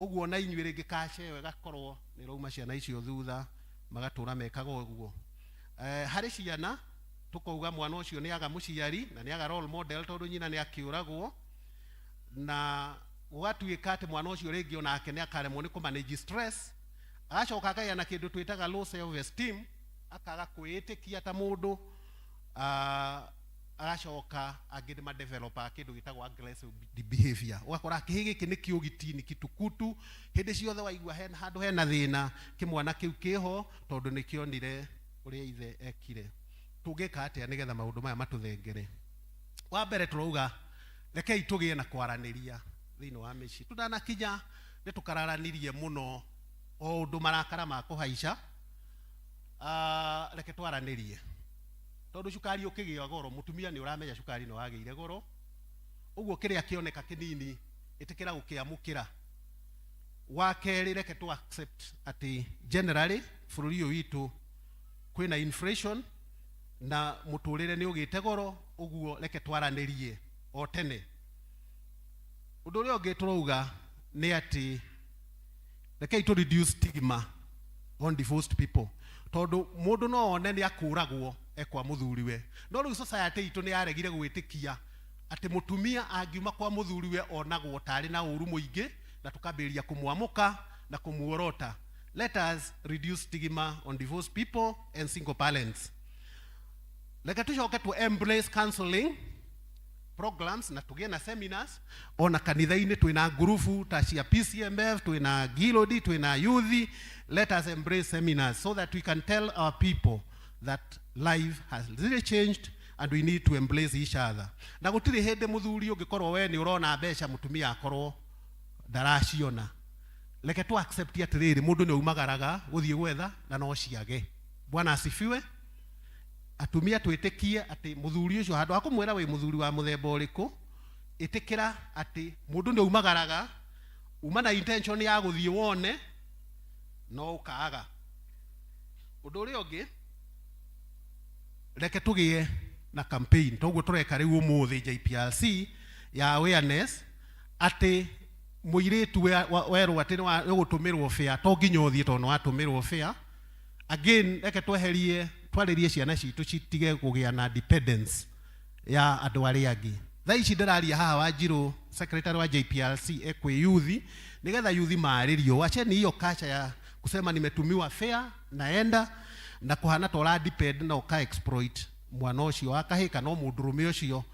Ũguo na inyuĩ rĩngĩ kaca ĩyo ĩgakorwo nĩ ĩrauma ciana icio thutha magatũra mekaga ũguo. Harĩ ciana tũkauga mwana ũcio nĩ aga mũciari na nĩ aga role model tondũ nyina nĩ akĩũragwo, na gũgatuĩka atĩ mwana ũcio rĩngĩ onake nĩ akaremwo nĩ kũ manage stress, agacoka akagĩa na kĩndũ twĩtaga low self esteem, akaga kwĩĩtĩkia ta mũndũ, agacoka angĩ nĩ madevelopaga kĩndũ gĩtagwo aggressive behavior. Ũgakora kĩhĩ gĩkĩ nĩ kĩũgiti, nĩ kitukutu, hĩndĩ ciothe waigua handũ hena thĩna, kĩmwana kĩu kĩho tondũ nĩ kĩonire ũrĩa ithe ekire. Tũngĩka atĩa nĩgetha maũndũ maya matũthengere? Wa mbere tũrauga rekei tũgĩe na kwaranĩria thĩinĩ wa mĩciĩ. Tũtanakinya nĩ tũkararanirie mũno o ũndũ marakara ma kũhaica, reke twaranĩrie. Tondũ cukari ũkĩgĩa goro, mũtumia nĩ ũramenya cukari nĩ wagĩire goro, ũguo kĩrĩa kĩoneka kĩnini ĩtĩkĩra gũkĩamũkĩra. Wa kerĩ, reke tũ accept atĩ generally bũrũri ũyũ witũ kwĩna inflation na mũtũrĩre nĩ ũgĩte goro, ũguo reke twaranĩrie o tene. Ũndũ ũrĩa ũngĩ tũrauga nĩ atĩ rekei tũ reduce stigma on divorced people, tondũ mũndũ no one nĩ akũragwo ekwa mũthuriwe, no rĩu society itũ nĩ yaregire gwĩtĩkia atĩ mũtumia angiuma kwa mũthuriwe onagwo tarĩ na ũru mũingĩ, na tũkambĩrĩria kũmwamũka na kũmuorota. Let us reduce stigma on divorced people and single parents. Reke tũcoke tu embrace counseling programs na tũgĩe na seminars ona kanitha-inĩ. Twĩna ngurubu ta cia PCMF, twĩna Gilodi, twĩna youth. Let us embrace seminars so that we can tell our people that life has really changed and we need to embrace each other. Na gũtirĩ hĩndĩ mũthuri ũngĩkorwo we nĩ ũrona mbeca, mũtumia akorwo ndaraciona. Reke tu accept atĩrĩrĩ, mũndũ nĩ aumagaraga gũthiĩ gwetha na no ciage. Bwana asifiwe. Atumia twĩtĩkie atĩ mũthuri ũcio, handũ ha kũmwĩra wĩ mũthuri wa mũthemba ũrĩkũ, ĩtĩkĩra atĩ mũndũ nĩ aumagaraga, uma na intention ya gũthiĩ wone no ũkaga. Ũndũ ũrĩa ũngĩ, reke tũgĩe na campaign toguo tũreka rĩu ũmũthĩ JPRC ya awareness, atĩ mũirĩtu werwo atĩ nĩ ũgũtũmĩrwo fare, to nginya ũthiĩ tondũ nĩ watũmĩrwo fare. Again, reke tweherie, twarĩrie ciana citũ citige kũgĩa na dependence ya andũ arĩa angĩ. Thaa ici ndĩraria haha, Wanjirũ secretary wa JPRC ekwĩ youth, nĩgetha youth marĩrio, wacheni hiyo culture ya kusema nimetumiwa fare naenda, na kũhana ta ũra depend na ũka exploit mwana ũcio wa kahĩ kana o mũndũrũme ũcio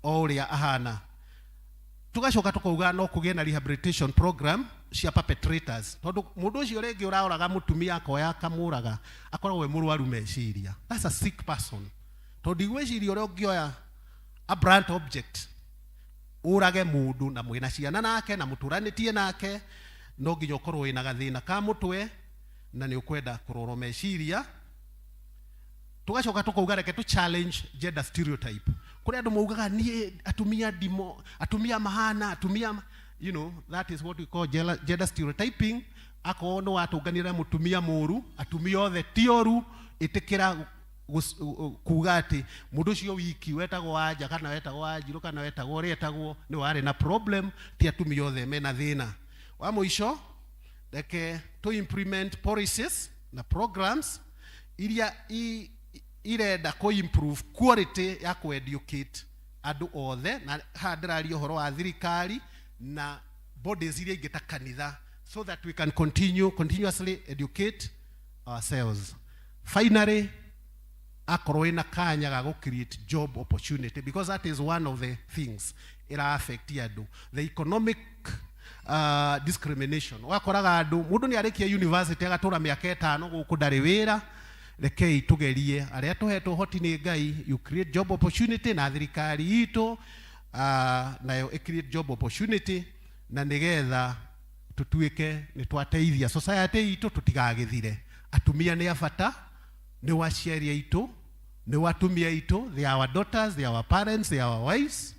o ũrĩa ahana. Tugacoka tukauga no kũgĩe na rehabilitation program cia perpetrators, tondũ mũndũ ũcio rĩngĩ ũraũraga mũtumia, akoya akamũraga, akoragwo e mũrwaru meciria. That's a sick person, tondũ ndigwĩciria ũrĩa ũngĩoya a blunt object ũrage mũndũ na mwĩna ciana nake na mũtũranĩtie nake. No nginya ũkorwo wĩna gathĩna ka mũtwe na nĩ ũkwenda kũrorwo meciria. Tugacoka tukauga reke tu challenge gender stereotype. Kũrĩ andũ maugaga niĩ atumia ndimo, atumia mahana atumia, that is what we call gender stereotyping. Akorwo nĩ watũnganire na mũtumia mũru, atumia othe ti oru. Ĩtĩkĩra kuga atĩ mũndũ ũcio wiki wetagwo Wanja kana wetagwo Wanjirũ kana wetagwo ũrĩa etagwo nĩ warĩ na problem, ti atumia othe mena thĩna. Wa mũico, reke to implement policies na programs iria irenda kũ improve quality ya kũ educate andũ othe, na haha ndĩraria ũhoro wa thirikari na bodies iria ingĩ ta kanitha, so that we can continue continuously educate ourselves. Finally, akorwo wĩna kanya ga gũ create job opportunity, because that is one of the things ĩra affect andũ, the economic discrimination. Wakoraga andũ, mũndũ nĩ arĩkia university agatũra mĩaka 5 gũkũ ndarĩ wĩra. Rekei tũgerie arĩa tũhetwo ũhoti nĩ Ngai, you create job opportunity, na thirikari itũ nayo ĩ create job opportunity, na nĩgetha tũtuĩke nĩ twateithia society itũ tũtigagĩthire. Atumia nĩ a bata, nĩ waciari aitũ, nĩ watumia aitũ. They are our daughters, they are our parents, they are our wives.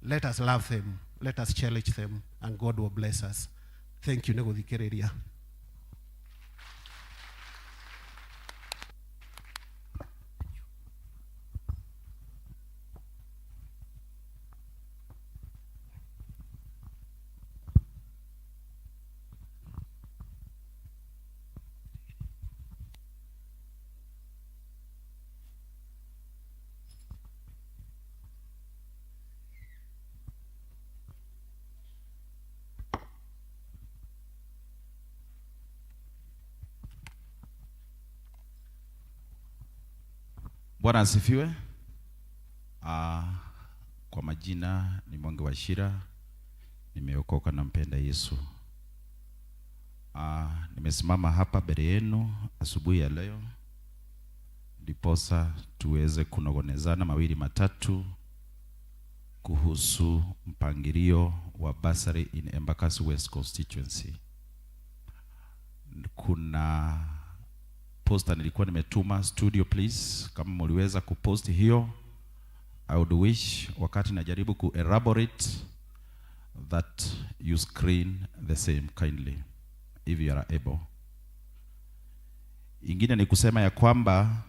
Let us love them, let us cherish them, and God will bless us. Thank you nĩ gũthikĩrĩria. Bwana asifiwe. Kwa majina ni Mwangi Wachira, nimeokoka na mpenda Yesu. Nimesimama hapa mbele yenu asubuhi ya leo ndiposa tuweze kunong'onezana mawili matatu kuhusu mpangilio wa bursary in Embakasi West constituency. Kuna poster nilikuwa nimetuma studio, please, kama mliweza kupost hiyo. I would wish wakati najaribu ku elaborate that you screen the same kindly if you are able. Ingine ni kusema ya kwamba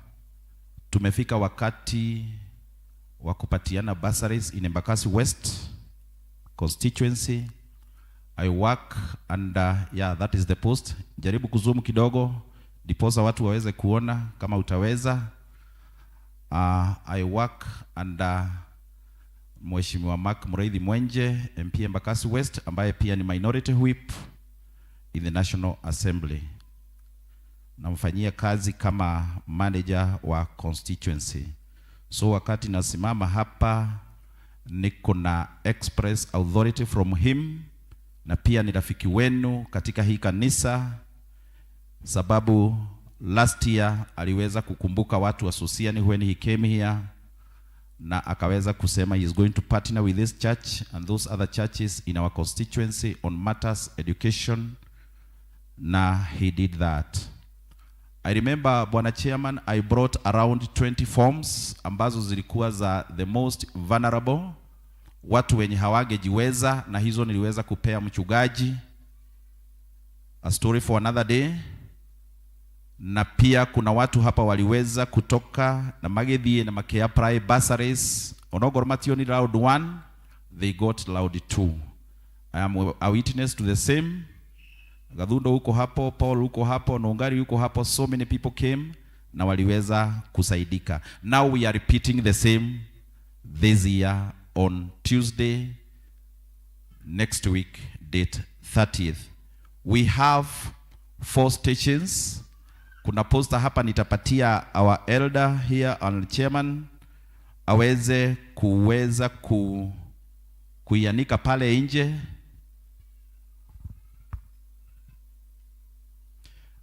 tumefika wakati wa kupatiana bursaries in Embakasi West constituency. I work under, yeah, that is the post. Jaribu kuzoom kidogo ndiposa watu waweze kuona kama utaweza. I work under Mheshimiwa Mark Muriithi Mwenje, MP Embakasi West, ambaye pia ni minority whip in the National Assembly. Namfanyia kazi kama manager wa constituency. So wakati nasimama hapa niko na express authority from him, na pia ni rafiki wenu katika hii kanisa, sababu last year aliweza kukumbuka watu wa Sosiani when he came here na akaweza kusema he is going to partner with this church and those other churches in our constituency on matters education, na he did that. I remember, Bwana Chairman, I brought around 20 forms ambazo zilikuwa za the most vulnerable, watu wenye hawangejiweza, na hizo niliweza kupea mchungaji. A story for another day. Na pia kuna watu hapa waliweza kutoka na magithie na maki apply bursaries, onogoro mationi round 1, they got round 2. I am a witness to the same. Gadhundo huko hapo, Paul huko hapo, Nongari huko hapo, so many people came na waliweza kusaidika. Now we are repeating the same this year on Tuesday next week, date 30th. We have four stations. Kuna poster hapa nitapatia our elder here and chairman aweze kuweza kuianika pale nje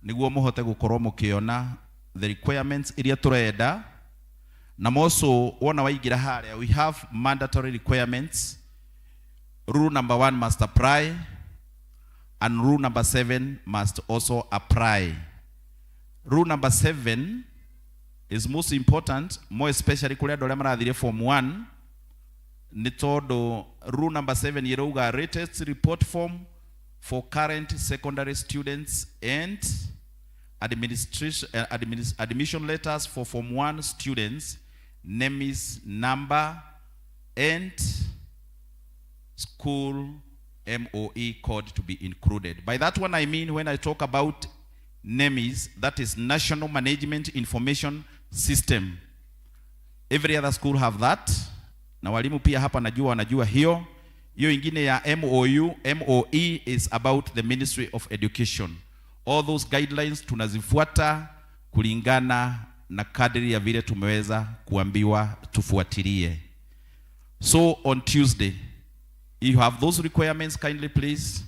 niguo muhote gukorwo mukiona the requirements iria turenda. Na moso wona waingira haria, we have mandatory requirements. Rule number 1 must apply and rule number 7 must also apply. Rule number 7 is most important, more especially kuri andu aria marathire form 1, ni tondu rule number 7 irauga latest report form for current secondary students and admission letters for form 1 students, NEMIS number and school MOE code to be included. By that one I mean, when I talk about NEMIS, that is National Management Information System. Every other school have that. Na walimu pia hapa najua wanajua hiyo. Hiyo ingine ya MOU, MOE is about the Ministry of Education. All those guidelines tunazifuata kulingana na kadri ya vile tumeweza kuambiwa tufuatilie. So on Tuesday, if you have those requirements, kindly please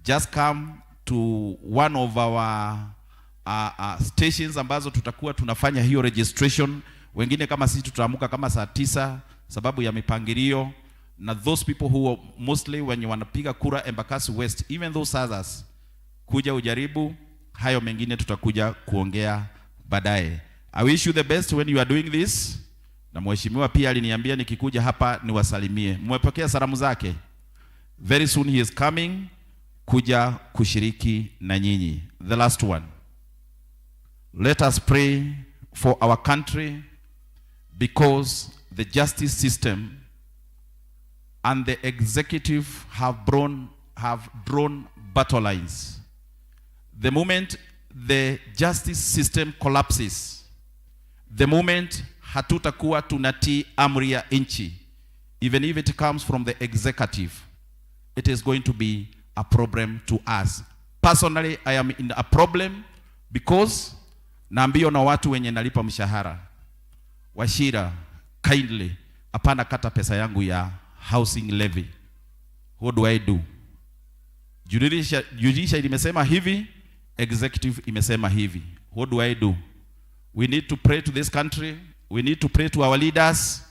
just come to one of our stations ambazo tutakuwa tunafanya hiyo registration. Wengine kama sisi tutaamuka kama saa 9 sababu ya mipangilio, na those people who are mostly wenye wanapiga kura Embakasi West, even those others, kuja ujaribu. Hayo mengine tutakuja kuongea baadaye. I wish you the best when you are doing this. Na mheshimiwa pia aliniambia nikikuja hapa niwasalimie. Mmepokea salamu zake. Very soon he is coming kuja kushiriki na nyinyi. The last one. Let us pray for our country, because the justice system and the executive have drawn battle lines. The moment the justice system collapses, the moment hatutakuwa tunatii amri ya nchi, even if it comes from the executive, it is going to be a problem to us. Personally, I am in a problem because naambiwa na watu wenye nalipa mshahara. Wachira, kindly, hapana kata pesa yangu ya housing levy. What do I do? Judiciary imesema hivi, executive imesema hivi. What do I do? We need to pray to this country. We need to pray to our leaders,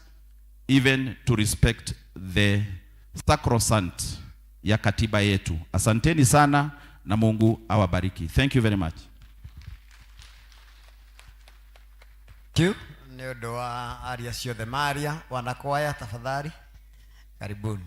even to respect the sacrosanct ya katiba yetu. Asanteni sana na Mungu awabariki. Thank you very much. Thank you nĩ ũndũ wa aria ciothe maria wanakwaya tafadhali karibuni.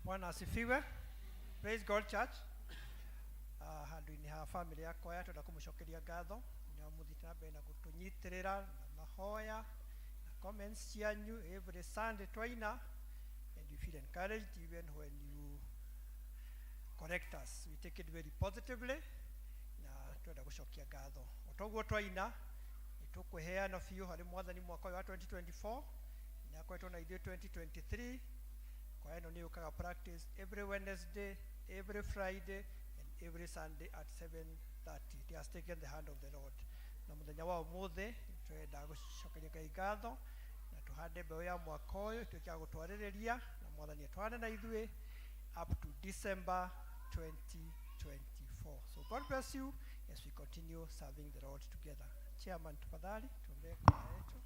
Bwana asifiwe. Praise God Church. Handũ-inĩ ha family yakwa ya twenda kũmũcokeria ngatho nĩ mũthiĩte na mbere na gũtũnyitĩrĩra na mahoya na comments cianyu every Sunday twaina, and you feel encouraged even when you correct us. We take it very positively na twenda gũcokia ngatho. O toguo twaina, nĩ tũkwĩheana biũ harĩ Mwathani mwaka ũyũ wa 2024. Nĩ akoretwo na ithuĩ 2023. Kwaya ĩno nĩ yũkaga practice every Wednesday, every Friday and every Sunday at 7:30. It has taken the hand of the Lord. Na mũthenya wa ũmũthĩ twenda gũcokeria Ngai ngatho na tũhande mbeũ ya mwaka ũyũ, tuĩke ya gũtwarĩrĩria na Mwathani atwarane na ithuĩ up to December 2024. So God bless you as we continue serving the Lord together. Chairman, tafadhali tuombee kwaya yetu.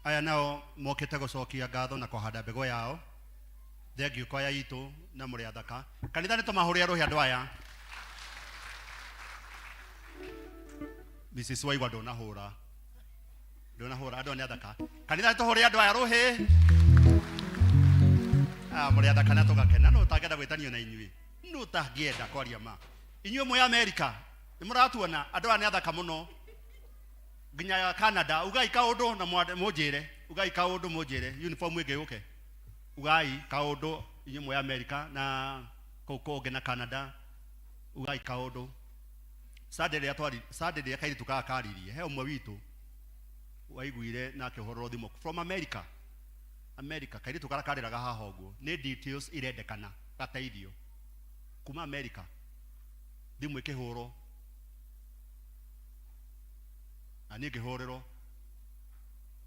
Aya nao mokĩte gũcokia ngatho na kũhanda mbegũ yao. Thengiũ kwaya itũ na mũrĩ athaka. Kanitha, nĩ tũmahũrĩre rũhĩ andũ aya. Mrs Waigwa, ndũnahũra, ndũnahũra. Andũ aya nĩ athaka. Kanitha, nĩ tũhũrĩre andũ aya rũhĩ. Ah, mũrĩ athaka na tũgakena. No ũtangĩenda gwĩtanio na inyuĩ? No ũtangĩenda kwaria ma? Inyuĩ mwĩ Amerika nĩ mũratuona? Andũ aya nĩ athaka mũno, nginya Canada. Ugai kaũndũ na mũnjĩre, ugai kaũndũ mũnjĩre uniform ĩngĩ yũke. Ugai kaũndũ, inyuĩ mwĩ Amerika na kũu kũngĩ na Canada, ugai kaũndũ. Sunday rĩrĩa twari, Sunday rĩrĩa kairĩtu gaka karirie, he ũmwe witũ waiguire na akĩhũrĩrwo thimũ from America. America, kairĩtu karĩa karĩraga haha ũguo, nĩ details irendekana gateithio kuma America. Thimũ ĩkĩhũrwo na niĩ ngĩhũrĩrwo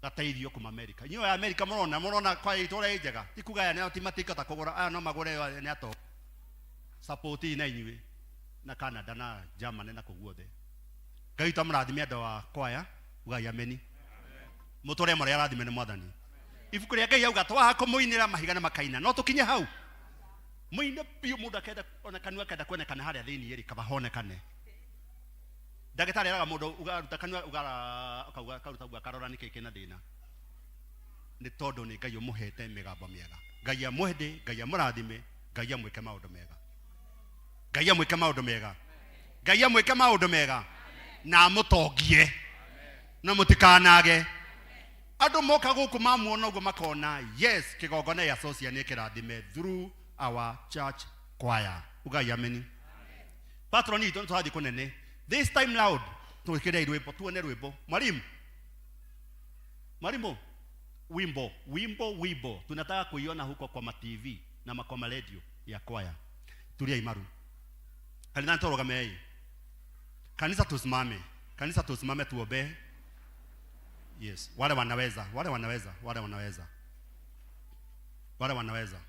gateithio kuma America. Inyuĩ a America mũrona kwa itũra ĩ njega, ti kuga aya nĩo ti matingĩhota kũgũra, aya no magũre, aya nĩ ato support na inyuĩ na Canada na Germany na kũu guothe. Ngai witũ amũrathime, andũ a kwaya. Ugai ameni. Mũtũre mũrĩ arathime nĩ Mwathani. Ibuku rĩa Ngai auga twaha kũmũinĩra, mahiga na makaina. No tũkinye hau mũine biũ, mũndũ akenda ona kanua akenda kuonekana harĩa thĩinĩ rĩ, kaba honekane. Ndagĩtarĩ eraga mũndũ ũgaruta kanua, ũgara akauga karuta ũguo, akarora nĩkĩ kĩna thĩna. Nĩ tondũ nĩ Ngai ũmũhete mĩgambo mĩega. Ngai amwende, Ngai amũrathime, Ngai amwĩke maũndũ mega, Ngai amwĩke maũndũ mega, Ngai amwĩke maũndũ mega na amũtongie na mũtikanage. Andũ moka gũkũ mamuona ũguo makona, yes, kĩgongona ya Socia nĩ kĩrathime through our church choir. Ugai ameni. Patron itũ, nĩ tũrathiĩ kũnene this time round. Twĩkĩrei rwĩmbo tuone rwĩmbo. Mwalimu, mwalimu, wimbo, wimbo, wimbo. Tunataka kuiona huko kwa ma TV na kwa ma radio ya kwaya. Tulia imaru. Kanitha, tũrũgamei. Kanisa, tusimame. Kanisa, tusimame tuombe. Yes, wale wanaweza, wale wanaweza, wale wanaweza, wale wanaweza.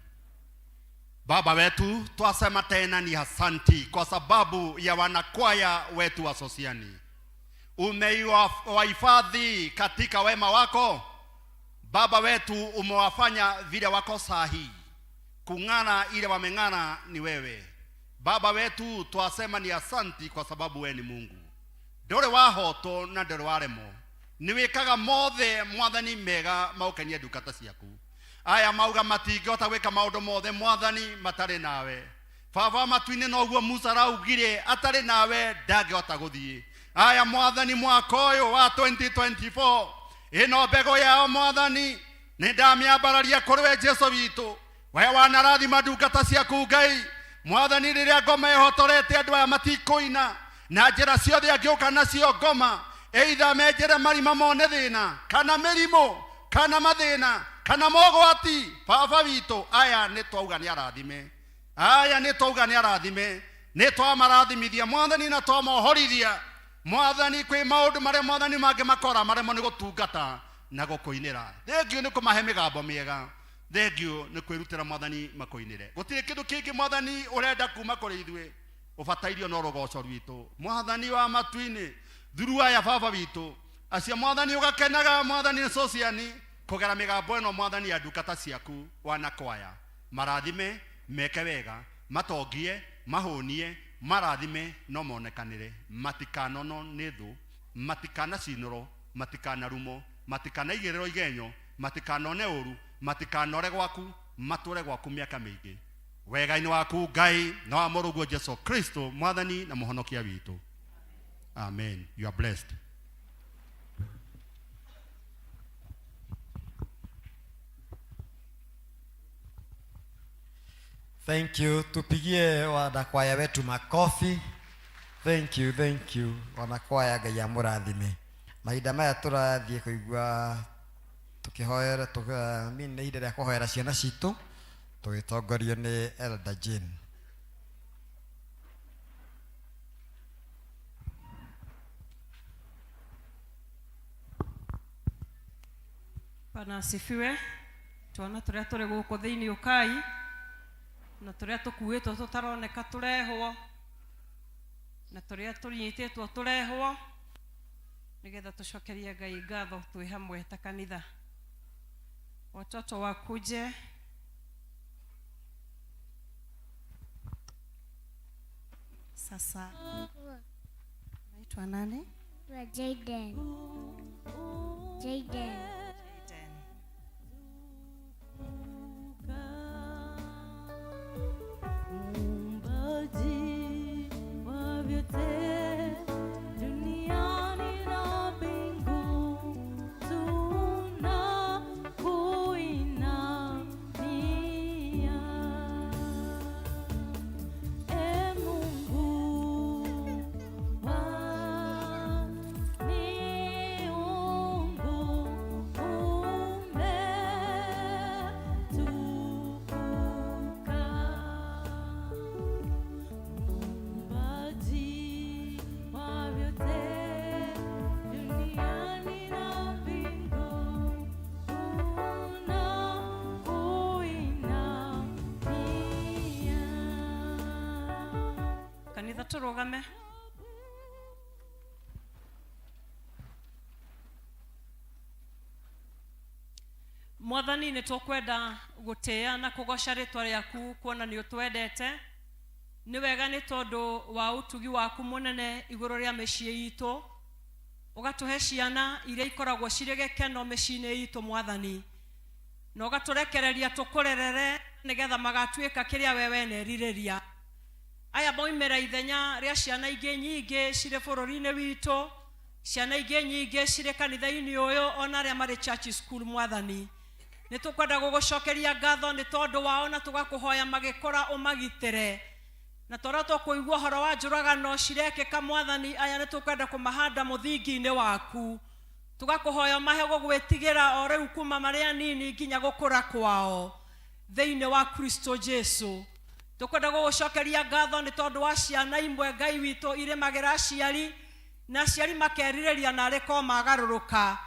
Baba wetu, twasema tena ni asanti kwa sababu ya wanakwaya wetu wa Sosiani. Umewahifadhi katika wema wako. Baba wetu, umewafanya vile wako sahi. Kung'ara ile wameng'ara ni wewe. Baba wetu, twasema ni asanti kwa sababu we ni Mungu. Ndũrĩ wahotwo na ndũrĩ waremwo. Nĩ wĩkaga mothe, Mwathani, mega maũkenie ndungata ciaku. Aya mauga matingĩhota gwĩka maũndũ mothe, Mwathani, matarĩ nawe. Baba matu-inĩ, noguo Musa araugire atarĩ nawe ndangĩhota gũthiĩ. Aya Mwathani, mwaka ũyũ wa 2024, ĩno mbegũ yao, Mwathani, nĩ ndamĩambararia kũrĩ we Jesu witũ. We wanarathima ndungata ciaku, Ngai Mwathani. Rĩrĩa ngoma ĩhotorete andũ aya matikũina na njĩra ciothe angĩũka nacio ngoma, either menjere marima mone thĩna, kana mĩrimũ, kana mathĩna, kana mogwati. Baba witũ, aya nĩ twauga nĩ arathime, aya nĩ twauga nĩ arathime, nĩ twamarathimithia, Mwathani, na twamohorithia, Mwathani. Kwĩ maũndũ marĩa, Mwathani, mangĩ makora maremwo nĩ gũtungata na gũkũinĩra. Thengiũ nĩ kũmahe mĩgambo mĩega, thengiũ nĩ kwĩrutĩra, Mwathani, makũinĩre. Gũtirĩ kĩndũ kĩngĩ, Mwathani, ũrenda kuma kũrĩ ithuĩ, ũbatairio no rũgoco rwitũ. Mwathani wa matu-inĩ, thuru aya baba witũ acio, Mwathani, ũgakenaga, Mwathani, nĩ Sociani kũgera mĩgambo ĩno, Mwathani, ya ndungata ciaku wanakwaya. Marathime, meke wega, matongie, mahũnie, marathime no monekanĩre, matikanono nĩ thũ, matikanacinũrwo, matikanarumo, matikanaigĩrĩrwo igenyo, matikanone ũru, matikanore gwaku. Matũre gwaku mĩaka mĩingĩ wega-inĩ waku Ngai na wa mũrũguo Jesu Kristo, mwathani na mũhonokia witũ. Amen. You are blessed. Thank you. Tupigie wanakwaya wetu makofi. Thank you, thank you. Wanakwaya, Ngai amũrathime. Mahinda maya tũrathiĩ kũigua tũkĩhoera nĩ ihinda rĩa kũhoera ciana citũ tũgĩtongorio nĩ Elder Jane. Bwana asifiwe. Twana turia turi guku thiini ukai na turia tukuitwo tutaroneka turehwo na turia tunyititwo turehwo nigetha tucokerie Ngai ngatho twi hamwe ta kanitha. Watoto wakuje. Sasa naitwa nani? Jaden. Jaden. Jaden. Muumbaji wa vyote duniani na mbingu, tunakuinamia. E Mungu wa miungu, umetukuka. Muumbaji wa vyote duniani na mbingu, tunakuinamia. Kanitha turugame. Mwathani, nĩ tũkwenda gũtĩĩa na kũgoca rĩtwa rĩaku kuona nĩ ũtwendete. Nĩ wega nĩ tondũ wa ũtugi waku mũnene igũrũ rĩa mĩciĩ itũ, ũgatũhe ciana iria ikoragwo cirĩ gĩkeno mĩciĩ-inĩ itũ, Mwathani, na ũgatũrekereria tũkũrerere nĩgetha magatuĩka kĩrĩa we wenerirĩria. Aya moimĩra ithenya rĩa ciana ingĩ nyingĩ cirĩ bũrũri-inĩ witũ, ciana ingĩ nyingĩ cirĩ kanitha-inĩ ũyũ, ona arĩa marĩ church school. Mwathani, nĩ tũkwenda gũgũcokeria ngatho nĩ tondũ wao na tũgakũhoya magĩkũra ũmagitĩre, na tondũ tũkũigua ũhoro wa njũragano cirekĩka, Mwathani, aya nĩ tũkwenda kũmahanda mũthingi-inĩ waku. Tũgakũhoya mahe gũgwĩtigĩra o rĩu kuma marĩ anini nginya gũkũra kwao thĩinĩ wa Kristo Jesu. Tũkwenda gũgũcokeria ngatho nĩ tondũ wa ciana imwe, Ngai witũ, irĩmagĩra aciari na aciari makerirĩria narĩ ko magarũrũka,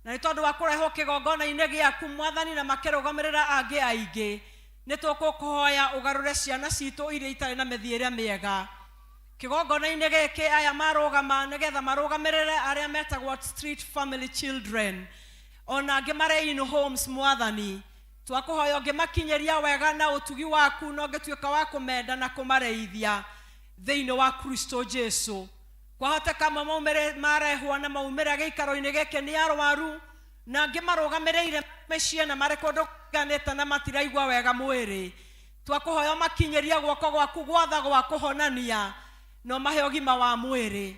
na nĩ tondũ wa kũrehwo kĩgongona-inĩ gĩaku, Mwathani, na makĩrũgamĩrĩra angĩ aingĩ. Nĩ tũkũkũhoya ũgarũre ciana citũ iria itarĩ na mĩthiĩre mĩega kĩgongona-inĩ gĩkĩ. Aya marũgama nĩgetha marũgamĩrĩre arĩa metagwo street family children, ona angĩ marĩ in homes. Mwathani, twakũhoya ũngĩmakinyĩria wega na ũtugi waku na ũngĩtuĩka wa kũmenda na kũmareithia thĩinĩ wa Kristo Jesu. Kwahoteka amwe maumĩre marehwo na maumĩre gĩikaro-inĩ gĩkĩ nĩ arwaru, na angĩ marũgamĩrĩire mĩciĩ na marĩ kũndũ kũtiganĩte na matiraigua wega mwĩrĩ. Twakũhoya ũmakinyĩrie guoko gwaku gwatha gwa kũhonania na ũmahe ũgima wa mwĩrĩ.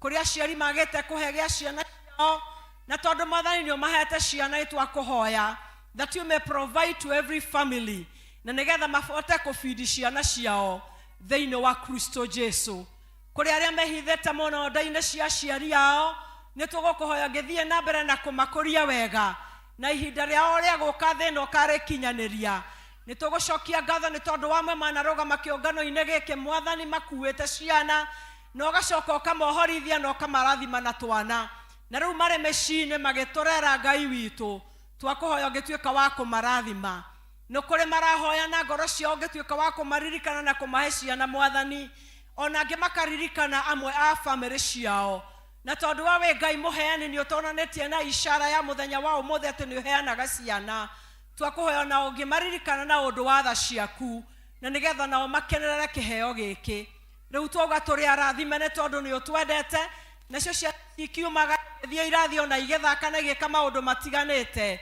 Kũrĩ aciari magĩte kũhe gĩa ciana ciao, na tondũ, Mwathani, nĩ ũmahete ciana, nĩ twakũhoya that you may provide to every family na nĩgetha mahote kũbidi ciana ciao thĩinĩ wa Kristo Jesu. Kũrĩ arĩa mehithĩte mũno nda-inĩ cia aciari ao, nĩ tũgũkũhoya ngĩthiĩ na mbere na kũmakũria wega na ihinda rĩao rĩa gũka thĩna ũkarĩkinyanĩria. Nĩ tũgũcokia ngatho nĩ tondũ wa amwe manarũgama kĩũngano-inĩ gĩkĩ, Mwathani, makuĩte ciana na ũgacoka ũkamohorithia na ũkamarathima na twana, na rĩu marĩ mĩciĩ-inĩ magĩtũrera. Ngai witũ, twakũhoya ũngĩtuĩka wa kũmarathima. Nĩ kũrĩ marahoya na ngoro ciao ũngĩtuĩka wa kũmaririkana na kũmahe ciana, Mwathani, ona angĩ makaririkana amwe a bamĩrĩ ciao. Na tondũ we wĩ Ngai mũheani, nĩ ũtonanĩtie na ishara ya mũthenya wa ũmũthĩ atĩ nĩ ũheanaga ciana, twakũhoya na ũngĩmaririkana na ũndũ wa tha ciaku na nĩgetha nao makenerere kĩheo gĩkĩ. Rĩu twauga tũrĩ arathime nĩ tondũ nĩ ũtwendete. Nacio ciana ikiumaga igĩthiĩ irathi ona igĩthaka na igĩka maũndũ matiganĩte,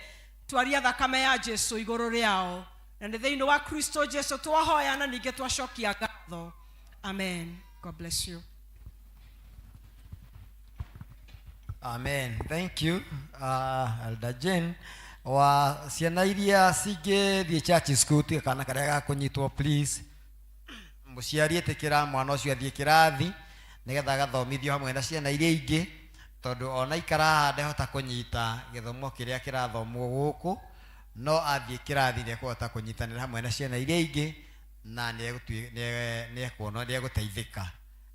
twaria thakame ya Jesu igũrũ rĩao. Na nĩ thĩinĩ wa Kristo Jesu twahoya na ningĩ twacokia ngatho. Amen. God bless you. Amen. Thank you, Elder Jane. Wa ciana iria cingĩthiĩ church school tiga kana karĩa gakũnyitwo, please mũciari ĩtĩkĩra mwana ũcio athiĩ kĩrathi nĩgetha agathomithio hamwe na ciana iria ingĩ, tondũ ona ikara haha ndehota kũnyita gĩthomo kĩrĩa kĩrathomwo gũkũ, no athiĩ kĩrathi nĩekũhota kũnyitanĩra hamwe na ciana iria ingĩ na nĩekuona nĩegũteithĩka.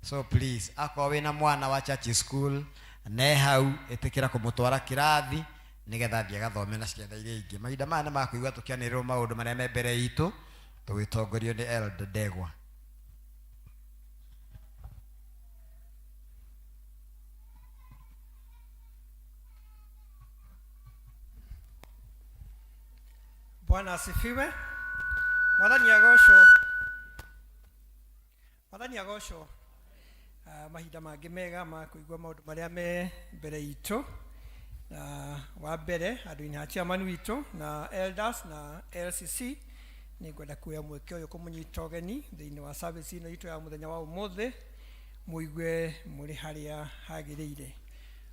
So please, akorwo wĩna mwana wa church school ne hau, ĩtĩkĩra kũmũtwara kĩrathi nĩgetha athiĩ agathome na ciana iria ingĩ. Mahinda maya nĩ makũigua tũkĩanĩrĩrwo maũndũ marĩa me mbere itũ tũgĩtongorio nĩ Elder Ndegwa. Bwana asifiwe. Mwathani agocwo. Mwathani agocwo. Mahinda mangĩ mega ma kũigua maũndũ marĩa me mbere itũ. Na wa mbere andũ-inĩ a chairman witũ na elders na LCC, nĩ ngwenda kuoya mweke ũyũ kũmũnyita ũgeni thĩinĩ wa service ĩno itũ ya mũthenya wa ũmũthĩ, mũigue mũrĩ harĩa hagĩrĩire.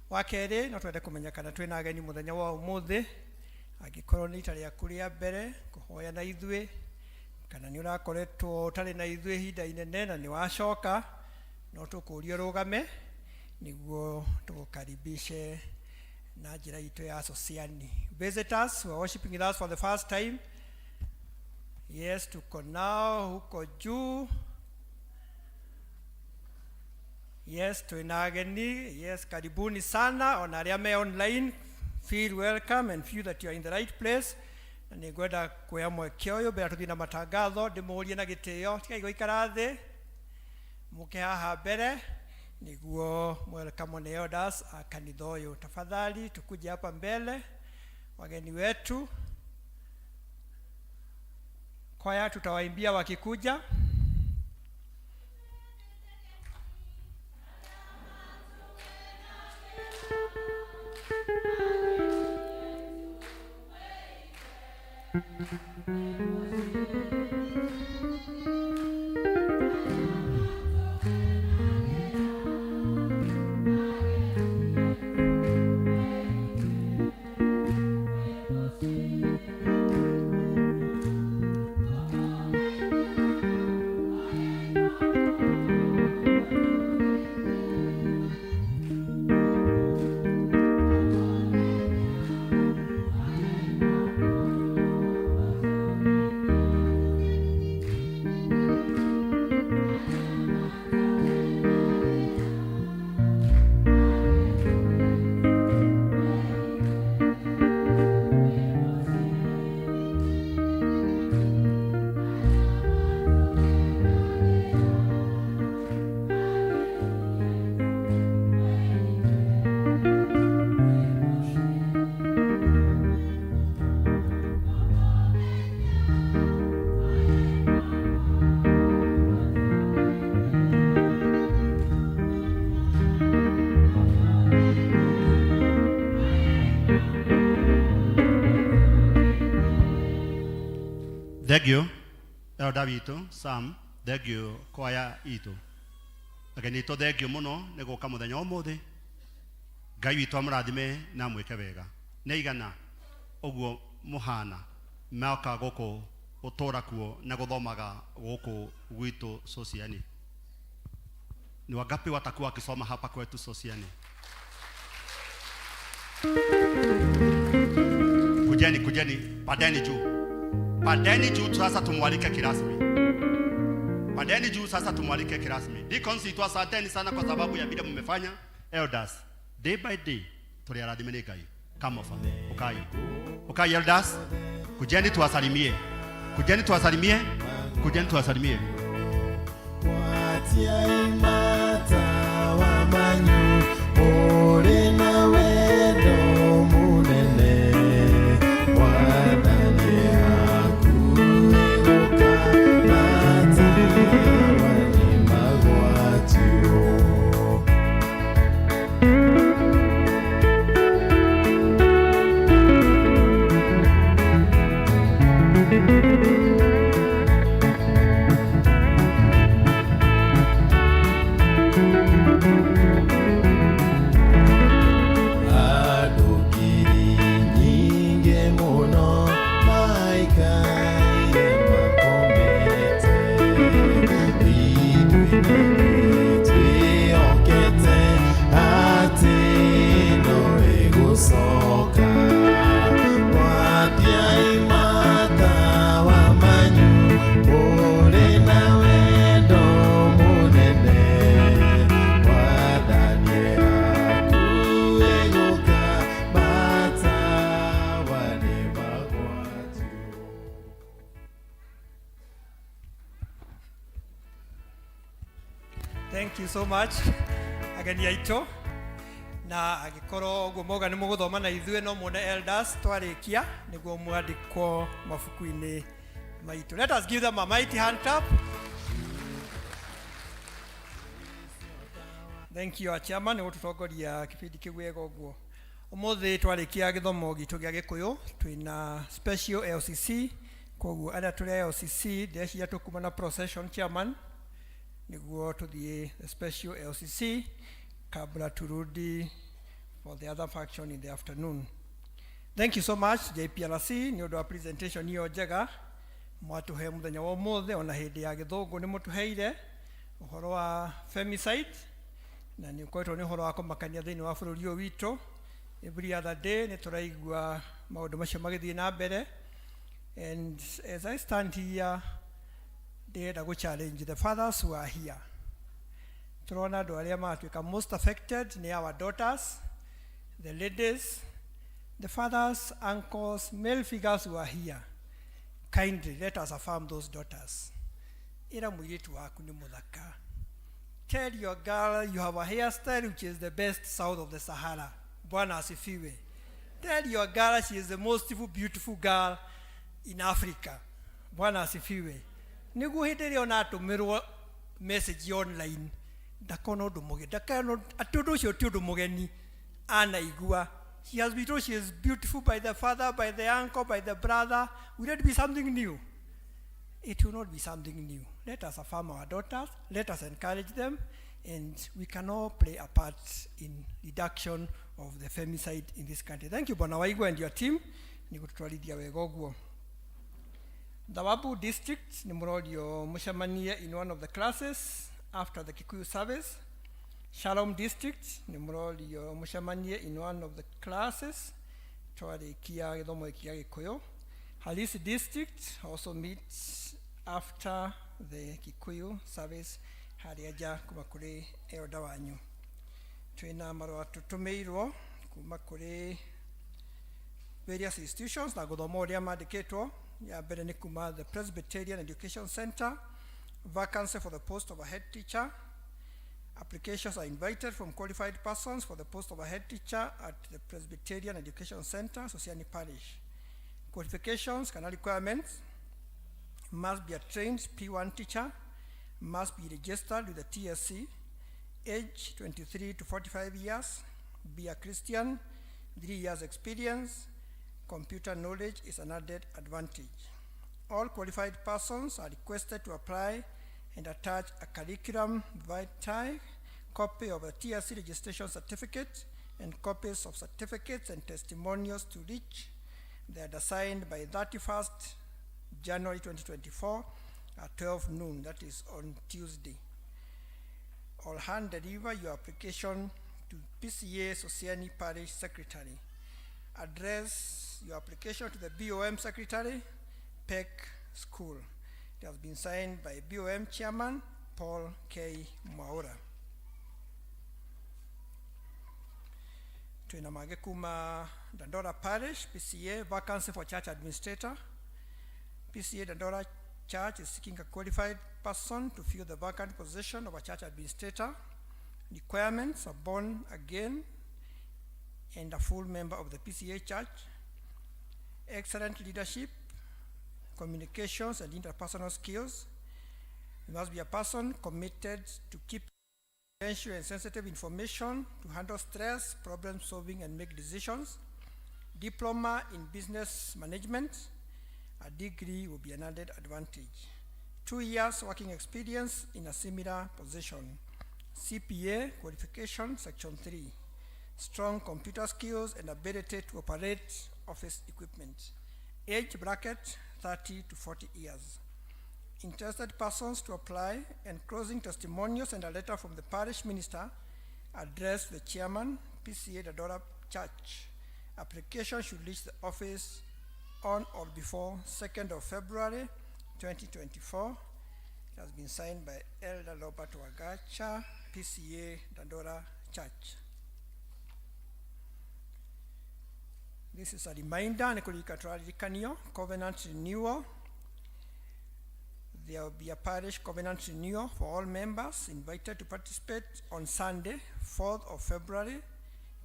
Wa kerĩ, no twende kũmenya kana twĩna ageni mũthenya wa ũmũthĩ. Angĩkorwo nĩ ita rĩaku rĩa mbere kũhoya na ithuĩ, kana nĩ ũrakoretwo ũtarĩ na ithuĩ ihinda inene na nĩ wacoka, no tũkũũria ũrũgame nĩguo tũgũkaribishe na njĩra itũ ya Sosiani. Visitors who are worshiping with us for the first time, yes, tuko nao huko juu. Yes, twĩna ageni. Yes, karibuni sana. Ona arĩa me online, feel welcome and feel that you are in the right place. Na nĩ ngwenda kuoya mweke ũyũ mbere tũthiĩ na matangatho ndĩmũrie na gĩtĩo tigai gũikara thĩ, mũke haha mbere nĩguo welcome nĩ elders a kanitha ũyũ. Tafadhali tukuje hapa mbele, wageni wetu. Kwaya tutawaimbia wakikuja. Thank you elder witũ Sam, thank you kwaya itũ, ageni itũ, thank you mũno nĩ gũka mũthenya wa ũmũthĩ. Ngai witũ amũrathime na amwĩke wega. Nĩ igana ũguo mũhana moka gũkũ gũtũra kuo na gũthomaga gũkũ gwitũ Sosiani. Ni wangapi watakuwa wakisoma hapa kwetu Sosiani? Kujeni, kujeni, pandeni juu. Pandeni juu sasa tumwalike kirasmi. Pandeni juu sasa tumwalike kirasmi. Deacons itwa asanteni sana kwa sababu ya vile mmefanya. Elders, day by day tuliarathime nĩ Ngai. Come over. Ukai. Ukai elders. Kujeni tuwasalimie. Kujeni tuwasalimie. Kujeni tuwasalimie. Watia imata wa manyu uri na wendo munene wathani hakuiruka matawa ni magwatio. Twĩhokete atĩ no ĩgũcoka. Gwatiai matawa manyu ũrĩ na wendo mũnene. Mwathani hakuhĩ gũka, matawa nĩ magwatio. Thank you so much ageni aitũ, na angĩkorwo ũguo mauga nĩ mũgũthoma na ithuĩ, no muone elders twarĩkia nĩguo mwandĩkwo mabuku-inĩ maitũ. Let us give them a mighty hand clap. Thank you, our chairman, nĩ gũtũtongoria kĩbindi kĩu wega ũguo. Ũmũthĩ twarĩkia gĩthomo gitũ gĩa Gĩkũyũ, twĩna special LCC. Koguo arĩa tũrĩ LCC, ndĩreciria tũkuma na procession, chairman, nĩguo tũthiĩ the special LCC kabla turudi for the other function in the afternoon. Thank you so much, JPRC, nĩ ũndũ wa presentation ĩyo njega mwatũhe mũthenya wa ũmũthĩ. Ona hĩndĩ ya Gĩthũngũ nĩ mũtũheire ũhoro wa femicide, na nĩ ũkoretwo nĩ ũhoro wa kũmakania thĩinĩ wa bũrũri ũyũ witũ. Every other day nĩ tũraigua maũndũ macio magĩthiĩ na mbere, and as I stand here, ndĩrenda gũ challenge the fathers who are here. Tũrona andũ arĩa maratuĩka most affected nĩ our daughters, the ladies. The fathers, uncles, male figures who are here, kindly let us affirm those daughters. Ĩra mũirĩtu waku nĩ mũthaka. Tell your girl you have a hairstyle which is the best south of the Sahara. Bwana asifiwe. Tell your girl she is the most beautiful girl in Africa. Bwana asifiwe. Nĩguo hĩndĩ ĩrĩa ona atũmĩrwo message online, ndakona ũndũ mũgeni, ndakona atĩ ũndũ ũcio ti ũndũ mũgeni anaigua. She has been told she is beautiful by the father, by the uncle, by the brother. Will it be something new? It will not be something new. Let us affirm our daughters, let us encourage them, and we can all play a part in reduction of the femicide in this country. Thank you, Bwana Waigwa and your team, nĩ gũtũtwarithia wega ũguo. Thawabu District nĩ mũrorio mũcemanie in one of the classes after the Kikuyu service. Shalom District nĩ mũrorio mũcemanie in one of the classes twarĩkia gĩthomo gĩkĩ gĩa Gĩkũyũ. Halisi District also meets after the Kikuyu service harĩa nja kuma kũrĩ elder wanyu. Twĩna marũa tũtũmĩirwo kuma kũrĩ various institutions na gũthoma ũrĩa mandĩkĩtwo. Ya mbere nĩ kuma the Presbyterian Education Center, vacancy for the post of a head teacher. Applications are invited from qualified persons for the post of a head teacher at the Presbyterian Education Center, Sosiani Parish. Qualifications kana requirements: must be a trained P1 teacher, must be registered with the TSC, age 23 to 45 years, be a Christian, 3 years experience, computer knowledge is an added advantage. All qualified persons are requested to apply and attach a curriculum vitae, copy of a TSC registration certificate, and copies of certificates and testimonials to reach the undersigned by 31st January 2024 at 12 noon, that is on Tuesday. Or hand deliver your application to PCEA Sosiani Parish Secretary. Address your application to the BOM Secretary, PEC School. It has been signed by BOM Chairman Paul K. Mwaura. Twina mangĩ kuma Dandora Parish, PCEA, vacancy for church administrator. PCEA Dandora Church is seeking a qualified person to fill the vacant position of a church administrator. Requirements are born again and a full member of the PCEA Church. Excellent leadership, communications, and interpersonal skills. You must be a person committed to keep confidential and sensitive information, to handle stress, problem solving, and make decisions. Diploma in business management, a degree will be an added advantage. 2 years working experience in a similar position. CPA qualification, section 3. Strong computer skills and ability to operate office equipment. Age bracket 30 to 40 years. Interested persons to apply enclosing testimonials and a letter from the parish minister addressed to the chairman, PCA Dandora Church. Application should reach the office on or before 2nd of February 2024. It has been signed by Elder Robert Wagacha, PCA Dandora Church. This is a reminder, nĩ kũririkana tũraririkanio, covenant renewal. There will be a parish covenant renewal for all members invited to participate on Sunday, 4th of February,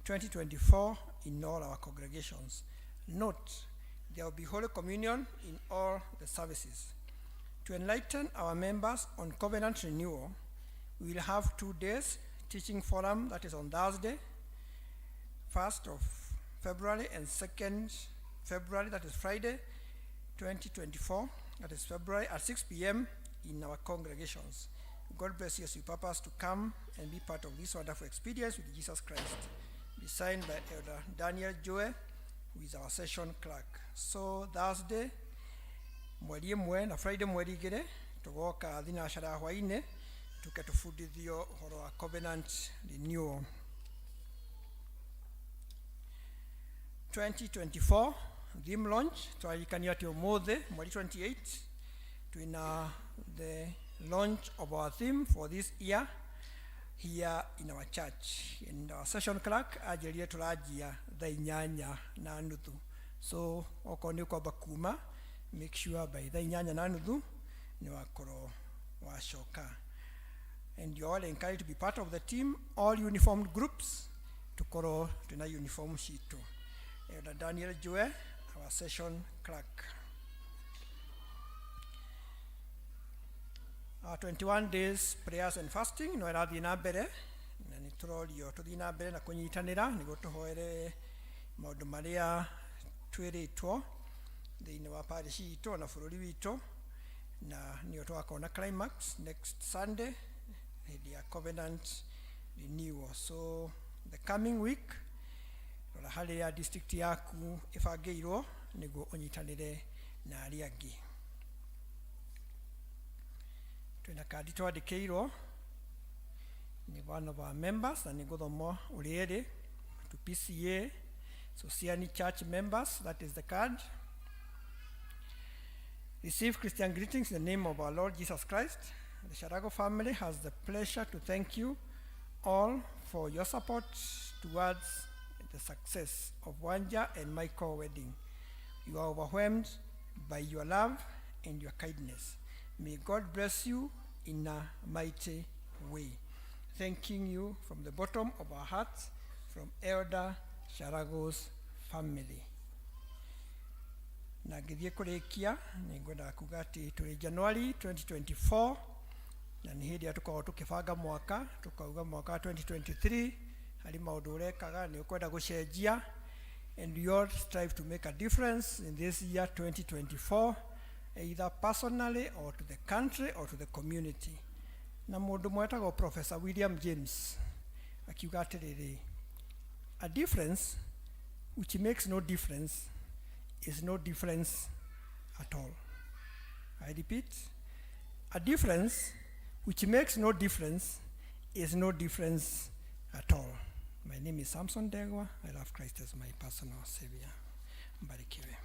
2024 in all our congregations. Note, there will be Holy Communion in all the services. To enlighten our members on covenant renewal, we will have 2 days teaching forum, that is on Thursday, 1st of February and 2nd February, that is Friday, 2024, that is February at 6 p.m. in our congregations. God bless you as you purpose to come and be part of this wonderful experience with Jesus Christ. Be signed by Elder Daniel Joe, who is our session clerk. So Thursday, mweri ĩmwe na Friday mweri igĩrĩ, tũgoka thinacara ya hwainĩ tũke tũbundithio ũhoro wa covenant renewal. 2024 theme launch, twaririkanio atĩ ũmũthĩ mweri 28 twina the launch of our theme for this year here in our church, and our session clerk anjĩrire tũranjia thaa inyanya na nuthu, so okorwo nĩ ũkwamba kuma, make sure by thaa inyanya na nuthu nĩ wakorwo wacoka. And you are all encouraged to be part of the team, all uniformed groups, tukorwo twina uniform citũ. Elder Daniel Jue, our session clerk. 21 days prayers and fasting no ĩrathiĩ na mbere, na nĩ tũrorio tũthiĩ na mbere na kũnyitanĩra nĩguo tũhoere maũndũ marĩa twĩrĩtwo thĩinĩ wa parish itũ na bũrũri witũ, na nĩyo tũgakorwo na climax next Sunday hĩndĩ ya covenant renewal. So the coming week, rora harĩa district yaku ĩbangĩirwo nĩguo ũnyitanĩre na arĩa angĩ. Twĩna kandi twandĩkĩirwo nĩ one of our members, na nĩ ngũthoma ũrĩa ĩrĩ. To PCA Sosiani Church members, that is the card. Receive Christian greetings in the name of our Lord Jesus Christ. The Sharago family has the pleasure to thank you all for your support towards the success of Wanja and Michael wedding. You are overwhelmed by your love and your kindness. May God bless you in a mighty way. Thanking you from the bottom of our hearts, from Elder Sharago's family. Na ngĩthiĩ kũrĩkia, nĩ ngwendaga kuga atĩ tũrĩ January 2024, na nĩ hĩndĩ ĩrĩa tũkoragwo tũkĩbanga mwaka, tũkauga mwaka wa 2023 harĩ maũndũ ũrekaga nĩ ũkwenda gũcenjia, and we all strive to make a difference in this year 2024, either personally or to the country or to the community. Na mũndũ mwetagwo Professor William James akiuga atĩrĩrĩ, "A difference which makes no difference is no difference at all." I repeat, a difference which makes no difference is no difference at all. My name is Samson Degwa. I love Christ as my personal savior. Mbarikiwe.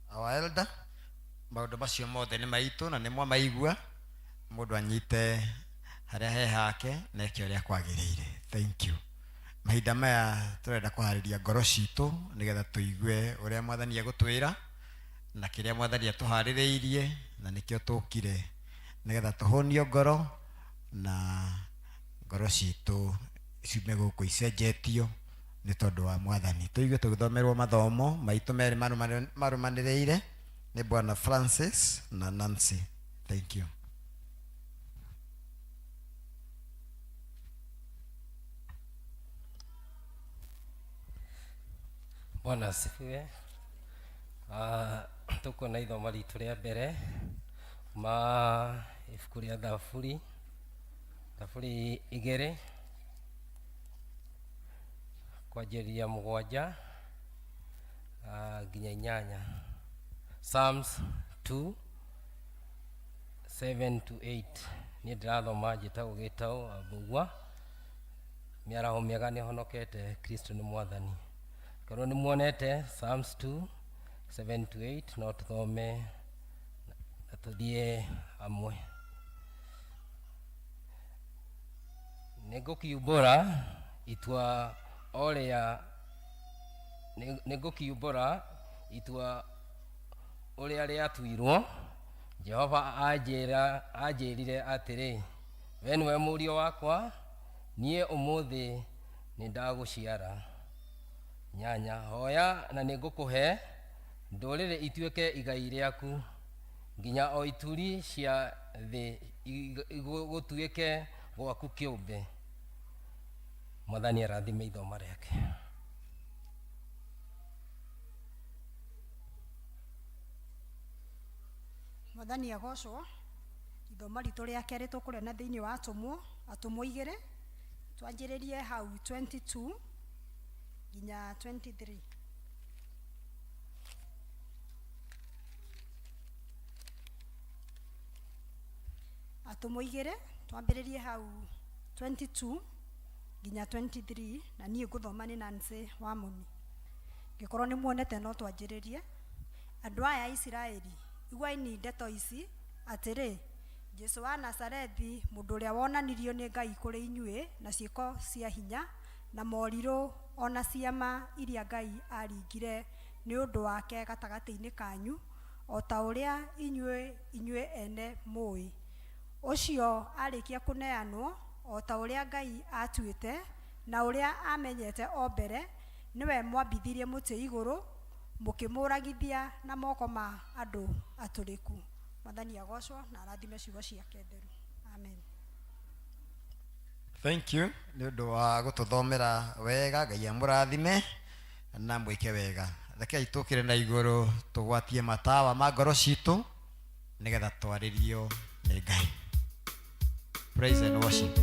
Our elder, maũndũ macio mothe nĩ maitũ na nĩ mwamaigua, mũndũ anyite harĩa he hake na eke ũrĩa kwagĩrĩire. Thank you. Mahinda maya tũrenda kũharĩria ngoro citũ nĩgetha tũigue ũrĩa mwathani egũtwĩra na kĩrĩa mwathani atũharĩrĩirie, na nĩkĩo tũkire nĩgetha tũhũnio ngoro na ngoro citũ ciume gũkũ icenjetio nĩ tondũ wa mwathani. Tũigue tũgĩthomerwo mathomo maitũ merĩ marũmanĩrĩire nĩ Bwana Francis na Nancy. Thank you. Bwana asifiwe. Tukuona ithomo ritũ rĩa mbere ma ibuku rĩa Thaburi, Thaburi 2 kwanjĩrĩria 7. nginya inyanya. Psalms 2 7 to 8. Niĩ ndĩrathoma njĩtagwo Gĩtaũ wa Mbũgua. Mĩaraho mĩega nĩ honokete, Kristo nĩ mwathani. Korwo nĩ muonete Psalms 2 7 to 8, no tũthome na tũthiĩ hamwe. Nĩngũkiumbũra itua o rĩa nĩngũkiumbũra itua ũrĩa rĩatuirwo. Jehova anjĩrire atĩrĩ, we nĩwe mũriũ wakwa, niĩ ũmũthĩ nĩndagũciara. Nyanya, hoya na nĩngũkũhe ndũrĩrĩ ituĩke igai rĩaku, nginya o ituri cia thĩ gũtuĩke gwaku kĩũmbe. Mwathani arathime ithoma rĩake. Mwathani agocwo. Ithoma ritũ rĩa kerĩ tũkũrĩa thĩinĩ wa atũmwo igĩrĩ, twanjĩrĩrie hau 22 nginya 23. Atũmwo igĩrĩ twambĩrĩrie hau 22 nginya 23, na niĩ ngũthoma nĩ Nancy Wamoni. Ngĩkorwo nĩ muonete no twanjĩrĩrie. Andũ aya a Isiraeli, iguai ndeto ici atĩrĩ, Jesu wa Nazarethi, mũndũ ũrĩa wonanirio nĩ Ngai kũrĩ inyuĩ na ciĩko cia hinya na morirũ ona ciama iria Ngai aringire nĩ ũndũ wake gatagatĩ-inĩ kanyu, o ta ũrĩa inyuĩ ene mũĩ. Ũcio arĩkia kũneanwo o ta ũrĩa Ngai atuĩte na ũrĩa amenyete o mbere, nĩwe mwambithirie mũtĩ igũrũ, mũkĩmũragithia na moko ma andũ atũrĩku. Mwathani agocwo na arathime ciugo ciake theru. Amen. Thank you nĩ ũndũ wa gũtũthomera wega. Ngai amũrathime na mwĩke wega. Rekei tũkĩre na igũrũ tũgwatie matawa ma ngoro citũ nĩgetha twarĩrio nĩ Ngai. Praise and worship.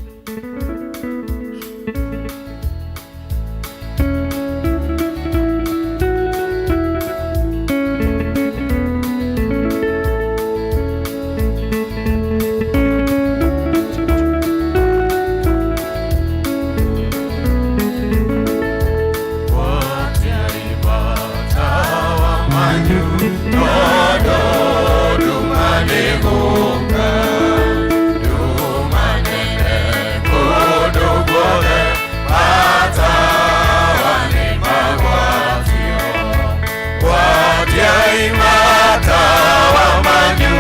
Matawa manyu.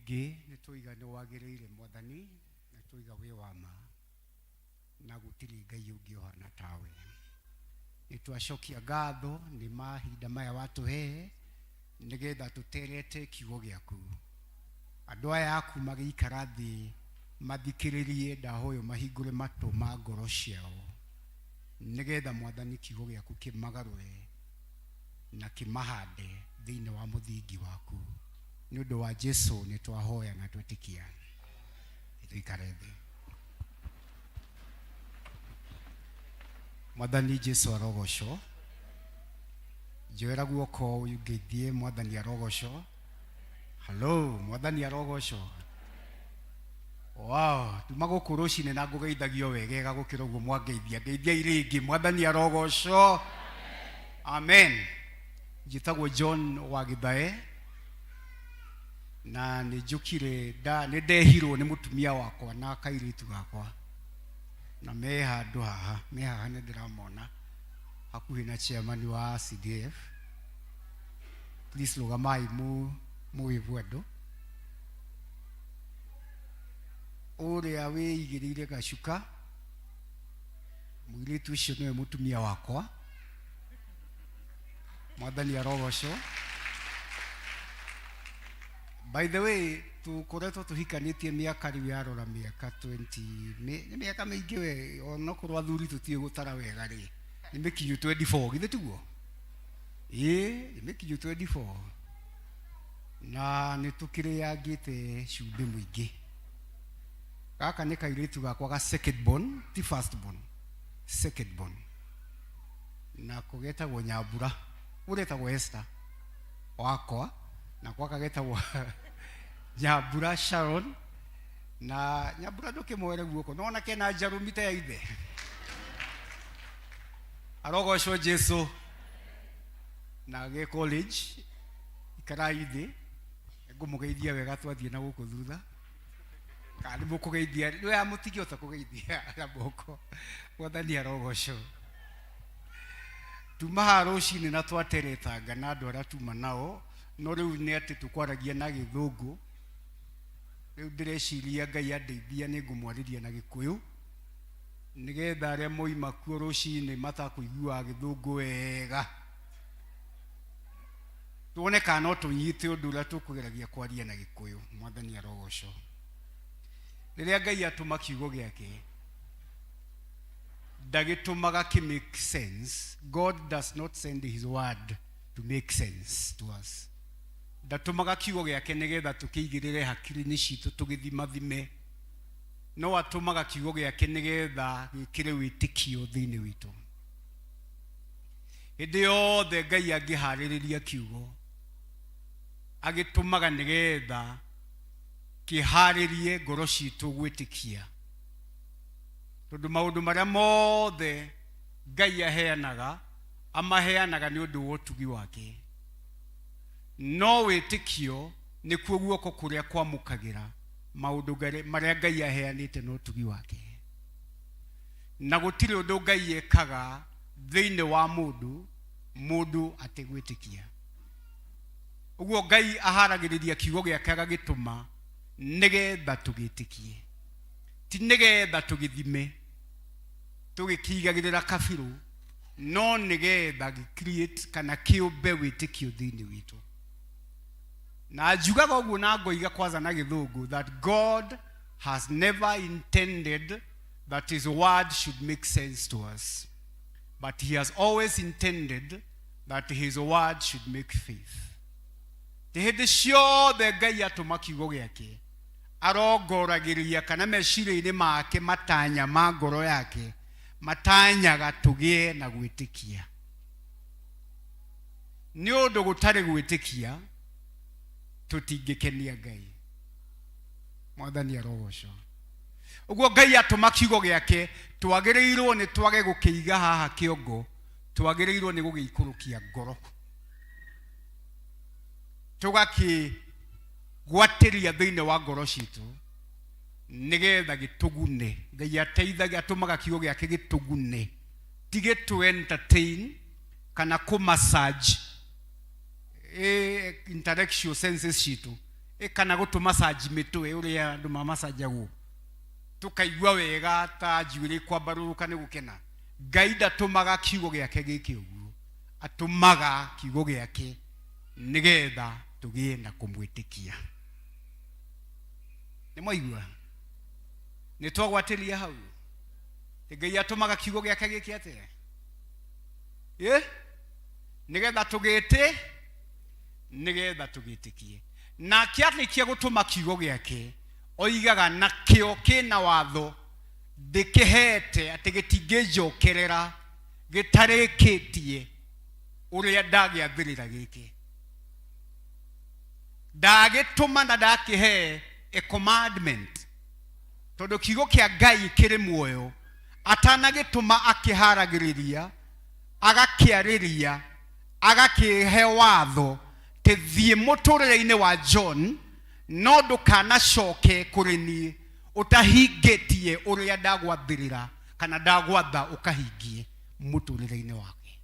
Rĩngĩ nĩ twoiga nĩ wagĩrĩire Mwathani, na twoiga wĩ wa ma, na gũtirĩ Ngai ũngĩ ũhana tawe. Nĩ twacokia ngatho nĩ mahinda maya watũhe nĩgetha tũterete kiugo gĩaku. Andũ aya aku magĩikara thĩ mathikĩrĩrie, ndahoya mahingũre matũ ma ngoro ciao nĩgetha Mwathani kiugo gĩaku kĩmagarũre na kĩmahande thĩinĩ wa mũthingi waku. Nĩ ũndũ wa Jesu nĩ twahoya na twetĩkia. Tũikare thĩ. Mwathani Jesu arogocwo. Njoera guoko ngeithie Mwathani arogocwo. Hello, Mwathani arogocwo. Wow, tuma gũkũ rũcinĩ na ngũgeithagio wegega gũkĩra ũguo mwangeithia. Ngeithiai rĩngĩ, Mwathani arogocwo. Amen. Njĩtagwo John wa Gĩthae na nĩ njũkire nda nĩ ndehirwo nĩ mũtumia wakwa na kairĩtu gakwa na me handũ haha me haha nĩ ndĩramona hakuhĩ na chairman wa CDF. Please rũgamai mu mũwĩvu andũ. Ũrĩa wĩigĩrĩire gacuka mũirĩtu ũcio nĩwe mũtumia wakwa. Mwathani arogocwo. By the way, tukoretwo tuhikanĩtie mĩaka rĩu yarora mĩaka 20 nĩ mĩaka mĩingĩ we, onokorwo athuri tũtiĩ gũtara wega rĩ, nĩ mĩkinyu 24, githĩ tiguo? Ĩĩ, nĩ mĩkinyu 24 na nĩ tũkĩrĩangĩte cumbĩ mũingĩ. Gaka nĩ kairĩtu gakwa ga second born, ti first born, second born, nako getagwo Nyambura, ũretagwo Esther wakwa, nako gaka getagwo Nyambura Sharon. Na Nyambura ndũkĩmoere guoko, nona kena njarũmi ta ya ithe. Arogocwo Jesu. Na ge college ikarai thĩ, ngũmũgeithia wega twathiĩ na gũkũ thutha, kana nĩ mũkũgeithia nĩ ya mũtingĩhota kũgeithia na moko. Mwathani arogocwo. Tuma haha rũcinĩ na twateretanga na andũ arĩa tuma nao, no rĩu nĩ atĩ tũkwaragia na gĩthũngũ. Rĩu ndĩreciria Ngai andeithia nĩ ngũmwarĩria na gĩkũyũ nĩgetha arĩa moima kuo rũcinĩ matakũiguaga gĩthũngũ wega tuone kana no tũnyite ũndũ ũrĩa tũkũgeragia kwaria na gĩkũyũ. Mwathani arogocwo. Rĩrĩa Ngai atũma kiugo gĩake, ndagĩtũmaga kĩ make sense. God does not send his word to make sense to us. Ndatũmaga kiugo gĩake nĩgetha tũkĩigĩrĩre hakiri-inĩ citũ tũgĩthimathime, no atũmaga kiugo gĩake nĩgetha gĩkĩre wĩtĩkio thĩinĩ witũ. Hĩndĩ yothe Ngai angĩharĩrĩria kiugo, agĩtũmaga nĩgetha kĩharĩrie ngoro citũ gwĩtĩkia, tondũ maũndũ marĩa mothe Ngai aheanaga, amaheanaga nĩ ũndũ wa ũtugi wake. No wĩtĩkio nĩkuo guoko kũrĩa kwamũkagĩra maũndũ marĩa Ngai aheanĩte na ũtugi wake. Na gũtirĩ ũndũ Ngai ekaga thĩinĩ wa mũndũ, mũndũ ategwĩtĩkia. Ũguo Ngai aharagĩrĩria kiugo gĩake agagĩtũma nĩgetha tũgĩtĩkie, ti nĩgetha tũgĩthime tũgĩkĩigagĩrĩra kabirũ, no nĩgetha gĩ create kana kĩũmbe wĩtĩkio thĩinĩ witũ. Na njugaga ũguo na ngoiga kwanza na gĩthũngũ that God has never intended that his word should make sense to us, but he has always intended that his word should make faith. Ti hĩndĩ ciothe Ngai atũma kiugo gĩake arongoragĩria kana meciria-inĩ make, matanya ma ngoro yake matanyaga tũgĩe na gwĩtĩkia. Nĩ ũndũ gũtarĩ gwĩtĩkia tũtingĩkenia Ngai. Mwathani arogocwo. Ũguo Ngai atũma kiugo gĩake, twagĩrĩirwo nĩ twage gũkĩiga haha kĩongo, twagĩrĩirwo nĩ gũgĩikũrũkia ngoro, tũgakĩgwatĩria thĩinĩ wa ngoro citũ nĩgetha gĩtũgune. Ngai ateithagia, atũmaga kiugo gĩake gĩtũgune, ti gĩtũ entertain kana kũ massage intellectual senses citũ, Ĩ kana gũtũmacanji mĩtwe ũrĩa andũ mamacanjagwo tũkaigua wega ta njuĩrĩ kwambarũrũka nĩ gũkena. Ngai ndatũmaga kiugo gĩake gĩke ũguo, atũmaga kiugo gĩake nĩgetha tũgĩe na kũmwĩtĩkia. Nĩ mwaigua? Nĩ twagwatĩria hau? Atĩ Ngai atũmaga kiugo gĩake gĩke atĩa? Ĩ? Nĩgetha tũgĩtĩ, nĩgetha tũgĩtĩkie. Nake arĩkia gũtũma kiugo gĩake, oigaga nakĩo kĩna watho ndĩkĩhete atĩ gĩtingĩnjokerera gĩtarĩkĩtie ũrĩa ndagĩathĩrĩra gĩke. Ndagĩtũma na ndakĩhe a commandment, tondũ kiugo kĩa Ngai kĩrĩ muoyo, atanagĩtũma akĩharagĩrĩria, agakĩarĩria, agakĩhe watho tĩ thiĩ mũtũrĩre-inĩ wa John, no ndũkanacoke kũrĩ niĩ ũtahingĩtie ũrĩa ndagwathĩrĩra kana ndagwatha ũkahingie mũtũrĩre-inĩ wake.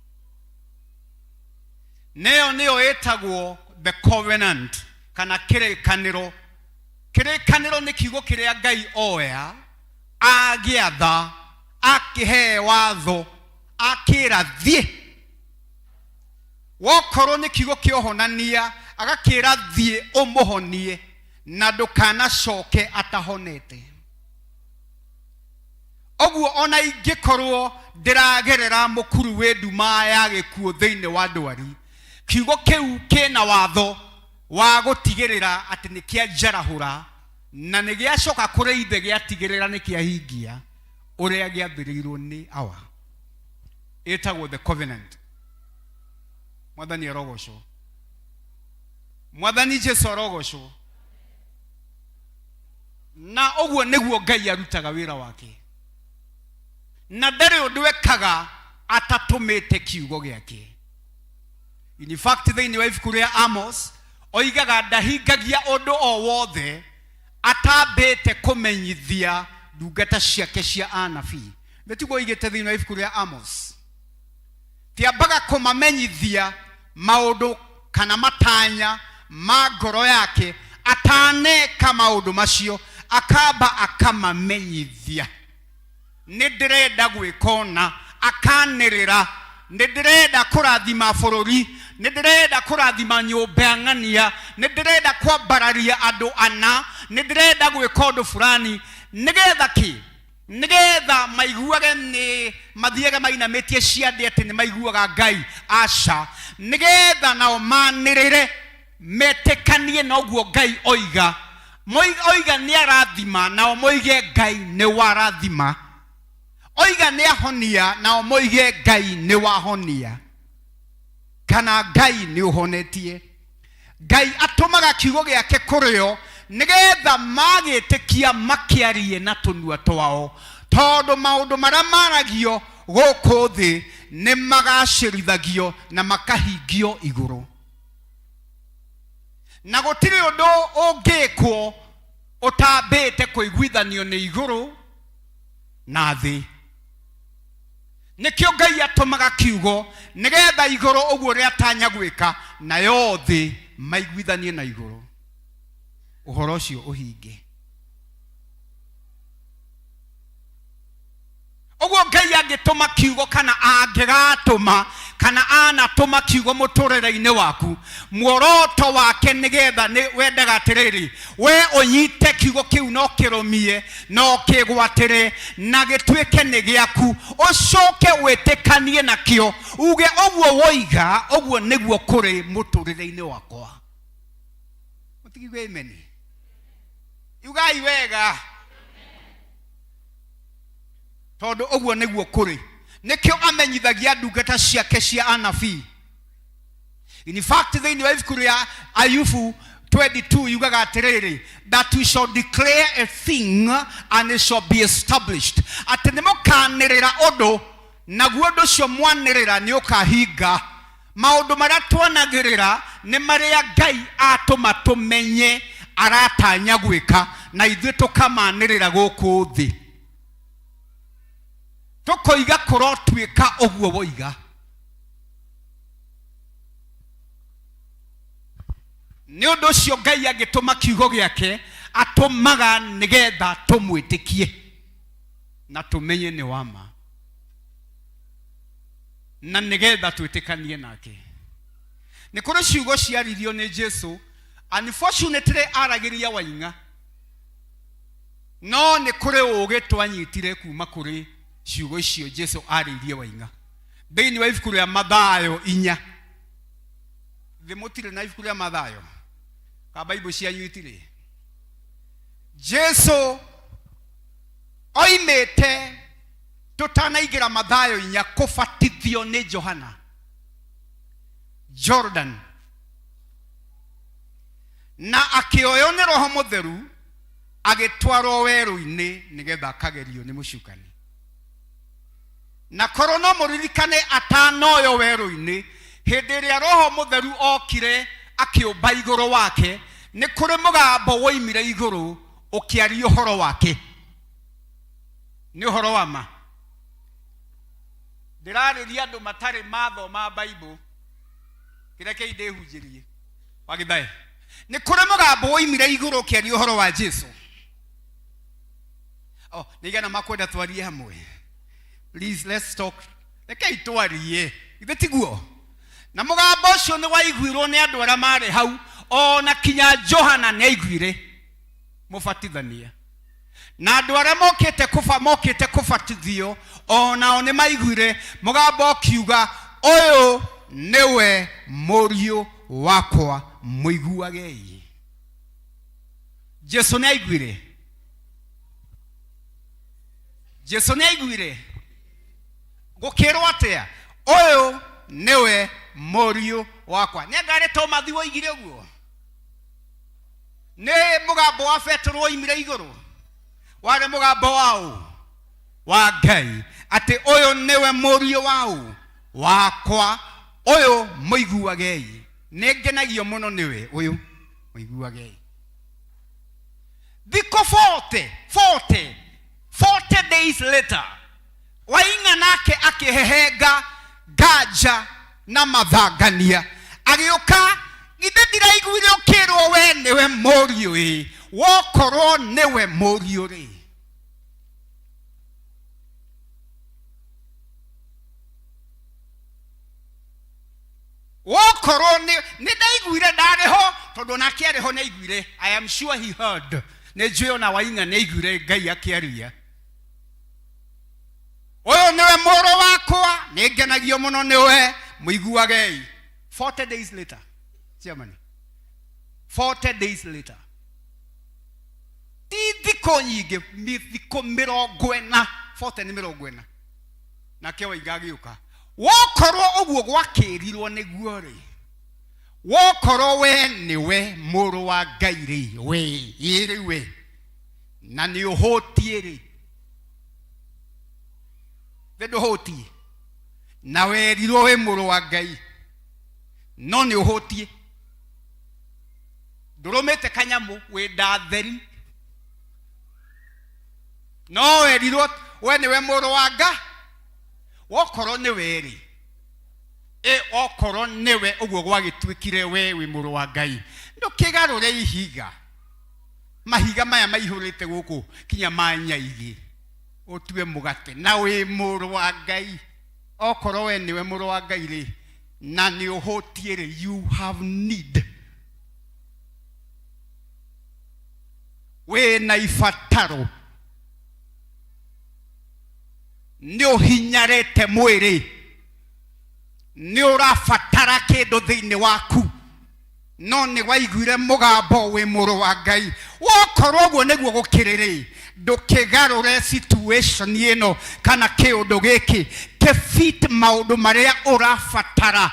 Neyo nĩyo ĩtagwo the covenant kana kĩrĩkanĩro. Kĩrĩkanĩro nĩ kiugo kĩrĩa Ngai oya agĩatha, akĩhe watho, akĩra thiĩ. Wokorwo nĩ kiugo kĩa ũhonania, agakĩra thiĩ ũmũhonie na ndũkanacoke atahonete. Ũguo ona ingĩkorwo ndĩragerera mũkuru wĩ nduma ya gĩkuũ thĩinĩ wa ndwari, kiugo kĩu kĩna watho wa gũtigĩrĩra atĩ nĩ kĩanjarahũra na nĩ gĩacoka kũrĩ ithe gĩatigĩrĩra nĩ kĩahingia ũrĩa gĩathĩrĩirwo nĩ Awa. Ĩtagwo the covenant. Mwathani arogocwo. Mwathani Jesu arogocwo. Na ũguo nĩguo Ngai arutaga wĩra wake, na ndarĩ ũndũ ekaga atatũmĩte kiugo gĩake. In fact, thĩinĩ wa ibuku rĩa Amos oigaga ndahingagia ũndũ o wothe atambĩte kũmenyithia ndungata ciake cia anabii. Nĩ tiguo oigĩte thĩinĩ wa ibuku rĩa Amos, tiambaga kũmamenyithia maũndũ kana matanya ma ngoro yake ataneka maũndũ macio, akamba akamamenyithia. Nĩ ndĩrenda gwĩka ũna, akanĩrĩra, nĩ ndĩrenda kũrathima bũrũri, nĩ ndĩrenda kũrathima nyũmba ya ng'ania, nĩ ndĩrenda kwambararia andũ ana, nĩ ndĩrenda gwĩka ũndũ fulani, nĩgetha kĩ? Nĩgetha maiguage nĩ mathiage mainamĩtie ciande atĩ nĩ maiguaga Ngai. Aca, nĩgetha nao manĩrĩre metĩkanie na ũguo Ngai oiga. Oiga nĩ arathima, nao moige Ngai nĩ warathima. Oiga nĩ ahonia, nao moige Ngai nĩ wahonia, kana Ngai nĩ ũhonetie. Ngai atũmaga kiugo gĩake kũrĩ o nĩgetha magĩtĩkia makĩarie na tũnua twao, tondũ maũndũ marĩa maragio gũkũ thĩ nĩ magacĩrithagio na makahingio igũrũ. Na gũtirĩ ũndũ ũngĩkwo ũtambĩte kũiguithanio nĩ igũrũ na thĩ. Nĩkĩo Ngai atũmaga kiugo nĩgetha igũrũ ũguo rĩatanya gwĩka, nayo thĩ maiguithanie na igũrũ, ũhoro ũcio ũhinge. Ũguo Ngai angĩtũma kiugo kana angĩgatũma kana anatũma kiugo mũtũrĩre-inĩ waku, muoroto wake nĩgetha nĩ wendaga atĩrĩrĩ, we ũnyite kiugo kĩu na ũkĩrũmie na ũkĩgwatĩre na gĩtuĩke nĩ gĩaku, ũcoke wĩtĩkanie nakĩo, uge ũguo woiga ũguo nĩguo kũrĩ mũtũrĩre-inĩ wakwa. Mũtikiuge amen. Ugai wega, tondũ ũguo nĩguo kũrĩ. Nĩkĩo amenyithagia ndungata ciake cia anabii. In fact, thĩinĩ wa ibuku rĩa Ayubu 22 yugaga atĩrĩrĩ, that we shall declare a thing and it shall be established, atĩ nĩ mũkanĩrĩra ũndũ naguo ũndũ ũcio mwanĩrĩra nĩ ũkahinga. Maũndũ marĩa twanagĩrĩra nĩ marĩa Ngai atũma tũmenye aratanya gwĩka, na ithuĩ tũkamanĩrĩra gũkũ thĩ, tũkoiga kũrotuĩka ũguo woiga. Nĩ ũndũ ũcio Ngai angĩtũma kiugo gĩake, atũmaga nĩgetha tũmwĩtĩkie na tũmenye nĩ wa ma, na nĩgetha twĩtĩkanie nake. Nĩ kũrĩ ciugo ciaririo nĩ Jesu, unfortunately aragĩria Waing'a, no nĩ kũrĩ ũũgĩ twanyitire kuma kũrĩ ciugo icio Jesu arĩirie Waing'a thĩinĩ wa ibuku rĩa Mathayo inya. Thĩ mũtirĩ na ibuku rĩa Mathayo ka Bible cianyu itirĩ? Jesu oimĩte tũtanaingĩra Mathayo inya kũbatithio nĩ Johana Jordan, na akĩoywo nĩ Roho Mũtheru agĩtwarwo werũ-inĩ nĩgetha akagerio nĩ mũcukani. Na korwo no mũririkane atanoyo werũ-inĩ, hĩndĩ ĩrĩa Roho Mũtheru okire akĩũmba igũrũ wake, nĩ kũrĩ mũgambo woimire igũrũ ũkĩaria ũhoro wake. Nĩ ũhoro wa ma. Ndĩrarĩria andũ matarĩ mathoma Bible, kĩrekei ndĩhunjĩrie. Wagĩthae. Nĩ kũrĩ mũgambo woimire igũrũ ũkĩaria ũhoro wa Jesu. Oh, nĩ igana makwenda twarie hamwe. Please, let's talk. Rekei twarie. Githĩ tiguo? Na mũgambo ũcio nĩ waiguirwo nĩ andũ arĩa marĩ hau, ona kinya Johana nĩ aiguire mũbatithania. Na andũ arĩa mokĩte kũba mokĩte kũbatithio onao nĩ maiguire mũgambo ũkiuga, ũyũ nĩwe mũriũ wakwa, mũiguagei. Jesu nĩ aiguire. Jesu nĩ aiguire gũkĩrwo atĩa, ũyũ nĩwe mũriũ wakwa. Nĩ anga arĩ Tomathi woigire ũguo? Nĩ mũgambo wa Petero woimire igũrũ? Warĩ mũgambo wa ũ? Wa Ngai, atĩ ũyũ nĩwe mũriũ wa ũ? Wakwa, ũyũ mũiguagei. Nĩ ngenagio mũno nĩwe, ũyũ mũiguagei. Thikũ 40, 40, 40 days later, Waing'a nake akĩhehenga nganja na mathangania, agĩũka, githĩ ndiraiguire ũkĩrwo we nĩwe mũriũ? Ĩ wokorwo nĩwe mũriũ rĩ, wokorwo nĩ nĩ ndaiguire ndarĩ ho, tondũ nake arĩ ho nĩ aiguire. I am sure he heard. Nĩ njũĩ ona Waing'a nĩ aiguire Ngai akĩaria, ũyũ nĩwe mũrũ wakwa, nĩ ngenagio mũno nĩwe, mũiguagei. 40 days later, Germany, 40 days later, ti thikũ nyingĩ, thikũ 40, 40 nĩ 40, nake Waing'a agĩũka. Wokorwo ũguo gwakĩrirwo nĩguo rĩ, wokorwo we nĩwe mũrũ wa Ngai rĩ, we ĩ rĩu we na nĩ ũhũtiĩ rĩ, thĩ ndũhũtiĩ, na werirwo wĩ mũrũ wa Ngai no nĩ ũhũtiĩ, ndũrũmĩte kanyamũ, wĩ nda theri, no werirwo we nĩwe mũrũ wa Ngai. Wokorwo nĩwe rĩ, ĩ okorwo nĩwe ũguo gwagĩtuĩkire we wĩ mũrũ wa Ngai, ndũkĩgarũre ihiga, mahiga maya maihũrĩte gũkũ kinya ma nyaigĩ, ũtue mũgate, na wĩ mũrũ wa Ngai. Okorwo we nĩwe mũrũ wa Ngai rĩ, na nĩ ũhũtiĩ rĩ, you have need, wĩ na ibataro, nĩ ũhinyarĩte mwĩrĩ, nĩ ũrabatara kĩndũ thĩinĩ waku, no nĩ waiguire mũgambo wĩ mũrũ wa Ngai. Wokorwo ũguo nĩguo gũkĩrĩ rĩ, ndũkĩgarũre situation ĩno kana kĩũndũ gĩkĩ kĩfit maũndũ marĩa ũrabatara,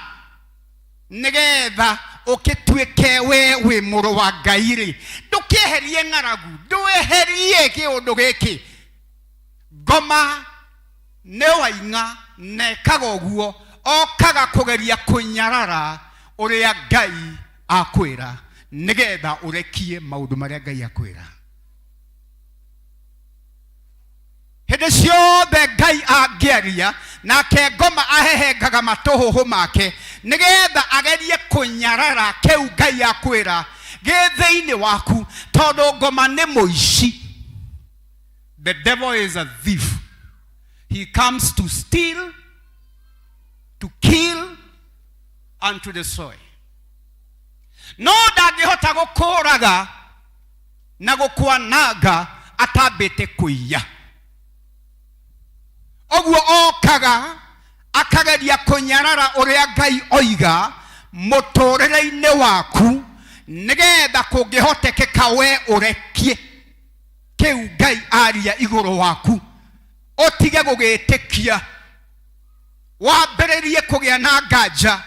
nĩgetha ũkĩtuĩke we wĩ mũrũ wa Ngai rĩ, ndũkĩeherie ng'aragu, ndũeherie kĩũndũ gĩkĩ. Ngoma nĩ Waing'a na ekaga ũguo, okaga kũgeria kũnyarara ũrĩa Ngai akwĩra, nĩgetha ũrekie maũndũ marĩa Ngai akwĩra. Hĩndĩ ciothe Ngai angĩaria, nake ngoma ahehengaga matũhũhũ make nĩgetha agerie kũnyarara Kũnyarara kĩu Ngai akwĩra gĩ thĩinĩ waku, tondũ ngoma nĩ mũici. The devil is a thief. He comes to steal, to kill and to destroy. No ndangĩhota gũkũraga na gũkwananga atambĩte kũiya. Ũguo okaga akageria kũnyarara ũrĩa Ngai oiga mũtũrĩre-inĩ waku, nĩgetha kũngĩhotekeka we ũrekie kĩu Ngai aria igũrũ waku, ũtige gũgĩtĩkia, wambĩrĩrie kũgĩa na nganja,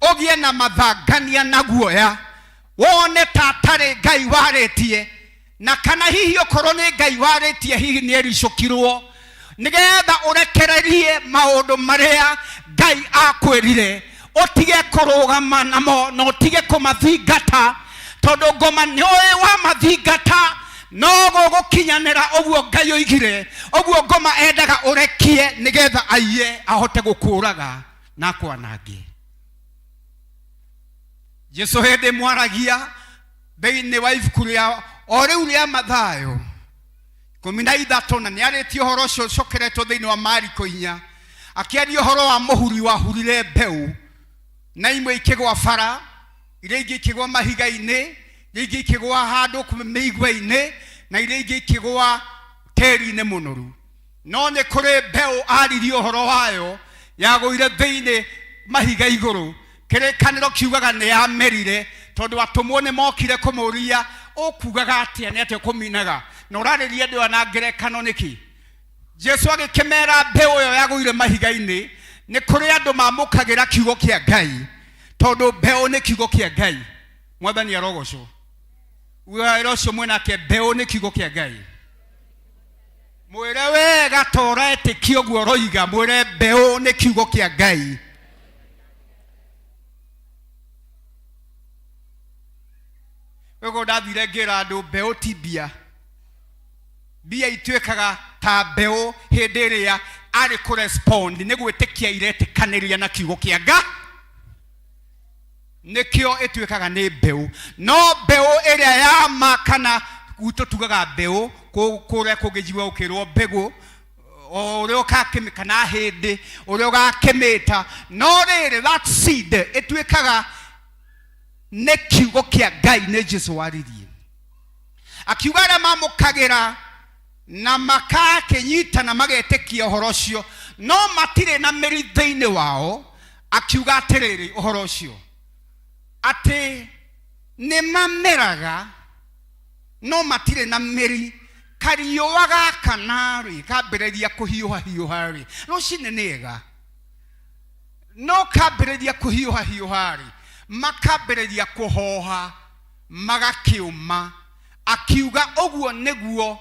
ũgĩe na mathangania na guoya, wone ta atarĩ Ngai warĩtie, na kana hihi okorwo nĩ Ngai warĩtie hihi nĩ ericũkirwo, nĩgetha ũrekererie maũndũ marĩa Ngai akwĩrire, ũtige kũrũgama namo na ũtige kũmathingata, tondũ ngoma nĩũĩ wamathingata no gũgũkinyanĩra ũguo Ngai oigire. Ũguo ngoma endaga ũrekie nĩgetha aiye ahote gũkũraga na akwanange. Jesu hĩndĩ mwaragia thĩinĩ wa ibuku rĩa o rĩu rĩa Mathayo 13, na nĩarĩtie ũhoro ũcio ũcokeretwo thĩinĩ wa Mariko 4, akĩaria ũhoro wa mũhuri wahurire mbeũ, na imwe ikĩgwa bara, iria ingĩ ikĩgwa mahiga-inĩ, iria ingĩ ikĩgwa handũ mĩigua-inĩ, na iria ingĩ ikĩgwa tĩri-inĩ mũnoru. No nĩ kũrĩ mbeũ aririe ũhoro wayo yagũire thĩinĩ mahiga igũrũ. Kĩrĩkanĩro kiugaga nĩ yamerire, tondũ atũmwo nĩ mokire kũmũria, ũkugaga atĩa, nĩ atĩa ũkũminaga, na ũrarĩria andũ aya na ngerekano nĩkĩ? Jesu agĩkĩmera mbeũ ĩyo yagũire mahiga-inĩ nĩ kũrĩ andũ mamũkagĩra kiugo kĩa Ngai, tondũ mbeũ nĩ kiugo kĩa Ngai. Mwathani arogocwo. Wĩra ũcio mwĩnake, mbeũ nĩ kiugo kĩa Ngai. Mwĩre wega ta ũretĩkia ũguo ũroiga, mwĩre mbeũ nĩ kiugo kĩa Ngai. Ũguo ndathire ngĩra andũ mbeũ ti mbia. Mbia ituĩkaga ta mbeũ hĩndĩ ĩrĩa arĩ kũrespond nĩ gwĩtĩkia iretĩkanĩria na kiugo kĩa Ngai, nĩkĩo ĩtuĩkaga nĩ mbeũ. No mbeũ ĩrĩa ya ma, kana gwitũ tugaga mbeũ, kũrĩa kũngĩ njigua gũkĩrwo mbegũ, o ũrĩa ũgakĩmĩ kana hĩndĩ ũrĩa ũgakĩmĩta, no rĩrĩ, that seed ĩtuĩkaga nĩ kiugo kĩa Ngai. Nĩ Jesu waririe akiuga arĩa mamũkagĩra na makakĩnyita na magetĩkia ũhoro ũcio, no matirĩ na mĩri thĩinĩ wao, akiuga atĩrĩrĩ ũhoro ũcio atĩ nĩ mameraga no matirĩ na mĩri. Kariũa gakana rĩ, kambĩrĩria kũhiũha hiũha rĩ, rũcinĩ nĩega, no kambĩrĩria kũhiũha hiũha rĩ, makambĩrĩria kũhoha magakĩũma. Akiuga ũguo nĩguo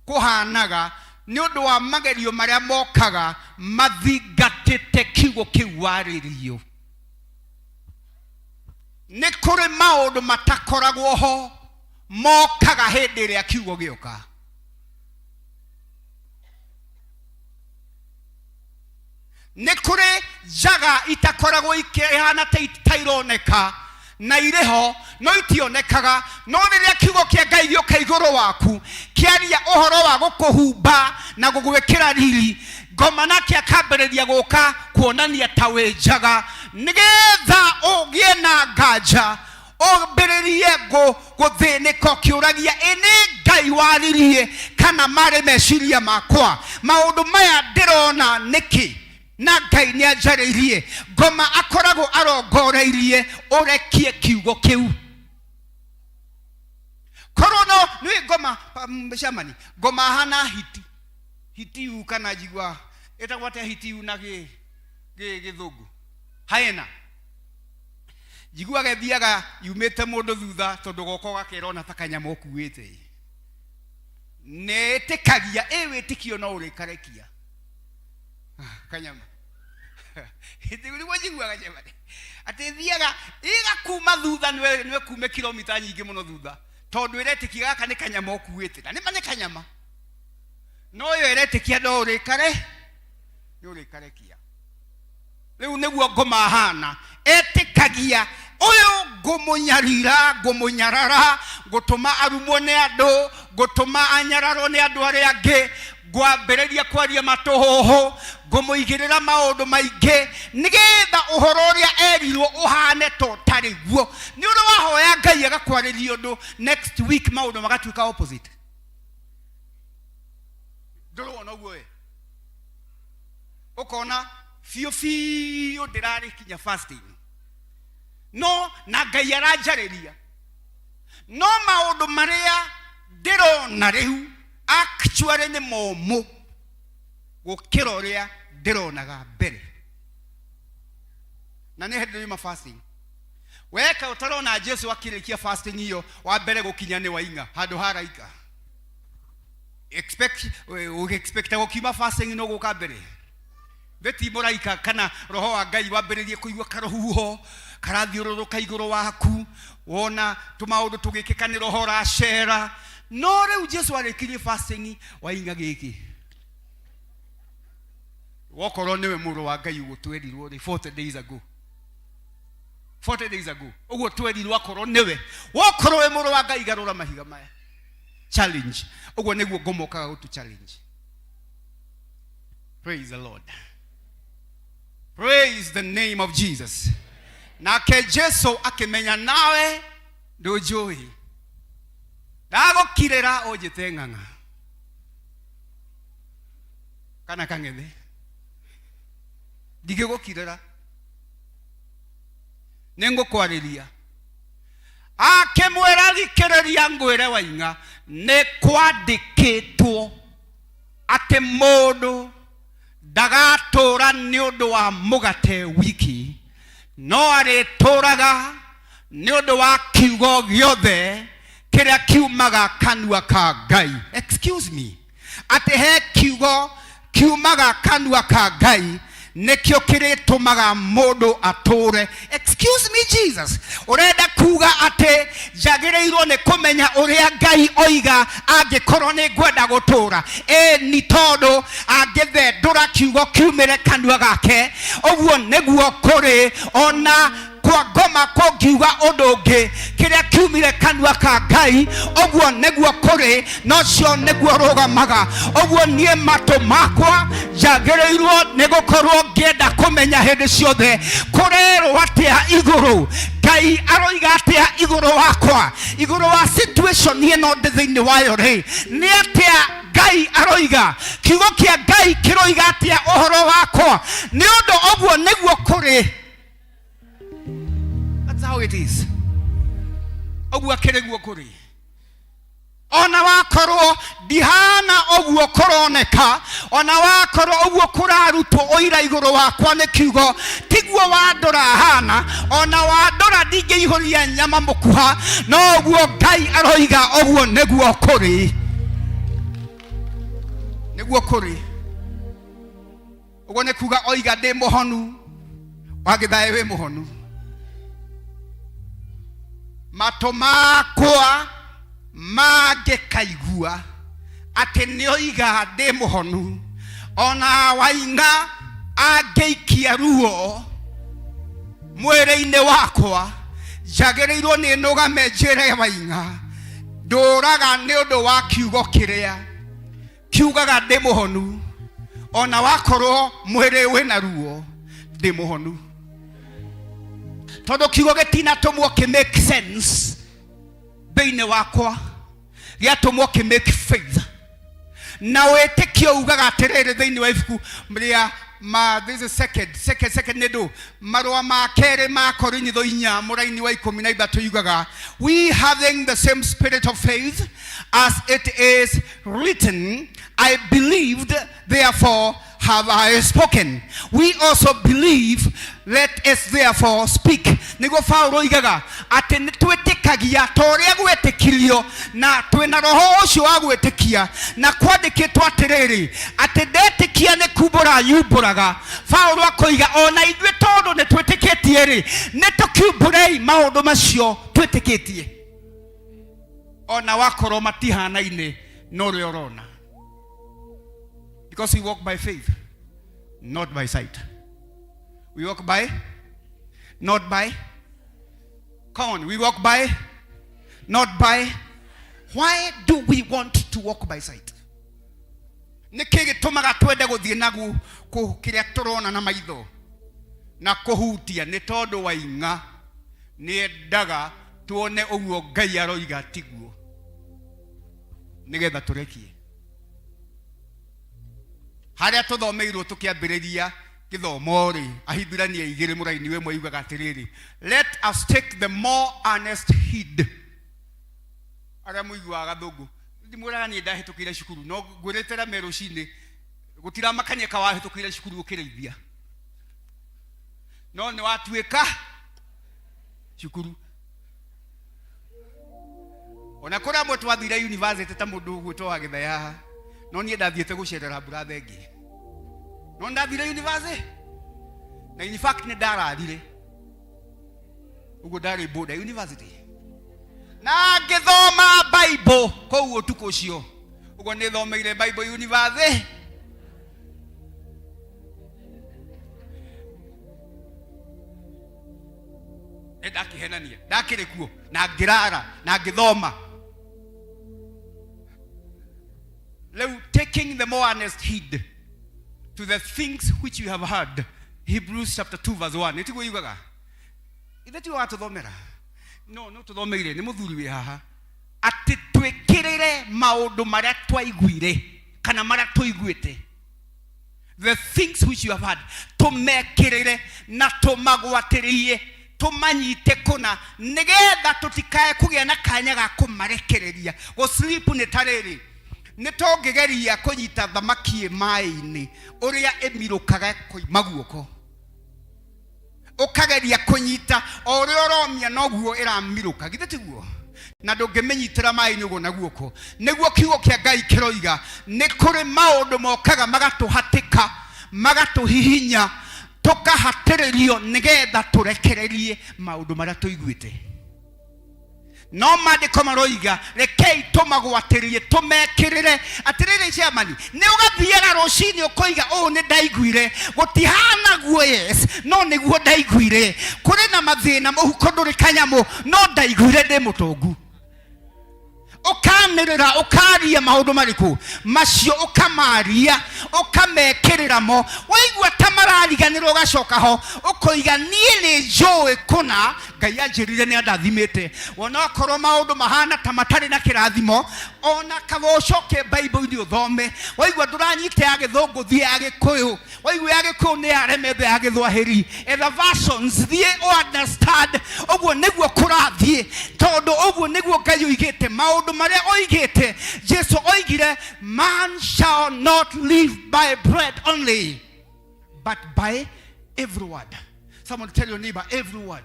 kũhanaga nĩ ũndũ wa magerio marĩa mokaga mathingatĩte kiugo kĩu warĩrio. Nĩ kũrĩ maũndũ matakoragwo ho mokaga hĩndĩ ĩrĩa kiugo gĩoka. Nĩ kũrĩ njaga itakoragwo ihana ta ironeka na irĩ ho no itionekaga, no rĩrĩa kiugo kĩa Ngai gĩũka igũrũ waku kĩaria ũhoro wa gũkũhumba na gũgwĩkĩra riri, ngoma nake akambĩrĩria gũka kuonania ta wĩ njaga, nĩgetha ũgĩe na nganja, ũmbĩrĩrie gũthĩnĩka ũkĩũragia, ĩ nĩ Ngai waririe kana marĩ meciria makwa? Maũndũ maya ndĩrona nĩkĩ na Ngai nĩ anjarĩirie? Ngoma akoragwo arongoreirie ũrekie kiugo kĩu. Korwo no nĩ ngoma cemani, ngoma hana hiti hitiu, kana njigua ĩtagwo atĩa hitiu na gĩthũngũ, hyena. Njiguaga ĩthiaga yumĩte mũndũ thutha, tondũ goka ũgakĩrona ta kanyamũ ũkuĩte. Nĩ ĩtĩkagia ĩ wĩtĩkio no ũrĩkarekia kanyama. Nĩguo njiguaga cemani atĩ ĩthiaga ĩgakuma thutha, nĩwe kume kilomita nyingĩ mũno thutha, tondũ ĩretĩkia gaka nĩ kanyama ũkuĩte, na nĩma nĩ kanyama, no yo ĩretĩkia no ũrĩkare, nĩ ũrĩkarekia. Rĩu nĩguo ngoma hana etĩkagia ũyũ. Ngũmũnyarira, ngũmũnyarara, ngũtũma arumwo nĩ andũ, ngũtũma anyararwo nĩ andũ arĩa angĩ, ngwambĩrĩria kwaria matũhũhũ, ngũmũigĩrĩra maũndũ maingĩ, nĩgetha ũhoro ũrĩa erirwo ũhane ta ũtarĩ guo. Nĩ ũrĩ wahoya Ngai agakwarĩria ũndũ, next week maũndũ magatuĩka opposite. Ndũrĩ wona ũguo we? Ũkona biũ biũ ndĩrarĩ kinya fasting, no na Ngai aranjarĩria, no maũndũ marĩa ndĩrona rĩu actually nĩ momũ gũkĩra ũrĩa ndĩronaga mbere. Na nĩ hĩndĩ ndĩma fasting weka ũtarona Jesu akĩrĩkia fasting iyo, wa mbere gũkinya nĩ Waing'a handũ ha raika. Expect ũgĩexpecta gũkiuma fasting no gũka mbere thĩ ti mũraika kana roho wa Ngai wambĩrĩrie kũigua karũhuho karathiũrũrũka igũrũ waku, wona tũmaũndũ tũgĩkĩka nĩ roho ũracera. No rĩu Jesu arĩkirie fasting, Waing'a gĩkĩ, wokorwo nĩwe mũrũ wa Ngai, ũguo twerirwo rĩ 40 days ago, 40 days ago, ũguo twerirwo, akorwo nĩwe, wokorwo wĩ mũrũ wa Ngai, garũra mahiga maya. Challenge ũguo nĩguo ngomokaga gũtũ challenge. Praise the Lord, praise the name of Jesus. Nake Jesu akĩmenya nawe ndũnjũĩ, ndagũkirĩra ũnjĩte ng'ang'a kana kang'ethe, ndingĩgũkirĩra, nĩ ngũkwarĩria. Akĩmwĩra, thikĩrĩria ngwĩre Waing'a, nĩ kwandĩkĩtwo atĩ mũndũ ndagatũũra nĩ ũndũ wa mũgate wiki, no arĩtũũraga nĩ ũndũ wa kiugo gĩothe kĩrĩa kiumaga kanua ka Ngai. Excuse me, atĩ he kiugo kiumaga kanua ka Ngai nĩkĩo kĩrĩtũmaga mũndũ atũũre. Excuse me, Jesus, ũrenda kuga atĩ njagĩrĩirwo nĩ kũmenya ũrĩa Ngai oiga angĩkorwo nĩ ngwenda gũtũũra? Ĩ ni tondũ angĩthendũra kiugo kiumĩre kanua gake, ũguo nĩguo kũrĩ. Ona kwa ngoma kũngiuga ũndũ ũngĩ, kĩrĩa kiumire kanua ka Ngai ũguo nĩguo kũrĩ, nocio nĩguo rũgamaga. Ũguo niĩ matũ makwa njagĩrĩirwo nĩ gũkorwo ngĩenda kũmenya hĩndĩ ciothe kũrerwo atĩa igũrũ, Ngai aroiga atĩa igũrũ wakwa, igũrũ wa situation ĩno ndĩ thĩinĩ wayo rĩ, nĩ atĩa Ngai aroiga, kiugo kĩa Ngai kĩroiga atĩa ũhoro wakwa, nĩ ũndũ ũguo nĩguo kũrĩ. That's how it is. Ũguo akĩrĩ guo kũrĩ. Ona wakorwo ndihana ũguo kũroneka, ona wakorwo ũguo kũrarutwo ũira igũrũ wakwa nĩ kiugo, tiguo wandora hana, ona wandora ndingĩihũria nyama mũkuha, no ũguo Ngai aroiga ũguo nĩguo kũrĩ, nĩguo kũrĩ. Ũguo nĩ kuga oiga ndĩ mũhonu, wagĩthaĩ wĩ mũhonu. Matũ makwa mangĩkaigua atĩ nĩ oiga ndĩ mũhonu, ona Waing'a angĩikia ruo mwĩrĩ-inĩ wakwa, njagĩrĩirwo nĩ nũgame njĩre Waing'a, ndũraga nĩ ũndũ wa kiugo kĩrĩa kiugaga ndĩ mũhonu, ona wakorwo mwĩrĩ wĩna ruo ndĩ mũhonu, tondũ kiugo gĩtinatũmwo kĩ make sense thĩinĩ wakwa, gĩatũmwo kĩ make faith. Na wĩtĩkio ugaga atĩrĩrĩ thĩinĩ wa ibuku rĩa ma, this is second nĩ ndũ marũa ma kerĩ ma Korinitho 4 mũraini wa 13 yugaga, we having the same spirit of faith, as it is written, I believed, therefore have I spoken. We also believe, let us therefore speak. Nĩguo Paulo oigaga atĩ nĩ twĩtĩkagia ta ũrĩa gwĩtĩkirio, na twĩna roho ũcio wa gwĩtĩkia, na kwandĩkĩtwo atĩrĩrĩ atĩ ndetĩkia nĩ kumbũra nyumbũraga. Paulo akoiga ona ithuĩ tondũ nĩ twĩtĩkĩtie rĩ, nĩ tũkiumbũrei maũndũ macio twĩtĩkĩtie, ona wakorwo matihanaine na ũrĩa ũrona, because we walk by faith, not by sight. We walk by, not by. Come on, we walk by, not by. Why do we want to walk by sight? Nĩ kĩ gĩtũmaga twende gũthiĩ na kĩrĩa tũrona na maitho na kũhutia? Nĩ tondũ waing'a nĩendaga tuone ũguo Ngai aroiga tiguo, nĩgetha tũrekie harĩa tũthomeirwo tũkĩambĩrĩria gĩthomo rĩ. Ahibirania 2 mũraini wĩmwe yugaga atĩrĩrĩ, let us take the more earnest heed. Arĩa mũiguaga gathũngũ, ndimwĩraga niĩ ndahĩtũkĩire cukuru, no ngwĩrĩte rame rũcinĩ gũtiramakania ka wahĩtũkĩire cukuru ũkĩrĩithia, no nĩ watuĩka cukuru. Ona kũrĩ amwe twathire university ta mũndũ ũgwĩtwo wa Gĩthaya haha, no niĩ ndathiĩte gũcerera mbura thengi, no ndathire university na in fact nĩ ndararire ũguo, ndarĩ boarder university na ngĩthoma Bible kũu ũtukũ ũcio. Ũguo nĩ thomeire Bible university. Nĩ ndakĩhenania, ndakĩrĩ kuo na ngĩrara na ngĩthoma. Rĩu, taking the more earnest heed to the things which you have heard, Hebrews chapter 2 verse 1, nĩ tiguo yugaga? Ithe tiwe watũthomera? No tũthomeire nĩ mũthuri wĩ haha, atĩ twĩkĩrĩre maũndũ marĩa twaiguire kana marĩa tũiguĩte, the things which you have heard, tũmekĩrĩre na tũmagwatĩrĩrie, tũmanyite kũna, nĩgetha tũtikae kũgĩa na kanya ga kũmarekereria gũslip. Nĩ ta rĩrĩ, nĩ tũngĩgeria kũnyita thamaki ĩ maĩ-inĩ, ũrĩa ĩmirũkaga koima guoko, ũkageria kũnyita, o ũrĩa ũromia noguo ĩramirũka, githĩ tiguo? Na ndũngĩmĩnyitĩra maĩ-inĩ ũguo na guoko. Nĩguo kiugo kĩa Ngai kĩroiga, nĩ kũrĩ maũndũ mokaga magatũhatĩka, magatũhihinya, tũkahatĩrĩrio nĩgetha tũrekererie maũndũ marĩa tũiguĩte. No maandĩko maroiga, rekei tũmagwatĩrie, tũmekĩrĩre. Atĩrĩrĩ chairman, nĩ ũgathiaga rũcinĩ ũkoiga ũũ, nĩ ndaiguire gũtihana guo, yes, no nĩguo ndaiguire kũrĩ na mathĩna, mũhuko ndũrĩ kanyamũ, no ndaiguire ndĩ mũtongu. Ũkanĩrĩra, ũkaria maũndũ marĩkũ macio, ũkamaria, ũkamekĩrĩra mo. Waigua ta marariganĩrwo, ũgacoka ho ũkoiga, niĩ nĩ njũĩ kũna Ngai anjĩrire nĩ andathimĩte, ona okorwo maũndũ mahana ta matarĩ na kĩrathimo. Ona kaba ũcoke Bible-inĩ ũthome. Waigua ndũranyita ya gĩthũngũ, thiĩ ya gĩkũyũ. Waigua ya gĩkũyũ nĩ yaremete, ya gĩthwahĩri, etha versions, thiĩ ũ understand ũguo nĩguo kũrathiĩ, tondũ ũguo nĩguo Ngai oigĩte. Maũndũ marĩa oigĩte, Jesu oigire, man shall not live by bread only, but by every word. Someone tell your neighbor, every word.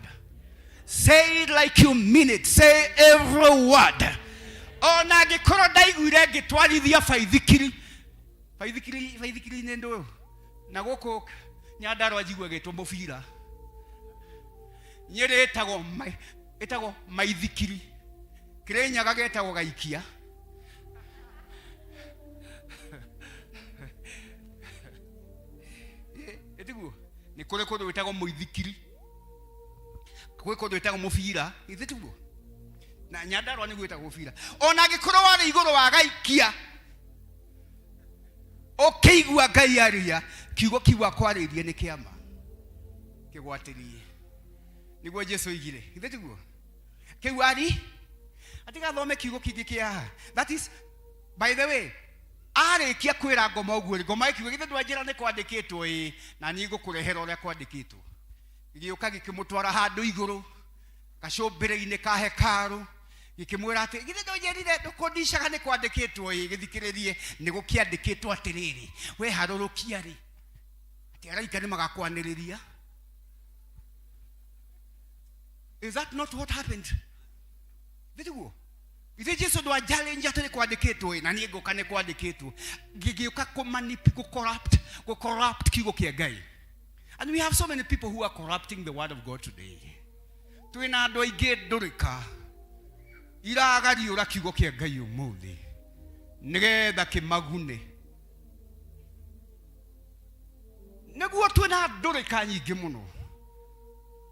Say it like you mean it. Say every word. Ona angĩkorwo ndaiguire ngĩtwarithia baithikiri, baithikiri, baithikiri nĩ ndũyũ na gũkũ Nyandarua njigua ĩgĩtwo mũbira, Nyĩrĩ ĩtagwo ĩtagwo maithikiri, Kĩrĩnyaga getagwo gaikia. Ĩtiguo nĩ kũrĩ kũndũ gwĩtagwo mũithikiri, gwĩ kũndũ gwĩtagwo mũbira, githĩ tiguo? Na Nyandarua nĩguo ĩtagwo mũbira. Ona angĩkorwo warĩ igũrũ wa gaikia ũkĩigua Ngai aria, kiugo kiu akwarĩirie nĩ kĩama, kĩgwatĩrie. Nĩguo Jesu oigire, githĩ tiguo? Kĩu ari atigathome kiugo kĩngĩ kĩa haha. That is, by the way, arĩkia kwĩra ngoma ũguo rĩ, ngoma ĩkiuga, githĩ ndwanjĩra nĩ kwandĩkĩtwo? Ĩĩ, na niĩ ngũkũrehera ũrĩa kwandĩkĩtwo. Gĩgĩũka gĩkĩmũtwara handũ igũrũ gacũmbĩrĩ-inĩ ka hekarũ, gĩkĩmwĩra atĩ, githĩ ndũnjĩrire ndũkũndicaga nĩ kwandĩkĩtwo? Ĩĩ, gĩthikĩrĩrie, nĩ gũkĩandĩkĩtwo atĩrĩrĩ, weharũrũkia rĩ, atĩ araika nĩ magakwanĩrĩria. Is that not what happened? Thĩtiguo ithe Jesu ndwa challenge atĩ nĩ kwandĩkĩtwo? Ĩ, na niĩ ngũka nĩ kwandĩkĩtwo, ngĩgĩũka kũ corrupt kiugo kĩa Ngai. And we have so many people who are corrupting the word of God today. Twĩna andũ aingĩ ndũrĩka iragariũra kiugo kĩa Ngai ũmũthĩ nĩgetha kĩmagune. Nĩguo twĩna ndũrĩka nyingĩ mũno.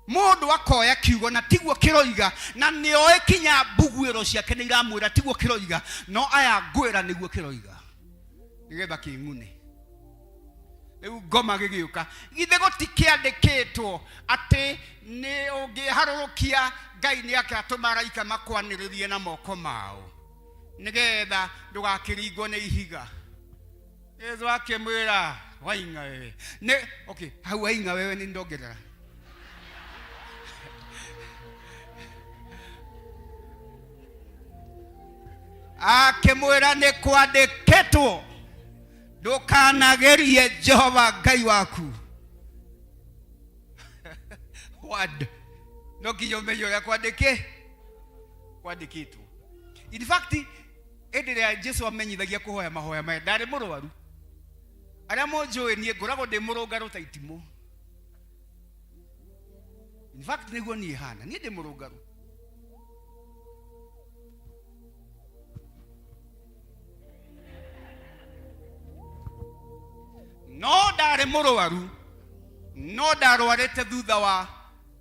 Mũndũ akoya kiugo na tiguo kĩroiga, na nĩoĩ kinya mbuguĩro ciake nĩ iramwĩra tiguo kĩroiga, no aya ngwĩra nĩguo kĩroiga nĩgetha kĩng'une. Rĩu ngoma gĩgĩũka, githĩ gũtikĩandĩkĩtwo atĩ nĩ ũngĩharũrũkia Ngai nĩ agatũma araika makwanĩrĩrie na moko mao nĩgetha ndũgakĩringwo nĩ ihiga. Yesu akĩmwĩra waing'a wewe nĩ okay, hau waing'a wewe nĩ ndongerera akĩmwĩra nĩ kwandĩkĩtwo ndũkanagerie Jehova Ngai waku. Word no nginya ũmenye ũrĩa kwandĩkĩtwo. In fact hĩndĩ ĩrĩa Jesu amenyithagia kũhoya mahoya maya ndarĩ mũrwaru. Arĩa mũnjũĩ niĩ ngoragwo ndĩ mũrũngarũ ta itimũ. In fact nĩguo niĩ hana, niĩ ndĩ mũrũngarũ. No ndarĩ mũrwaru, no ndarwarĩte thutha wa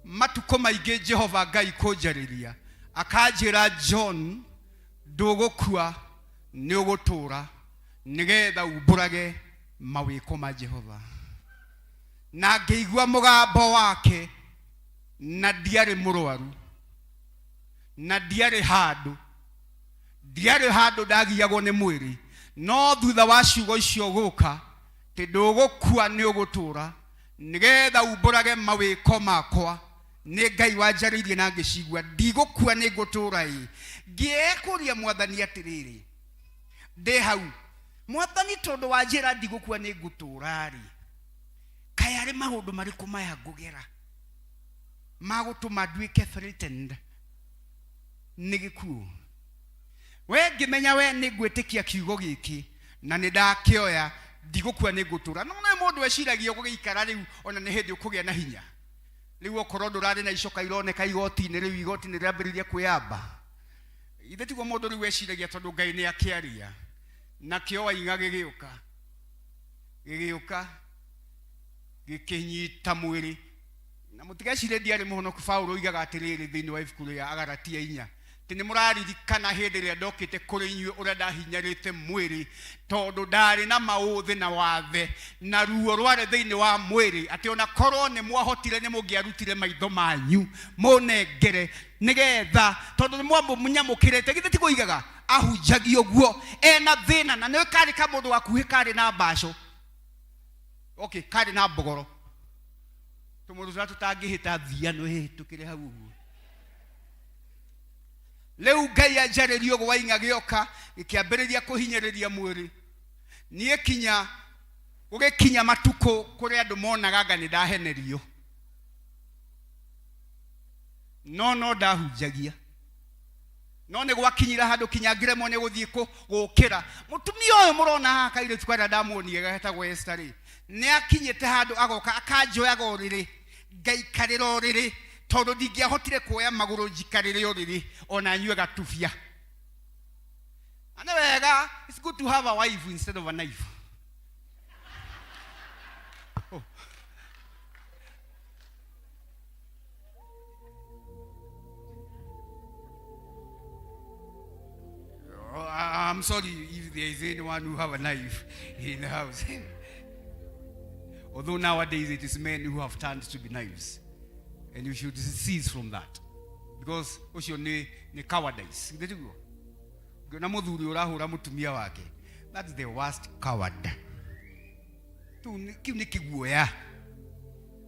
matukũ maingĩ Jehova Ngai kũnjarĩria akanjĩra, John, ndũgũkua nĩ ũgũtũũra nĩgetha umbũrage mawĩko ma Jehova. Na ngĩigua mũgambo wake, na ndiarĩ mũrwaru, na ndiarĩ handũ, ndiarĩ handũ ndagiagwo nĩ mwĩrĩ, no thutha wa ciugo icio gũka atĩ ndũgũkua nĩ ũgũtũũra nĩgetha umbũrage mawĩko makwa, nĩ Ngai wanjarĩirie na ngĩcigua, ndigũkua nĩ ngũtũũra. Ĩ ngĩekũria Mwathani atĩrĩrĩ, ndĩ hau Mwathani, tondũ wanjĩra ndigũkua nĩ ngũtũũra rĩ, kaĩ arĩ maũndũ marĩkũ maya ngũgera ma gũtũma nduĩke threatened nĩ gĩkuũ? We ngĩmenya we nĩ ngwĩtĩkia kiugo gĩkĩ na nĩ ndakĩoya, ndigũkua nĩ ngũtũũra. No nĩ mũndũ eciragia ũgũgĩikara rĩu ona nĩ hĩndĩ ũkũgĩa na hinya. Rĩu okorwo ndũrarĩ na icoka ironeka igoti-inĩ, rĩu igoti nĩ rĩambĩrĩria kwĩyamba. Ithe tiguo mũndũ rĩu eciragia, tondũ Ngai nĩ akĩaria. Nakĩo waing'a gĩgĩũka, gĩgĩũka gĩkĩnyita mwĩrĩ. Na mũtigecirie ndiarĩ mũhonoku. Paulo oigaga atĩrĩrĩ thĩinĩ wa ibuku rĩa Agalatia 4, atĩ nĩ mũraririkana hĩndĩ ĩrĩa ndokĩte kũrĩ inyuĩ ũrĩa ndahinyarĩte mwĩrĩ, tondũ ndarĩ na maũthĩ na wathe na ruo rwarĩ thĩinĩ wa mwĩrĩ, atĩ ona korwo nĩ mwahotire nĩ mũngĩarutire maitho manyu mũnengere, nĩgetha tondũ nĩ mwamũnyamũkĩrĩte. Githĩ tiguo oigaga? Ahunjagia ũguo ena thĩna, na nĩ karĩ kamũndũ gakuhĩ karĩ na mbaco, okay, karĩ na mbogoro, tũmũndũ tũrĩa tũtangĩhĩta thiano ĩhĩtũkĩre hau ũguo. Rĩu Ngai anjarĩria ũguo, waing'a gĩoka gĩkĩambĩrĩria kũhinyĩrĩria mwĩrĩ. Niĩ kinya gũgĩkinya matukũ kũrĩa andũ monaga anga nĩ ndahenerio, no ndahunjagia. No nĩ gwakinyire handũ kinya ngĩremwo nĩ gũthiĩ gũkĩra. Mũtumia ũyũ mũrona haha, kairĩtu karĩa ndamuonie getagwo Esther rĩ, nĩ akinyĩte handũ agoka akanjoyaga ũrĩrĩ ngaikarĩra ũrĩrĩ, tondũ ndingĩahotire kuoya magũrũ njikarĩre ũrĩrĩ ona nyue gatubia. Na nĩ wega, it's good to have a wife instead of a knife. Oh. Oh, I'm sorry if there is anyone who have a knife in the house. Although nowadays it is men who have turned to be knives. And you should cease from that. Because ũcio nĩ cowardice. Githĩ tiguo? Ũngĩona mũthuri ũrahũra mũtumia wake, that's the worst coward. Kĩu nĩ kĩguoya.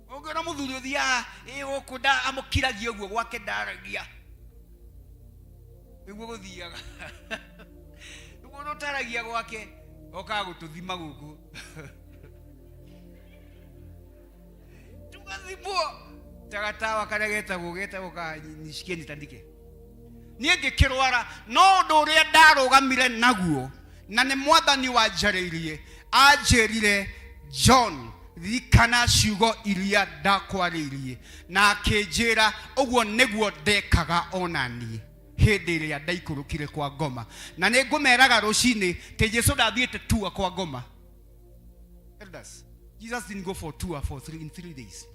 Ũngĩona mũthuri ũthiaga ĩ gũkũ nda amũkiragia ũguo gwake ndaragia. Nĩguo gũthiaga. Nĩguo ũtaragia gwake okaga gũtũthima gũkũ. Tugathimwo ta gatawa karĩa getagwo ka nishikie nitandike. Niĩ ngĩkĩrwara, no ũndũ ũrĩa ndarũgamire naguo, na nĩ Mwathani wanjarĩirie, anjĩrire, John, ririkana ciugo iria ndakwarĩirie. Na akĩnjĩra ũguo nĩguo ndekaga ona niĩ hĩndĩ ĩrĩa ndaikũrũkire kwa ngoma. Na nĩ ngũmeraga rũcinĩ atĩ Jesu ndathiĩte tua kwa ngoma. Elders, Jesus didn't go for tour for three, in 3 days.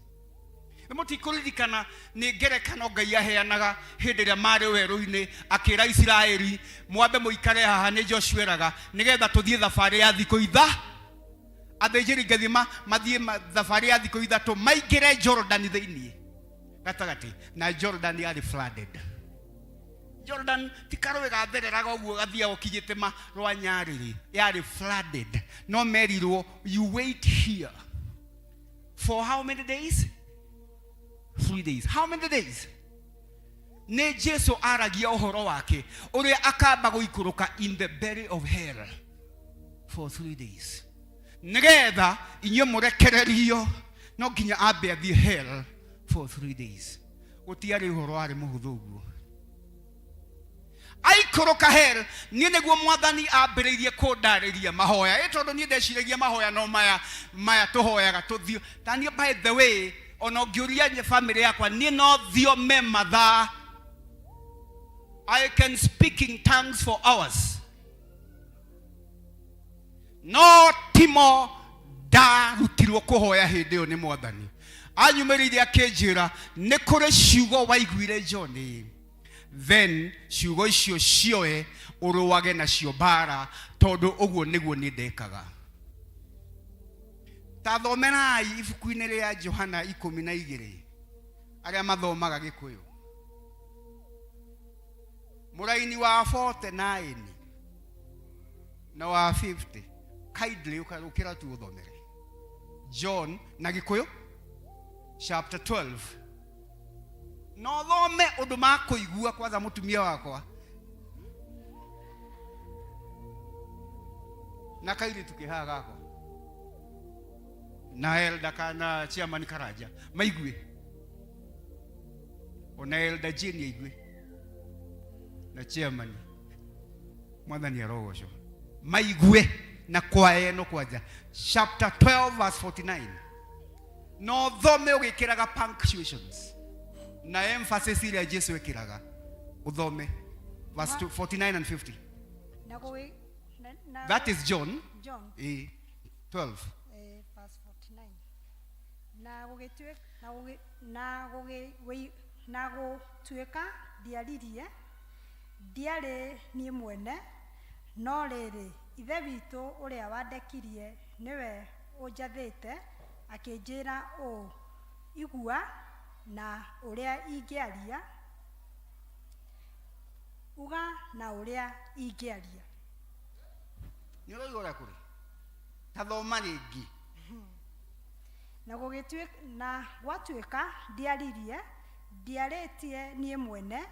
Nĩ mũtikũririkana nĩ ngerekano Ngai aheanaga hĩndĩ ĩrĩa marĩ werũ-inĩ akĩra Isiraeli mwambe mũikare haha nĩ Joshua eraga nĩgetha tũthiĩ thabarĩ ya thikũ itha athĩnjĩri Ngai mathiĩ thabarĩ ya thikũ ithatũ maingĩre Jordan thĩinĩ gatagatĩ na Jordan yarĩ flooded. Jordan ti karũĩ gathereraga ũguo gathiaga ũkinyĩte ma rwa nyarĩrĩ yarĩ flooded no merirwo you wait here for how many days? 3 days. How many days? Nĩ Jesu aragia ũhoro wake ũrĩa akamba gũikũrũka in the belly of hell for 3 days nĩgetha inyuĩ mũrekererio no nginya ambe athiĩ hell for 3 days. Gũtiarĩ ũhoro warĩ mũhũthũ ũguo aikũrũka hell. Niĩ nĩguo mwathani ambĩrĩirie kũndarĩria mahoya ĩ tondũ niĩ ndeciragia mahoya no maya maya tũhoyaga tũthiũ ta niĩ. By the way, ona ũngĩũria family yakwa, niĩ no thiome mathaa. I can speak in tongues for hours. No timo ndarutirwo kũhoya hĩndĩ ĩyo nĩ mwathani anyumĩrĩire akĩnjĩra nĩ kũrĩ ciugo waiguire John, then ciugo icio cioe ũrũage nacio mbara tondũ ũguo nĩguo niĩ ndekaga. Ta thomerai ibuku-inĩ rĩa Johana 12 arĩa mathomaga Gĩkũyũ mũraini wa 49 na wa 50. Kindly ũkĩra tu ũthomere John na Gĩkũyũ chapter 12 na ũthome ũndũ makũigua kwanza mũtumia wakwa na kairĩtu ke haha gakwa na elder kana chairman Karanja maigue ona elder Jane aigue na chairman mwathani arogocwo maigue na kwaya ĩno kwanja chapter 12 verse 49 na ũthome ũgĩkĩraga punctuations na emphasis iria Jesu ekĩraga ũthome verse 49 and 50. Na gũgĩ na That is John. John. 12. Verse 49 na gũgĩtuĩka na gũgĩ na gũgĩ na gũtuĩka ndiaririe ndiarĩ niĩ mwene no rĩrĩ ithe witũ ũrĩa wandekirie nĩwe ũnjathĩte akĩnjĩra ũũ igua na ũrĩa ingĩaria uga na ũrĩa ingĩaria. Nĩ ũraigua ũrĩa kũrĩ ta thoma rĩngĩ. Na gũgĩtuĩka na gwatuĩka ndiaririe ndiarĩtie niĩ mwene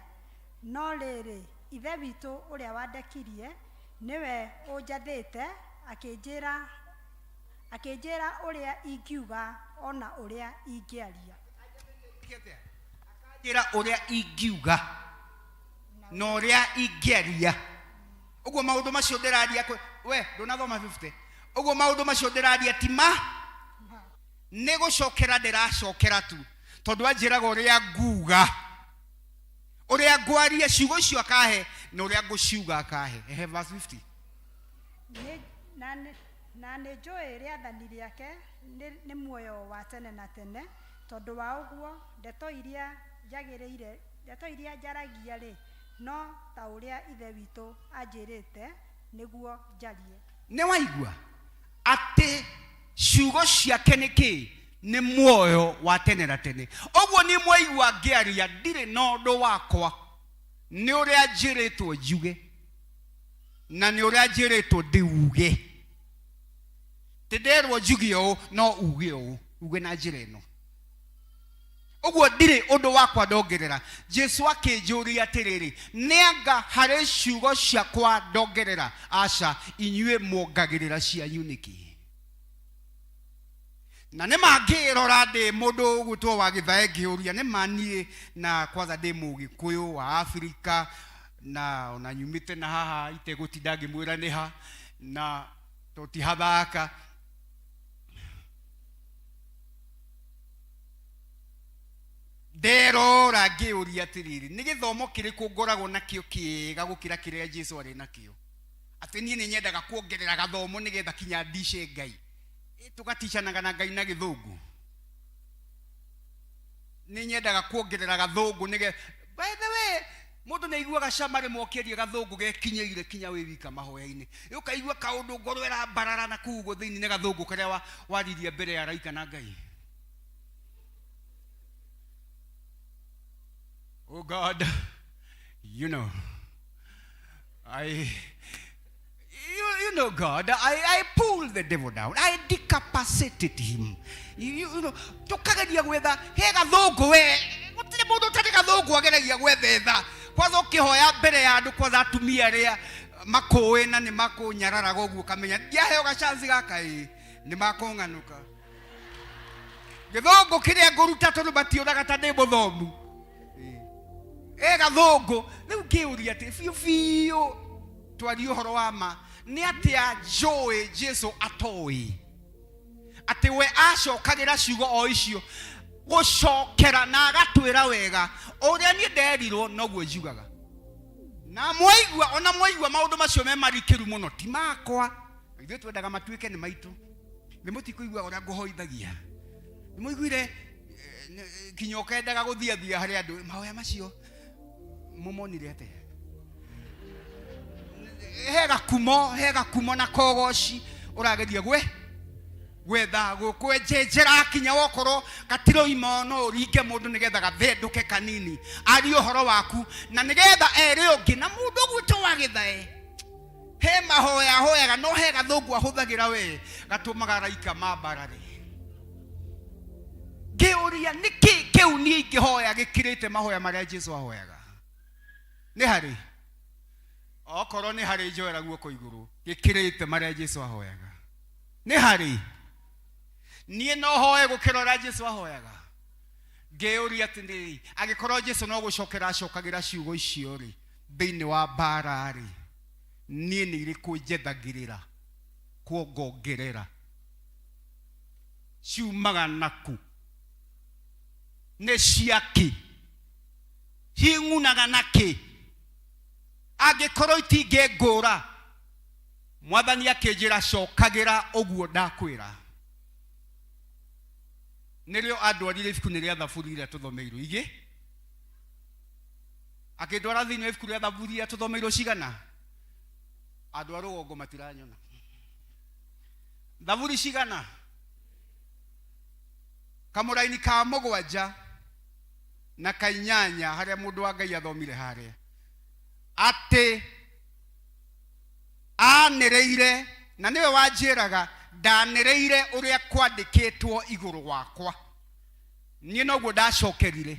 no rĩrĩ ithe witũ ũrĩa wandekirie nĩwe ũnjathĩte akĩnjĩra ũrĩa ingiuga ona ũrĩa ingĩaria. Njĩra ũrĩa ingiuga na ũrĩa ingĩaria ũguo maũndũ macio ndĩraria we ndũnathoma 50 ũguo maũndũ macio ndĩraria ti ma nĩ gũcokera ndĩracokera tu tondũ anjĩraga ũrĩa nguga ũrĩa ngwaria ciugo icio akahe na ũrĩa ngũciuga akahe. Ehe, verse 50. Na nĩ njũĩ rĩathani rĩake nĩ muoyo wa tene na tene tondũ wa ũguo ndeto iria njagĩrĩire ndeto iria njaragia rĩ no ta ũrĩa ithe witũ anjĩrĩte nĩguo njarie. Nĩ waigua atĩ ciugo ciake nĩ kĩ nĩ muoyo wa tene na tene ũguo nĩ mwaigua ngĩaria ndirĩ na ũndũ wakwa nĩ ũrĩa njĩrĩtwo njuge na nĩ ũrĩa njĩrĩtwo ndĩuge tĩnderwo njuge ũũ no uge ũũ uge na njĩra ĩno ũguo ndirĩ ũndũ wakwa ndongerera. Jesu akĩnjũria atĩrĩrĩ nĩ anga harĩ ciugo ciakwa ndongerera aca inyuĩ muongagĩrĩra cianyu nĩkĩ na nĩ mangĩrora ndĩ mũndũ ũgwĩtwo wa Gĩthae ngĩũria nĩ ma niĩ na kwanza ndĩ mũgĩkũyũ wa Afrika na ona nyumĩte na haha itegũtinda ngĩmwĩra nĩ ha na tũtihathaka nderora ngĩũria atĩrĩrĩ nĩ gĩthomo kĩrĩkũ ngoragwo nakĩo kĩega gũkĩra kĩrĩa Jesu arĩ nakĩo atĩ niĩ nĩ nyendaga kuongerera gathomo nĩgetha kinya ndice Ngai. Tũgaticanaga na Ngai na gĩthũngũ. Nĩ nyendaga kuongerera gathũngũ nĩge by the way mũndũ nĩ aiguaga cama rĩmwe ũkĩaria gathũngũ gekinyĩire kinya wĩ wika mahoya-inĩ. Ũkaigua kaũndũ ngoro ĩrambarara na kũu ũguo thĩinĩ nĩ gathũngũ karĩa waririe mbere ya araika na Ngai. Oh God, you know, you know, God, I pulled the devil down. I decapacitated him. Tukageria gwetha he gathũngũ we gũtirĩ mũndũ ũtarĩ gathũngũ ageragia gwethetha kwanza ũkĩhoya mbere ya andũ kwanza atumia arĩa makũĩ na nĩ makũnyararaga ũguo ũkamenya ndiaheo gacanci gaka ĩ nĩ makũng'anũka gĩthũngũ kĩrĩa ngũruta tondũ matiũraga ta ndĩ mũthomu e gathũngũ rĩu ngĩũria atĩ biũ biũ twarie ũhoro wa ma nĩ atĩa njũĩ Jesu atoĩ atĩ we acokagĩra ciugo o icio gũcokera na agatwĩra wega ũrĩa niĩ nderirwo noguo njugaga na mwaigua ona mwaigua maũndũ macio me marikĩru mũno ti makwa ithuĩ twendaga matuĩke nĩ maitũ nĩ mũtikũigua ũrĩa ngũhoithagia nĩ mũiguire kinya ũkendaga gũthiathia harĩ andũ mahoya macio mũmonire atĩa he gakumo he gakumo na kogoci ũrageria gwe gwetha gũkwenjenjera kinya wokorwo gatiroima no ũringe mũndũ nĩgetha gathendũke kanini arie ũhoro waku na nĩgetha ere ũngĩ na mũndũ ũgwĩtwo wa gĩthae he mahoya ahoyaga no he gathũngũ ahũthagĩra we gatũmaga araika mambarare ngĩũria nĩkĩ kĩu niĩ ingĩhoya gĩkĩrĩte mahoya marĩa Jesu ahoyaga nĩ harĩ okorwo nĩ harĩ njoera guoko igũrũ gĩkĩrĩte marĩa Jesu ahoyaga nĩ harĩ niĩ no hoe gũkĩra ũrĩa Jesu ahoyaga ngĩũria atĩrĩrĩ angĩkorwo Jesu no gũcokera acokagĩra ciugo icio rĩ thĩinĩ wa mbara rĩ niĩ nĩ irĩkũ njethagĩrĩra kuongongerera ciumaga naku nĩ ciakĩ cing'unaga nakĩ angĩkorwo itingĩngũra mwathani akĩnjĩra cokagĩra ũguo ndakwĩra nĩrĩo andwarire ibuku-inĩ rĩa thaburi iria tũthomeirwo igĩ akĩndwara thĩinĩ wa ibuku rĩa thaburi iria tũthomeirwo cigana andũ a rũgongo matiranyona thaburi cigana kamũraini ka mũgwanja na kainyanya harĩa mũndũ wa Ngai athomire harĩa atĩ anĩrĩire na nĩwe wanjĩraga ndanĩrĩire ũrĩa kwandĩkĩtwo igũrũ wakwa niĩ noguo ndacokerire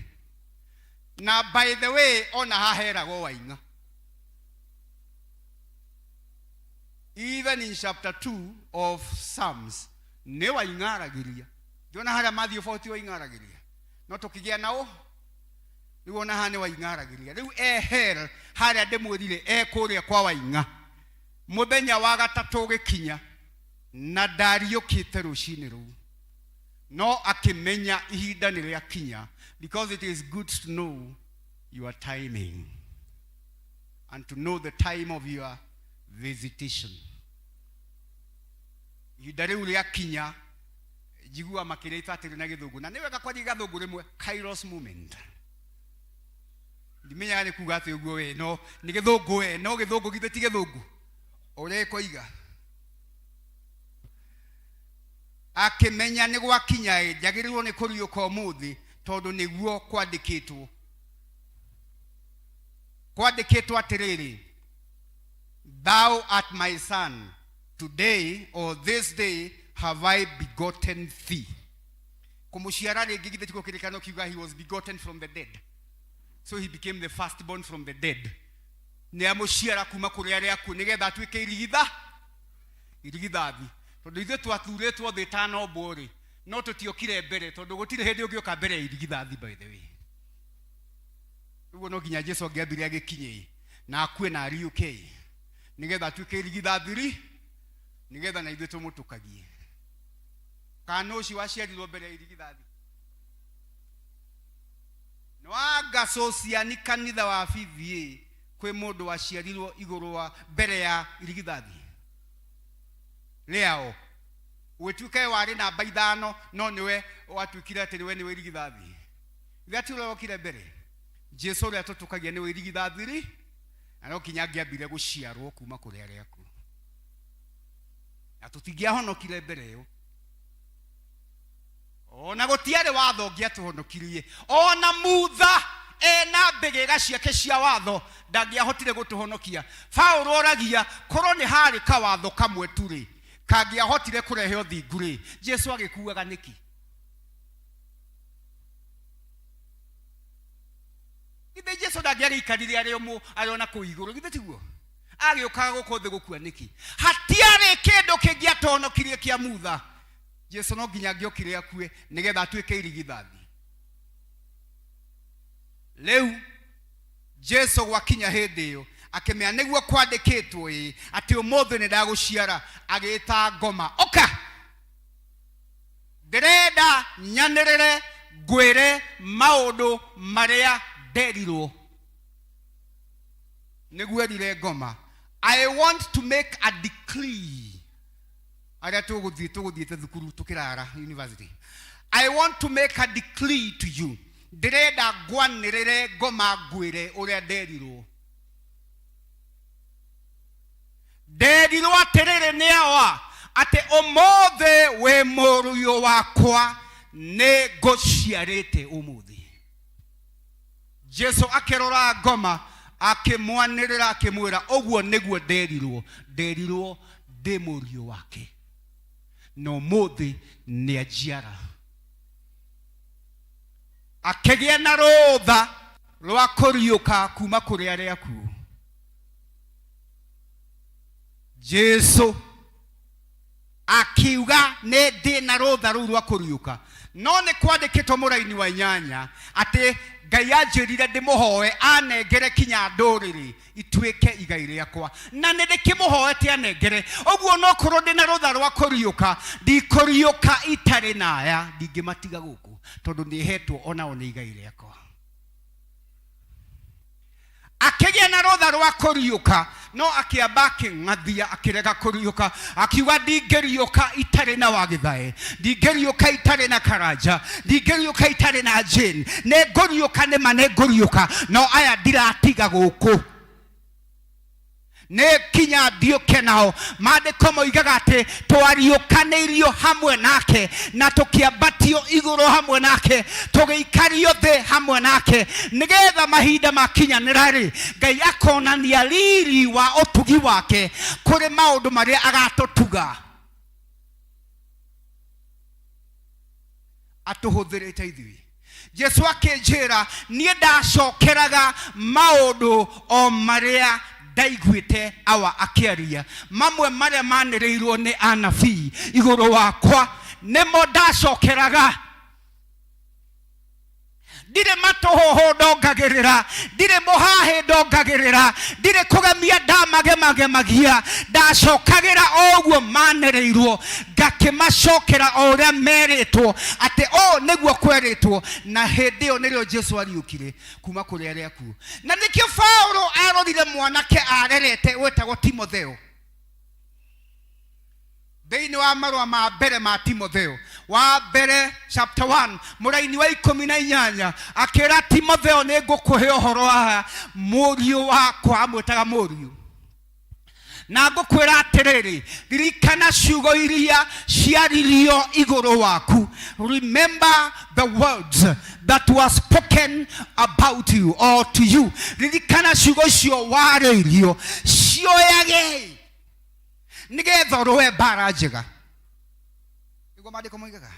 na by the way ona haheragwo waing'a even in chapter 2 of Psalms nĩ waing'a aragĩria ndiona harĩa Matthew 40 waing'a aragĩria no tũkĩgĩa nao rĩu ona haha nĩ waing'a aragĩria rĩu e hell harĩa ndĩmwĩrire e kũrĩa kwa waing'a mũthenya wa gatatũ ũgĩkinya na ndariũkĩte rũcinĩ rũu no akĩmenya ihinda nĩ rĩakinya because it is good to know your timing and to know the time of your visitation ihinda rĩu rĩakinya njigua makĩrĩta atĩrĩ na gĩthũngũ na nĩ wega kwaria gathũngũ rĩmwe kairos moment ndimenyaga nĩ kuga atĩ ũguo we no nĩ gĩthũngũ we no gĩthũngũ githĩ ti gĩthũngũ ũrĩa ĩkoiga akĩmenya nĩ gwakinya ĩ njagĩrĩirwo nĩ kũriũka ũmũthĩ tondũ nĩguo kwandĩkĩtwo kwandĩkĩtwo atĩrĩrĩ thou art my son today or this day have I begotten thee kũmũciara rĩngĩ githĩ tikuo kĩrĩkano kiuga he was begotten from the dead so he became the firstborn from the dead nĩ amũciara kuma kũrĩ arĩa akuũ nĩgetha atuĩke irigitha irigithathi tondũ ithuĩ twathurĩtwo thĩ ĩtanombwo rĩ no tũtiokire mbere tondũ gũtirĩ hĩndĩ ũngĩũka mbere ya irigithathi by the way ũguo no nginya Jesu angĩambire agĩkinye na akue na ariũke nĩgetha atuĩke irigithathi ri nĩgetha na ithuĩ tũmũtũkagie kana ũcio waciarirwo mbere ya irigithathi nĩwanga sociani kanitha wa BBA kwĩ mũndũ waciarirwo igũrũ wa mbere ya irigithathi rĩao ũgĩtuĩka we warĩ namba ithano no nĩwe watuĩkire atĩ nĩwe nĩwe irigithathi Githĩ ti ũrĩa wokire mbere? Jesu ũrĩa tũtũkagia nĩwe irigithathi rĩ, na no nginya angĩambire gũciarwo kuma kũrĩ arĩa akuũ. Na tũtingĩahonokire mbere ĩyo. Ona gũtiarĩ watho ũngĩatũhonokirie. Ona Mutha ena mbĩgĩga ciake cia watho ndangĩahotire gũtũhonokia. Paũlũ oragia korwo nĩ harĩ kawatho kamwe tu rĩ, kangĩahotire kũrehe ũthingu rĩ, Jesu agĩkuaga nĩkĩ? Githĩ Jesu ndangĩagĩikarire arĩ o arĩ ona kũu igũrũ, githĩ tiguo? Agĩũkaga gũkũ thĩ gũkua nĩkĩ? Hatiarĩ kĩndũ kĩngĩatonokirie kĩa Mutha. Jesu no nginya angĩokire akue nĩgetha atuĩke irigithathi. Rĩu Jesu gwakinya hĩndĩ ĩyo akĩmenya nĩguo kwandĩkĩtwo ĩ atĩ ũmũthĩ nĩ ndagũciara, agĩta ngoma, ũka ndĩrenda nyanĩrĩre ngwĩre maũndũ marĩa nderirwo. Nĩguo erire ngoma, I want to make a decree. Arĩa tũgũthiĩ tũgũthiĩte thukuru tũkĩrara university. I want to make a decree to you. Ndĩrenda ngwanĩrĩre ngoma ngwĩre ũrĩa nderirwo. Nderirwo atĩrĩrĩ nĩ awa atĩ ũmũthĩ wĩ mũriũ wakwa, nĩ ngũciarĩte ũmũthĩ. Jesu akĩrora ngoma akĩmwanĩrĩra akĩmwĩra ũguo nĩguo nderirwo, nderirwo ndĩ mũriũ wake na ũmũthĩ nĩ anjiara. Akĩgĩa na rũtha rwa kũriũka kuma kũrĩ arĩa akuũ. Jesu akiuga nĩ ndĩ na rũtha rũu rwa kũriũka, no nĩ kwandĩkĩtwo mũraini wa inyanya atĩ Ngai anjĩrire ndĩmũhoe anengere kinya ndũrĩrĩ ituĩke igai rĩakwa, na nĩ ndĩkĩmũhoete anengere. Ũguo no korwo ndĩ na rũtha rwa kũriũka, ndikũriũka itarĩ na aya, ndingĩmatiga gũkũ tondũ nĩhetwo onao nĩ igai rĩakwa. Akĩgĩa na rũtha rwa kũriũka, no akĩamba akĩng'athia, akĩrega kũriũka, akiuga ndingĩriũka itarĩ na wagĩthae, ndingĩriũka itarĩ na karanja, ndingĩriũka itarĩ na Jane, nĩngũriũka nĩma nĩngũriũka, no aya ndiratiga gũkũ, nĩ kinya ndiũke nao. Maandĩko moigaga atĩ twariũkanĩirio hamwe nake na tũkĩambatio igũrũ hamwe nake, tũgĩikario thĩ hamwe nake, nĩgetha mahinda makinyanĩra rĩ, Ngai akonania riri wa ũtugi wake kũrĩ maũndũ marĩa agatũtuga atũhũthĩrĩte ithuĩ. Jesu akĩnjĩra niĩ ndacokeraga maũndũ o marĩa ndaiguĩte awa akĩaria, mamwe marĩa manĩrĩirwo nĩ anabii igũrũ wakwa nĩmo ndacokeraga. Ndirĩ matũhũhũ ndongagĩrĩra, ndirĩ mũhahĩ ndongagĩrĩra, ndirĩ kũgemia ndamagemagemagia, ndacokagĩra o ũguo manĩrĩirwo, ngakĩmacokera o ũrĩa merĩtwo atĩ ũũ nĩguo kwerĩtwo. Na hĩndĩ ĩyo nĩrĩo Jesu ariũkire kuma kũrĩ arĩa akuũ. Na nĩkĩo Paulo arorire mwanake arerete wetagwo Timotheo. Thĩinĩ wa marũa ma mbere ma Timotheo wa mbere chapter 1 mũraini wa 18, akĩra Timotheo, nĩ ngũkũhe ũhoro haha mũriũ wakwa, amwĩtaga mũriũ, na ngũkwĩra atĩrĩrĩ, ririkana ciugo iria ciaririo igũrũ waku. Remember the words that were spoken about you or to you. Ririkana ciugo icio warĩirio, cioyage nĩgetha ũrũe mbara njega. Nĩguo maandĩko moigaga.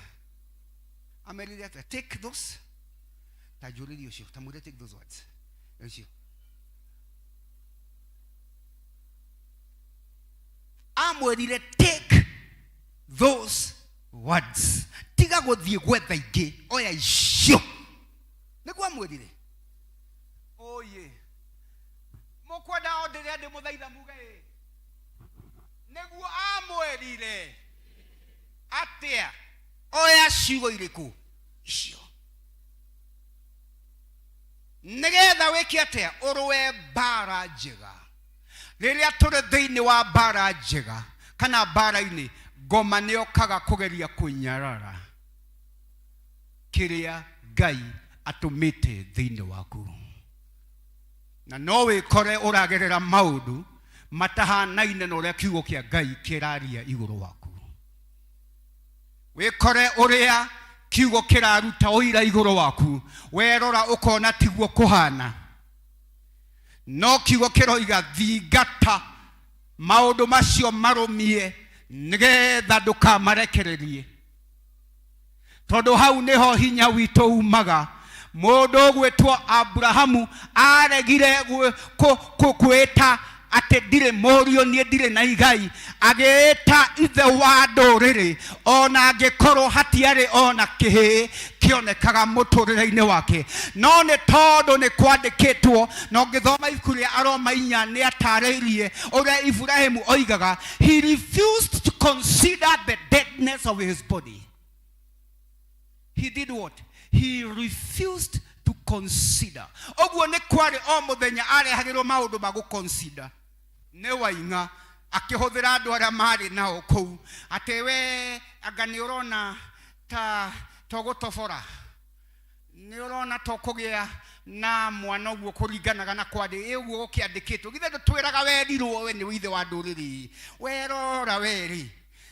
Amerire atĩa? Take those. Ta njũrĩrie ũcio, ta mwĩre take those words. Ũcio. Amwĩrire take those words. Tiga gũthiĩ gwetha ingĩ, oya icio. Nĩguo amwĩrire. Oye. Mũkwenda o ndĩrĩa ndĩmũthaitha muge ĩ. Nĩguo amwĩrire atĩa? Oya ciugo irĩkũ? Icio. Nĩgetha wĩke atĩa? Ũrũe mbara njega. Rĩrĩa tũrĩ thĩinĩ wa mbara njega kana mbara-inĩ, ngoma nĩyokaga kũgeria kũnyarara kĩrĩa Ngai Atũmĩte thĩinĩ waku. Na no wĩkore ũragerera maũndũ matahanaine na ũrĩa kiugo kĩa Ngai kĩraria igũrũ waku. Wĩkore ũrĩa kiugo kĩraruta ũira igũrũ waku, werora ũkona tiguo kũhana. No kiugo kĩroiga thingata maũndũ macio marũmie nĩgetha ndũkamarekererie. Tondũ hau nĩho hinya witũ umaga. Mũndũ ũgwĩtwo Aburahamu aregire kwĩta atĩ ndirĩ mũriũ, niĩ ndirĩ na igai, agĩĩta ithe wa ndũrĩrĩ, ona angĩkorwo hatiarĩ ona kĩhĩĩ kĩonekaga mũtũrĩre-inĩ wake. No nĩ tondũ nĩ kwandĩkĩtwo, na ũngĩthoma ibuku rĩa Aroma 4 nĩ atarĩirie ũrĩa Iburahĩmu oigaga, he refused to consider the deadness of his body. He did what? He refused to consider. Ũguo nĩ kwarĩ o mũthenya arehagĩrwo maũndũ ma gũ-consider. Nĩ Waing'a akĩhũthĩra andũ arĩa marĩ nao kũu atĩ we anga nĩ ũrona ta tũgũtobora, nĩ ũrona tũkũgĩa na mwana ũguo kũringanaga na kwandĩ ĩ ũguo gũkĩandĩkĩtwo, githĩ ndũtwĩraga werirwo we nĩ ithe wa ndũrĩrĩ, werora werĩ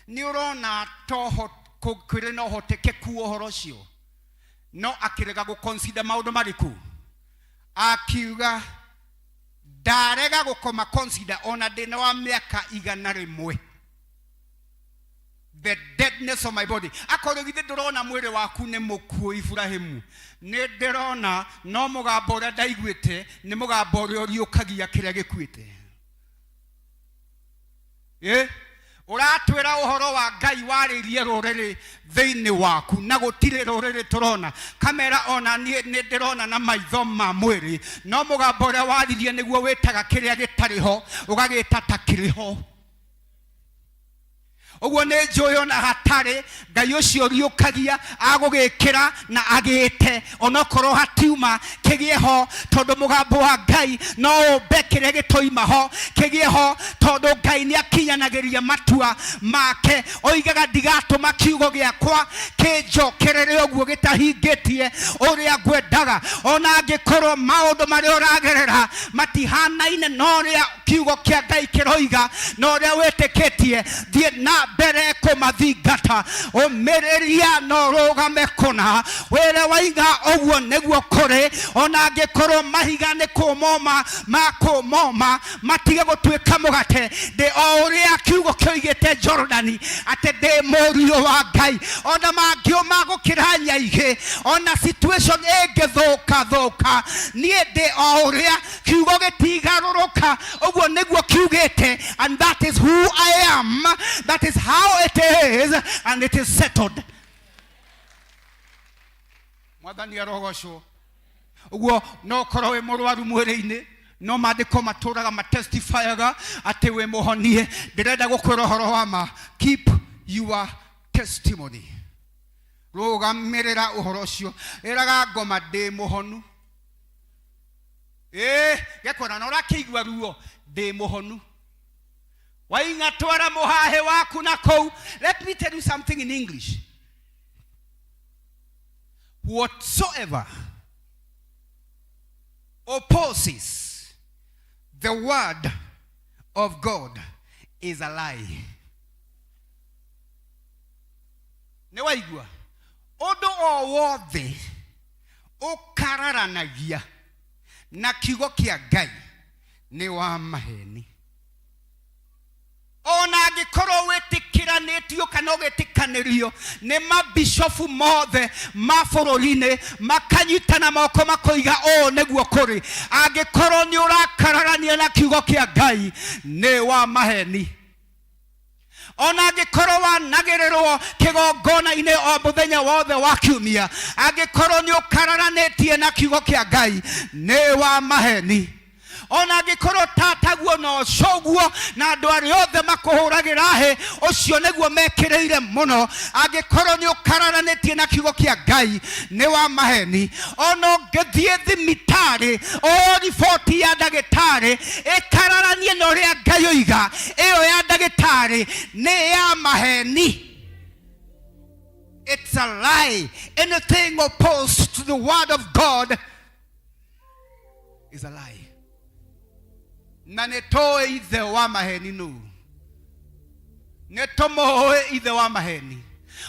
nĩ ũrona toho kũrĩ na ũhotekeku ũhoro ũcio. No akĩrega gũ-consider maũndũ marĩkũ, akiuga ndarega gũkoma consider ona ndĩna wa mĩaka 100, the deadness of my body. Akorwo githĩ ndũrona mwĩrĩ waku nĩ mũkuũ Ibrahimu, nĩ ndĩrona, no mũgambo ũrĩa ndaiguĩte nĩ mũgambo ũrĩa ũriũkagia kĩrĩa gĩkuĩte. Ũratwĩra ũhoro wa Ngai warĩirie rũrĩrĩ thĩinĩ waku, na gũtirĩ rũrĩrĩ tũrona kamera, ona niĩ nĩ ndĩrona na maitho ma mwĩrĩ, no mũgambo ũrĩa waririe nĩguo wĩtaga kĩrĩa gĩtarĩ ho ũgagĩta ta kĩrĩ ho. Ũguo nĩ njũĩ ona hatarĩ Ngai ũcio ũriũkagia agũgĩkĩra na agĩte onokorwo hatiuma kĩgĩe ho, tondũ mũgambo wa Ngai no ũmbe kĩrĩa gĩtoima ho kĩgĩe ho, tondũ Ngai nĩ akinyanagĩria matua make. Oigaga ndigatũma kiugo gĩakwa kĩnjokerere ũguo gĩtahingĩtie ũrĩa ngwendaga, ona angĩkorwo maũndũ marĩa ũragerera matihanaine na ũrĩa kiugo kĩa Ngai kĩroiga na ũrĩa wĩtĩkĩtie. Thiĩ na mbere kũmathingata, ũmĩrĩria na ũrũgame kũna, wĩre waiga ũguo nĩguo kũrĩ, ona angĩkorwo mahiga nĩ kũmoma makũmoma matige gũtuĩka mũgate. Ndĩ o ũrĩa kiugo kĩoigĩte Jorodani atĩ ndĩ mũriũ wa Ngai, ona mangĩũma gũkĩra nyaigĩ, ona situation ĩngĩthũka thũka, niĩ ndĩ o ũrĩa kiugo gĩtigarũrũka, ũguo nĩguo kiugĩte, and that is who I am, that is how it is, and it is settled. Mwathani arogocwo. Ũguo no ũkorwo wĩ mũrwaru mwĩrĩ-inĩ, no maandĩko matũraga matestifyaga atĩ wĩ mũhonie. Ndĩrenda gũkwĩra ũhoro wa ma, keep your testimony, rũgamĩrĩra ũhoro ũcio, ĩraga ngoma ndĩ mũhonu. Gekwona na ũrakĩigua ruo, ndĩ mũhonu. Waing'a twara mũhahĩ waku na kũu. Let me tell you something in English. Whatsoever opposes the word of God is a lie. Nĩ waigua? Ũndũ o wothe ũkararanagia na kiugo kĩa Ngai nĩ wa maheni. Ona angĩkorwo wĩtĩkĩranĩtio kana ũgĩtĩkanĩrio nĩ mabishofu mothe ma bũrũri-inĩ makanyitana moko makoiga ũũ nĩguo kũrĩ, angĩkorwo nĩ ũrakararania na kiugo kĩa Ngai nĩ wa maheni. Ona angĩkorwo wanagĩrĩrwo kĩgongona-inĩ o mũthenya wothe wa kiumia, angĩkorwo nĩ ũkararanĩtie na kiugo kĩa Ngai nĩ wa maheni. Ona angĩkorwo tataguo na ũcũguo na andũ arĩa othe makũhũragĩra hĩ, ũcio nĩguo mekĩrĩire mũno, angĩkorwo nĩ ũkararanĩtie na kiugo kĩa Ngai nĩ wa maheni. Ona ũngĩthiĩ thibitarĩ o riboti ya ndagĩtarĩ ĩkararanie na ũrĩa Ngai oiga, ĩyo ya ndagĩtarĩ nĩ ya maheni. It's a lie. Anything opposed to the word of God is a lie. Na nĩ tũĩ ithe wa maheni nũ. Nĩ tũmũĩ ithe wa maheni.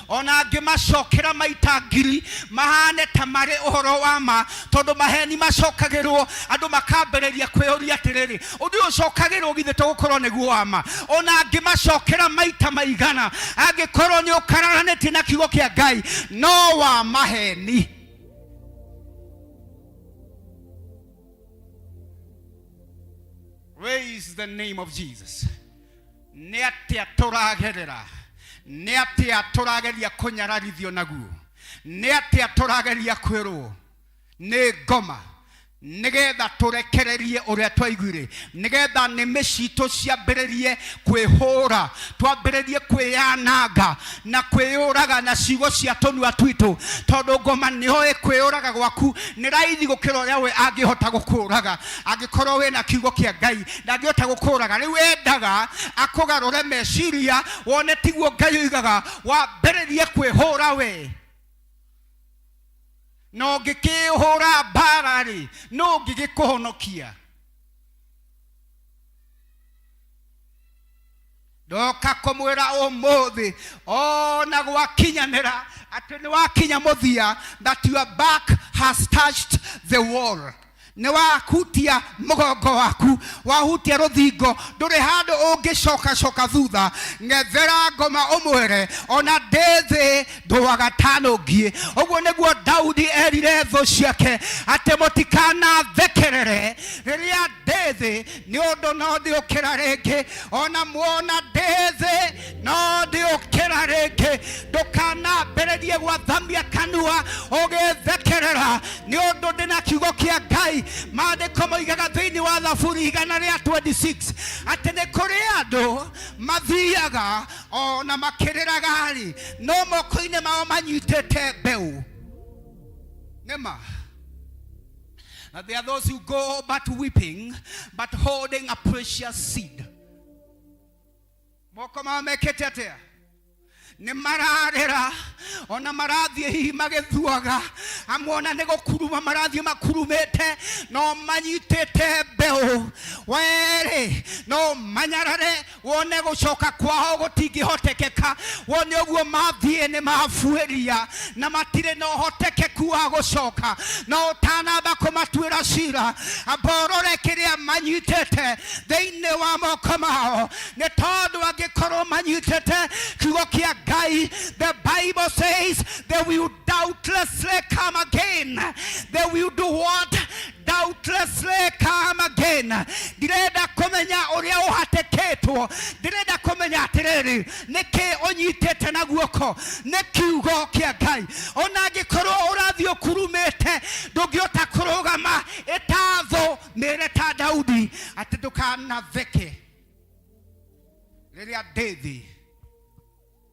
Ona angĩmacokera maita ngiri mahane ta marĩ ũhoro wa ma, tondũ maheni macokagĩrwo andũ makambĩrĩria kwĩyũria atĩrĩrĩ, ũndũ ũyũ ũcokagĩrwo githĩ tũgũkorwo nĩguo wa ma. Ona angĩmacokera maita maigana, angĩkorwo nĩ ũkararanĩtie na kiugo kĩa Ngai, no wa maheni. Praise the name of Jesus. Nĩ atĩa tũragerera? Nĩ atĩa tũrageria kũnyararithio naguo? Nĩ atĩa tũrageria kwĩrwo nĩ ngoma nĩgetha tũrekererie ũrĩa twaiguire, nĩgetha nĩmĩ citũ ciambĩrĩrie kwĩhũra, twambĩrĩrie kwĩyananga na kwĩyũraga na ciugo cia tũnua twitũ, tondũ ngoma nĩoĩ kwĩyũraga gwaku nĩ raithi gũkĩra ũrĩa we angĩhota gũkũraga. Angĩkorwo wĩna kiugo kĩa Ngai ndangĩhota gũkũraga. Rĩu endaga akũgarũre meciria wone tiguo Ngai oigaga, wambĩrĩrie kwĩhũra we. Na ũngĩkĩhũra mbara rĩ, nũ ũngĩgĩkũhonokia? Ndoka kũmwĩra ũmũthĩ ona gwakinyanĩra atĩ nĩ wakinya mũthia, that your back has touched the wall. Nĩ wahutia mũgongo waku, wahutia rũthingo, ndũrĩ handũ ũngĩcokacoka thutha. Ng'ethera ngoma ũmwĩre ona ndĩ thĩ ndũaga tano ngiĩ. Ũguo nĩguo Daudi erire thũ ciake atĩ mũtikanathekerere rĩrĩa ndĩ thĩ, nĩ ũndũ no ndĩũkĩra rĩngĩ. Ona muona ndĩ thĩ no ndĩũkĩra rĩngĩ. Ndũkanambĩrĩrie gwathamia kanua ũgĩthekerera, nĩ ũndũ ndĩna kiugo kĩa Ngai. Maandĩko moigaga thĩinĩ wa Thaburi igana rĩa 26 atĩ nĩ kũrĩ andũ mathiaga ona makĩrĩraga rĩ, no moko-inĩ mao manyitĩte mbeũ. Nĩma. That there are those who go but weeping, but holding a precious seed. Moko mao mekĩte atĩa? Nĩ mararĩra, ona marathiĩ hihi magĩthuaga, amwe ona nĩ gũkuruma marathiĩ makurumĩte, no manyitĩte mbeũ. Werĩ no manyarare, wone gũcoka kwao gũtingĩhotekeka, wone ũguo mathiĩ nĩ mabuĩria na matirĩ na ũhotekeku wa gũcoka. No ũtanamba kũmatuĩra cira, amba ũrore kĩrĩa manyitĩte thĩinĩ wa moko mao, nĩ tondũ angĩkorwo manyitĩte kiugo kĩa Ngai, the Bible says they will doubtlessly come again. They will do what? Doubtlessly come again. Ndirenda kũmenya ũrĩa ũhatĩkĩtwo, ndĩrenda kũmenya atĩrĩrĩ, nĩkĩ ũnyitĩte na guoko? Nĩ kiugo kĩa Ngai. Ona angĩkorwo ũrathiĩ ũkurumĩte, ndũngĩhota kũrũgama, ĩta thũ mĩre ta Daudi atĩ ndũkanatheke rĩrĩa ndĩ thĩ,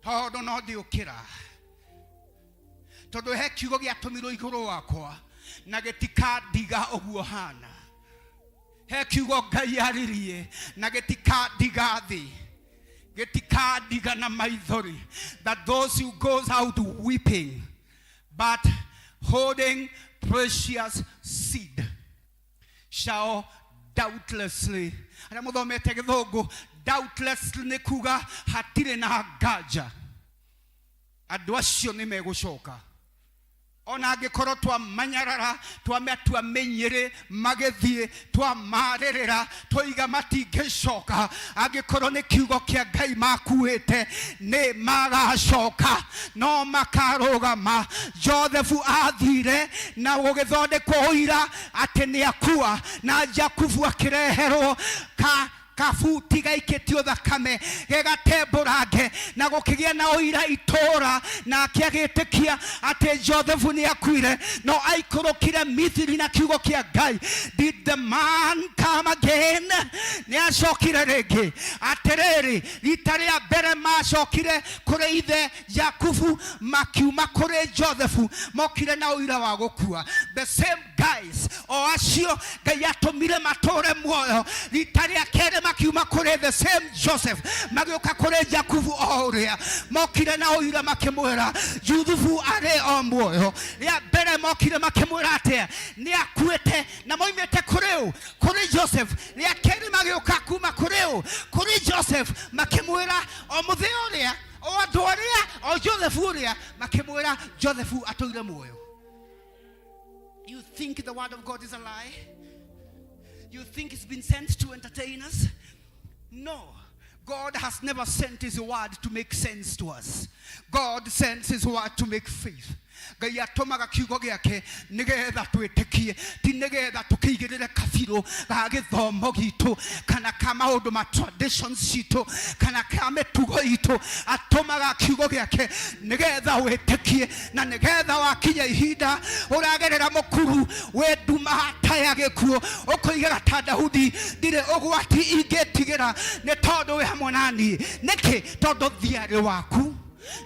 tondũ no ndĩũkĩra, tondũ he kiugo gĩatũmirwo igũrũ wakwa na gĩtikandiga ũguo hana. He kiugo Ngai aririe na gĩtikandiga thĩ, gĩtikandiga na maithori. That those who goes out weeping but holding precious seed shall doubtlessly. Arĩa mũthomete gĩthũngũ, doubtlessly nĩ kuga hatirĩ na nganja, andũ acio nĩ megũcoka. Ona angĩkorwo twamanyarara, twamatua mĩnyĩrĩ magĩthiĩ, twamarĩrĩra twoiga matingĩcoka, angĩkorwo nĩ kiugo kĩa Ngai makuĩte nĩ magacoka, no makarũgama. Josefu athire na gũgĩthondekwo ũira atĩ nĩ akua, na Jakubu akĩreherwo ka kabuti gaikĩtio thakame gegatembũrange, na gũkĩgĩa na ũira itũũra, nake agĩtĩkia atĩ Josefu nĩ akuire, no aikũrũkire Misiri na kiugo kĩa Ngai. Did the man come again? Nĩ acokire rĩngĩ. Atĩrĩrĩ, rita rĩa mbere macokire kũrĩ ithe Jakubu makiuma kũrĩ Josefu, mokire na ũira wa gũkua. The same guys, o acio Ngai atũmire matũre muoyo, rita rĩa kerĩ makĩũka. Makiuma kũrĩ the same Joseph magĩũka kũrĩ Jakubu o ũrĩa mokire na ũira makĩmwĩra Juthubu arĩ o muoyo. Rĩa mbere mokire makĩmwĩra atĩa? Nĩ akuĩte. Na moimĩte kũrĩ ũ? Kũrĩ Joseph. Rĩa kerĩ magĩũka kuma kũrĩ ũ? Kũrĩ Joseph, makĩmwĩra o mũthĩ ũrĩa, o andũ arĩa, o Joseph ũrĩa, makĩmwĩra Joseph atũire muoyo. You think the word of God is a lie? You think it's been sent to entertain us? No. God has never sent his word to make sense to us. God sends his word to make faith. Ngai atũmaga kiugo gĩake nĩgetha twĩtĩkie, ti nĩgetha tũkĩigĩrĩre kabirũ ga gĩthomo gitũ kana ka maũndũ ma traditions citũ kana ka mĩtugo itũ. Atũmaga kiugo gĩake nĩgetha wĩtĩkie, na nĩgetha wakinya ihinda ũragerera mũkuru wĩ nduma ta ya gĩkuũ, ũkoigaga ta Daudi, ndirĩ ũgwati ingĩtigĩra nĩ tondũ wĩ hamwe na niĩ. Nĩkĩ? Tondũ thiarĩ waku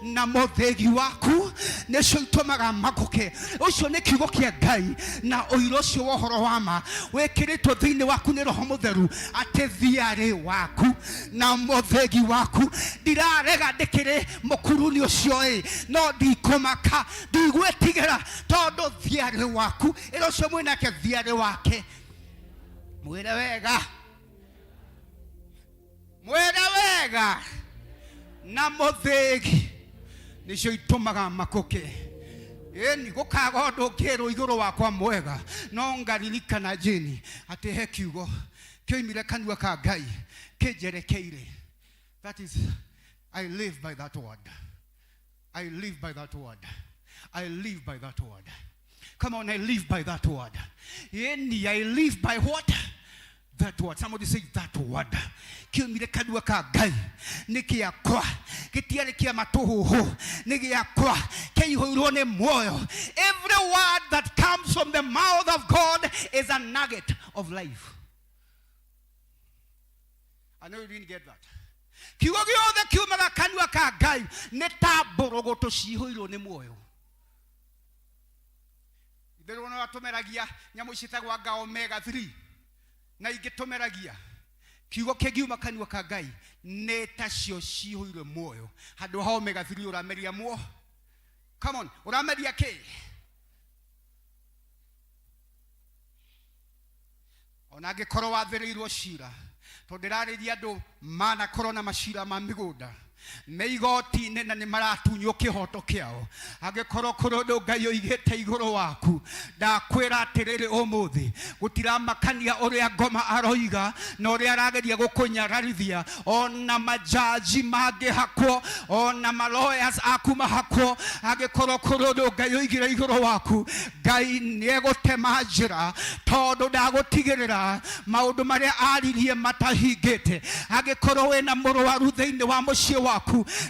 na mũthĩgi waku nĩcio itũmaga makũke. Ũcio nĩ kiugo kĩa Ngai, na ũira ũcio wa ũhoro wa ma wĩkĩrĩtwo thĩinĩ waku nĩ Roho Mũtheru, atĩ thiarĩ waku na mũthĩgi waku. Ndirarega ndĩkĩrĩ mũkuru-inĩ ũcio ĩ, no ndikũmaka, ndigwĩtigĩra, tondũ thiarĩ waku. Ĩra ũcio mwĩnake thiarĩ wake, mwĩre wega, mwĩre wega, na mũthĩgi nĩcio itũmaga makũke. Ĩni gũkaga ũndũ ũngĩrwo igũrũ wakwa mwega, no ngaririkana Jane atĩ he kiugo kĩoimire kanua ka Ngai kĩnjerekeire. That is, I live by that word. I live by that word. I live by that word. Come on, I live by that word. Ĩni, I live by what? That word. Somebody say that word. Kiumire kanua ka Ngai nĩ gĩakwa, gĩtiarĩ kĩa matũhũhũ, nĩ gĩakwa, kĩihũirwo nĩ muoyo. Every word that comes from the mouth of God is a nugget of life. I know you didn't get that. Kiugo gĩothe kiumaga kanua ka Ngai nĩ ta mbũrũgũtũ cihũirwo nĩ muoyo. Itherũ no atũmeragia nyamũ ici ciĩtagwo anga omega 3 na ingĩ tũmeragia. Kiugo kĩngiuma kanua ka Ngai nĩ tacio cihũirwo muoyo. Handũ ha omega 3 ũrameria muo. Come on, ũrameria kĩ? Ona angĩkorwo wathĩrĩirwo cira, tondũ ndĩrarĩria andũ manakorwo na macira ma mĩgũnda me igoti-inĩ na nĩ maratunywo kĩhoto kĩao. Angĩkorwo kũrĩ ũndũ Ngai oigĩte igũrũ waku, ndakwĩra atĩrĩrĩ, ũmũthĩ gũtiramakania ũrĩa ngoma aroiga na ũrĩa arageria gũkũnyararithia, ona majaji mangĩhakwo, ona ma-lawyers aku mahakwo, angĩkorwo kũrĩ ũndũ Ngai oigire igũrũ waku, Ngai nĩegũtema njĩra, tondũ ndagũtigĩrĩra maũndũ marĩa aririe matahingĩte. Angĩkorwo wĩna mũrwaru thĩinĩ wa mũciĩ waku,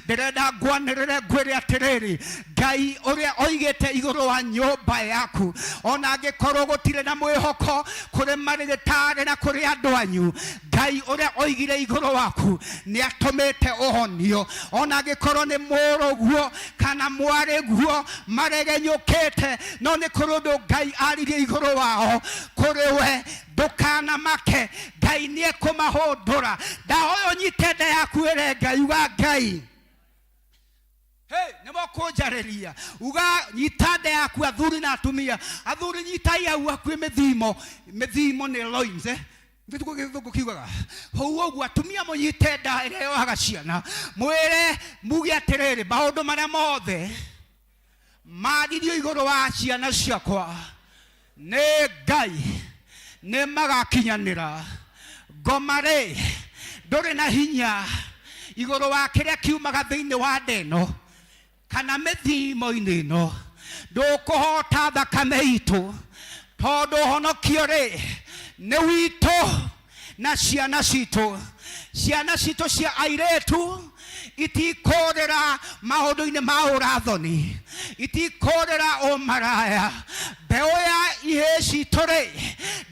ndĩrenda ngwanĩrĩre ngwĩre atĩrĩrĩ, Ngai ũrĩa oigĩte igũrũ wa nyũmba yaku, ona angĩkorwo gũtirĩ na mwĩhoko kũrĩ marĩgĩtarĩ na kũrĩ andũ anyu, Ngai ũrĩa oigire igũrũ waku nĩ atũmĩte ũhonio. Ona angĩkorwo nĩ mũrũguo kana mwarĩguo maregenyũkĩte, no nĩ kũrĩ ũndũ Ngai aririe igũrũ wao kũrĩ we, ndũkanamake, Ngai nĩ ekũmahũndũra. Ndahoya ũnyite nda yaku ĩre Ngai, uga Ngai, hey, nĩ mũkũnjarĩria. Uga, nyita nda yaku, athuri na atumia. Athuri nyitai hau hakuhĩ mĩthimo. Mĩthimo nĩ loins, eh? Gĩthũngũ gĩthũngũ kiugaga hau ũguo. Atumia mũnyite nda ĩrĩa yohaga ciana, mwĩre muge atĩrĩrĩ, maũndũ marĩa mothe maririo igũrũ wa ciana ciakwa nĩ Ngai nĩ magakinyanĩra. Ngoma rĩ, ndũrĩ na hinya igũrũ wa kĩrĩa kiumaga thĩinĩ wa nda ĩno kana mĩthimo-inĩ ĩno. Ndũkũhota thakame itũ, tondũ ũhonokio rĩ nĩ witũ na ciana citũ. Ciana citũ cia airĩtu itikũrĩra maũndũ-inĩ ma ũrathoni, itikũrĩra ũmaraya. Mbeũ ya ihĩĩ citũ rĩ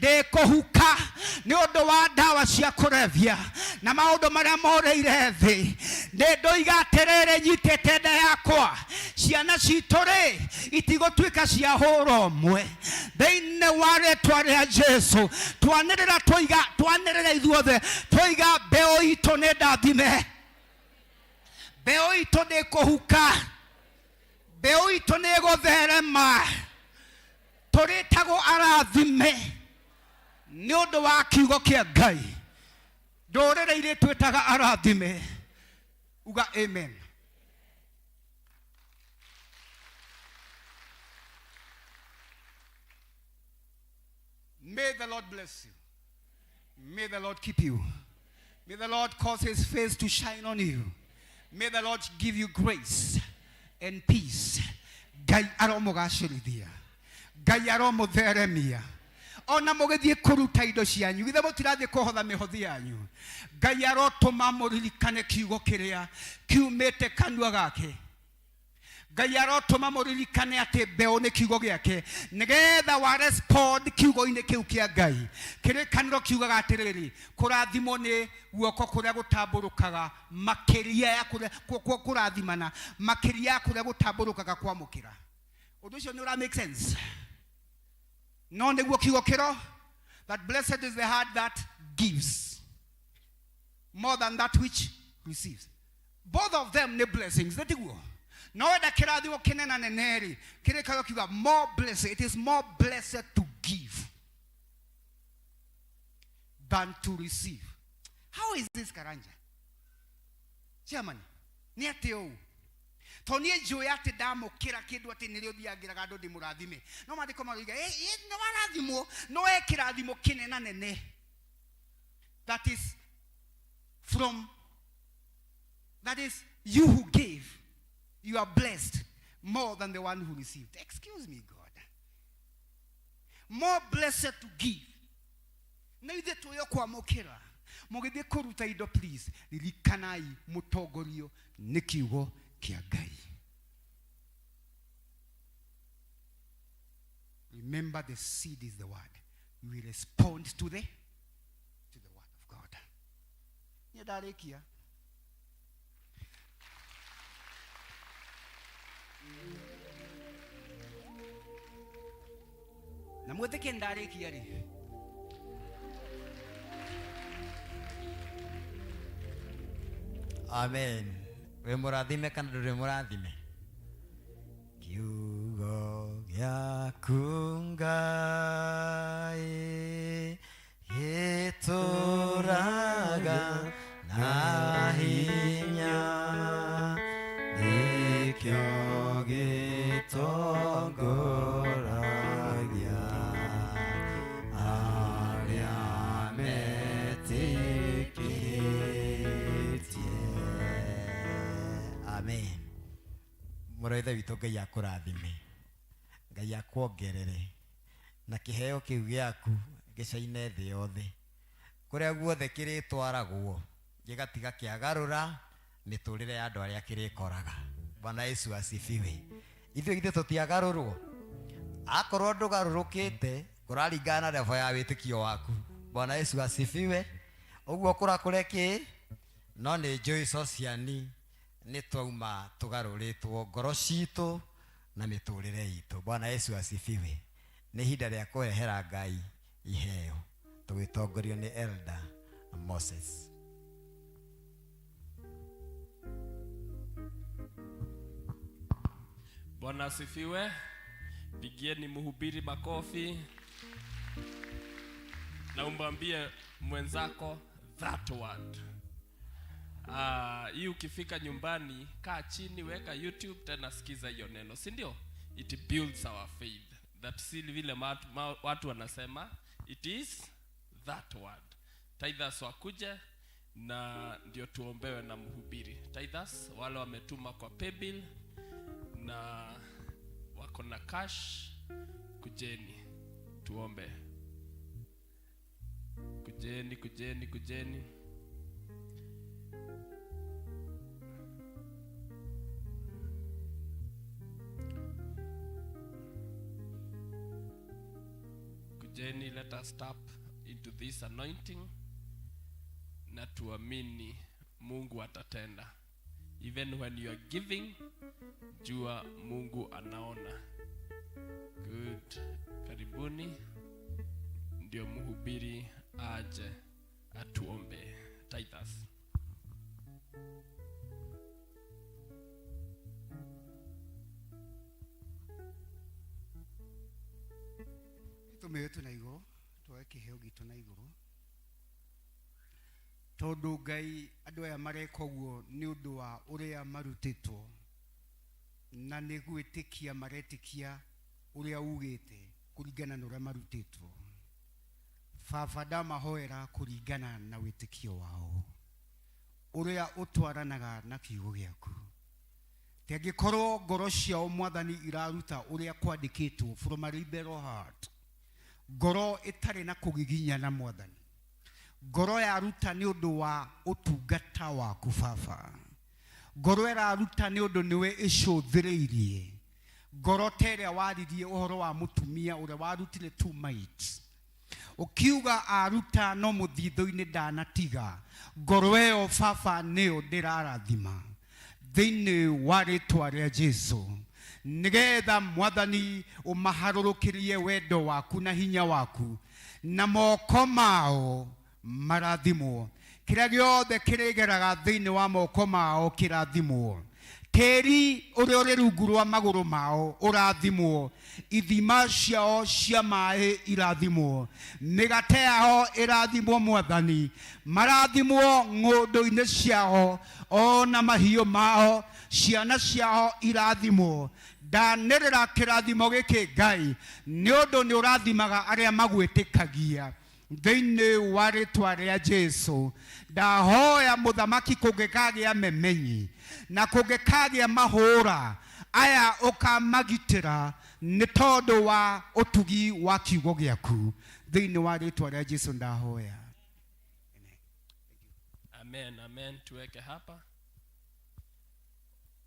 ndĩkũhuka nĩ ũndũ wa ndawa cia kũrebia na maũndũ marĩa morĩire thĩ. Nĩ ndoiga atĩrĩrĩ, nyitĩte nda yakwa, ciana citũ rĩ itigũtuĩka cia hũra ũmwe thĩinĩ wa rĩtwa rĩa Jesu. Twanĩrĩra twoiga, twanĩrĩra ithuothe twoiga. Mbeũ itũ nĩ ndathime, mbeũ itũ ndĩkũhuka, mbeũ itũ nĩ ĩgũtherema. Tũrĩtagwo arathime nĩ ũndũ wa kiugo kĩa Ngai. Ndũrĩrĩ irĩ twĩtaga arathime. Uga amen. May the Lord bless you. May the Lord keep you. May the Lord cause his face to shine on you. May the Lord give you grace and peace. Ngai aromũgacĩrithia, Ngai aromũtheremia. Ona mũgĩthiĩ kũruta indo cianyu, githĩ mũtirathiĩ kũhotha mĩhothi yanyu? Ngai arotũma mũririkane kiugo kĩrĩa kiumĩte kanua gake. Ngai arotũma mũririkane atĩ mbeũ nĩ kiugo gĩake, nĩgetha wa respond kiugo-inĩ kĩu kĩa Ngai. Kĩrĩkanĩro kiugaga atĩrĩrĩ, kũrathimwo nĩ guoko kũrĩa gũtambũrũkaga makĩria ya kũrĩa kũrathimana makĩria ya kũrĩa gũtambũrũkaga kwamũkĩra. Ũndũ ũcio nĩ ũra make sense? No nĩguo kiugo kĩro that blessed is the heart that gives more than that which receives. Both of them nĩ blessings, nĩ tiguo? No wenda kĩrathimo kĩnena nene rĩ, kĩrĩkanĩro kiuga more blessed, it is more blessed to give than to receive. How is this, Karanja? Chairman, nĩ atĩ ũũ? Tondũ niĩ njũĩ atĩ ndamũkĩra kĩndũ atĩ nĩrĩo thiangĩraga andũ ndĩmũrathime. No maandĩko maroiga, nĩ warathimwo, no he kĩrathimo kĩnena nene. That is from, that is you who gave, you are blessed more than the one who received. Excuse me, God. More blessed to give. Na ithuĩ tũĩ kwamũkĩra. Mũgĩthiĩ kũruta indo, please, ririkanai mũtongorio nĩ kiugo kĩa Ngai. Remember, the seed is the word. You will respond to the word of God. Niĩ ndarĩkia. Na mwĩtĩkie ndarĩkia rĩ. Amen. Wĩ mũrathime kana ndũrĩ mũrathime? Kiugo gĩaku Ngai gĩtũraga na hinya, nĩkĩo gĩtongoragia arĩa metĩkĩtie. Amen. Mũrũ wa Ithe witũ, Ngai akũrathime, Ngai akuongerere, na kĩheo kĩu gĩaku gĩcaine thĩ yothe, kũrĩa guothe kĩrĩtwaragwo gĩgatiga kĩagarũra mĩtũrĩre ya andũ arĩa kĩrĩkoraga. Bwana Yesu asifiwe. Ithuĩ githĩ tũtiagarũrwo? Akorwo ndũgarũrũkĩte, kũraringana na level ya wĩtĩkio waku. Bwana Yesu asifiwe. Ũguo kũrakũre kĩ, no nĩ njũĩ sociani nĩ twauma tũgarũrĩtwo ngoro citũ na mĩtũrĩre itũ. Bwana Yesu asifiwe. Nĩ ihinda rĩa kũrehera Ngai iheo, tũgĩtongorio nĩ Elder Moses. Bwana asifiwe. Pigieni mhubiri makofi na umwambie mwenzako that word. Hii ukifika nyumbani, kaa chini, weka YouTube tena sikiza hiyo neno, si ndio? It builds our faith. That si vile watu wanasema, it is that word. Tithers wakuje na ndio tuombewe na mhubiri. Tithers wale wametuma kwa paybill na wako na cash, kujeni tuombe. Kujeni, kujeni, kujeni. Kujeni, let us tap into this anointing na tuamini Mungu atatenda. Even when you are giving, jua Mungu anaona. Good. Karibuni. Ndio mhubiri aje atuombe. Tithers. Tithers. Tũmĩoe tu na igũrũ, tuoe kĩheo gitũ na igũrũ, tondũ Ngai andũ aya mareka ũguo nĩ ũndũ wa ũrĩa marutĩtwo na nĩ gwĩtĩkia maretĩkia ũrĩa ugĩte kũringana na ũrĩa marutĩtwo. Baba, ndamahoera kũringana na wĩtĩkio wao ũrĩa ũtwaranaga na kiugo gĩaku. Tengĩkorwo ngoro ciao Mwathani iraruta ũrĩa kwandĩkĩtwo from a liberal heart, ngoro ĩtarĩ na kũgiginyana Mwathani, ngoro yaruta nĩ ũndũ wa ũtungata waku Baba, ngoro ĩraruta nĩ ũndũ nĩwe ĩcũthĩrĩirie, ngoro ta ĩrĩa waririe ũhoro wa mũtumia ũrĩa warutire 2 mites, ũkiuga aruta no mũthithũ-inĩ ndanatiga, ngoro ĩyo Baba nĩyo ndĩrarathima thĩinĩ wa rĩtwa rĩa Jesu, nĩgetha Mwathani ũmaharũrũkĩrie wendo waku na hinya waku, na moko mao marathimwo, kĩrĩa gĩothe kĩrĩgeraga thĩinĩ wa moko mao kĩrathimwo, tĩri ũrĩa ũrĩ rungu rwa magũrũ mao ũrathimwo, ithima ciao cia maĩ irathimwo, mĩgate yao ĩrathimwo Mwathani, marathimwo ng'ũndũ-inĩ ciao ona mahiũ mao, ciana ciao irathimwo. Ndanĩrĩra kĩrathimo gĩkĩ Ngai, nĩ ũndũ nĩ ũrathimaga arĩa magwĩtĩkagia thĩinĩ wa rĩtwa rĩa Jesu. Ndahoya mũthamaki kũngĩkagĩa memenyi na kũngĩkagĩa mahũra, aya ũkamagitĩra nĩ tondũ wa ũtugi wa kiugo gĩaku thĩinĩ wa rĩtwa rĩa Jesu ndahoya. Amen, amen. Tuweke hapa,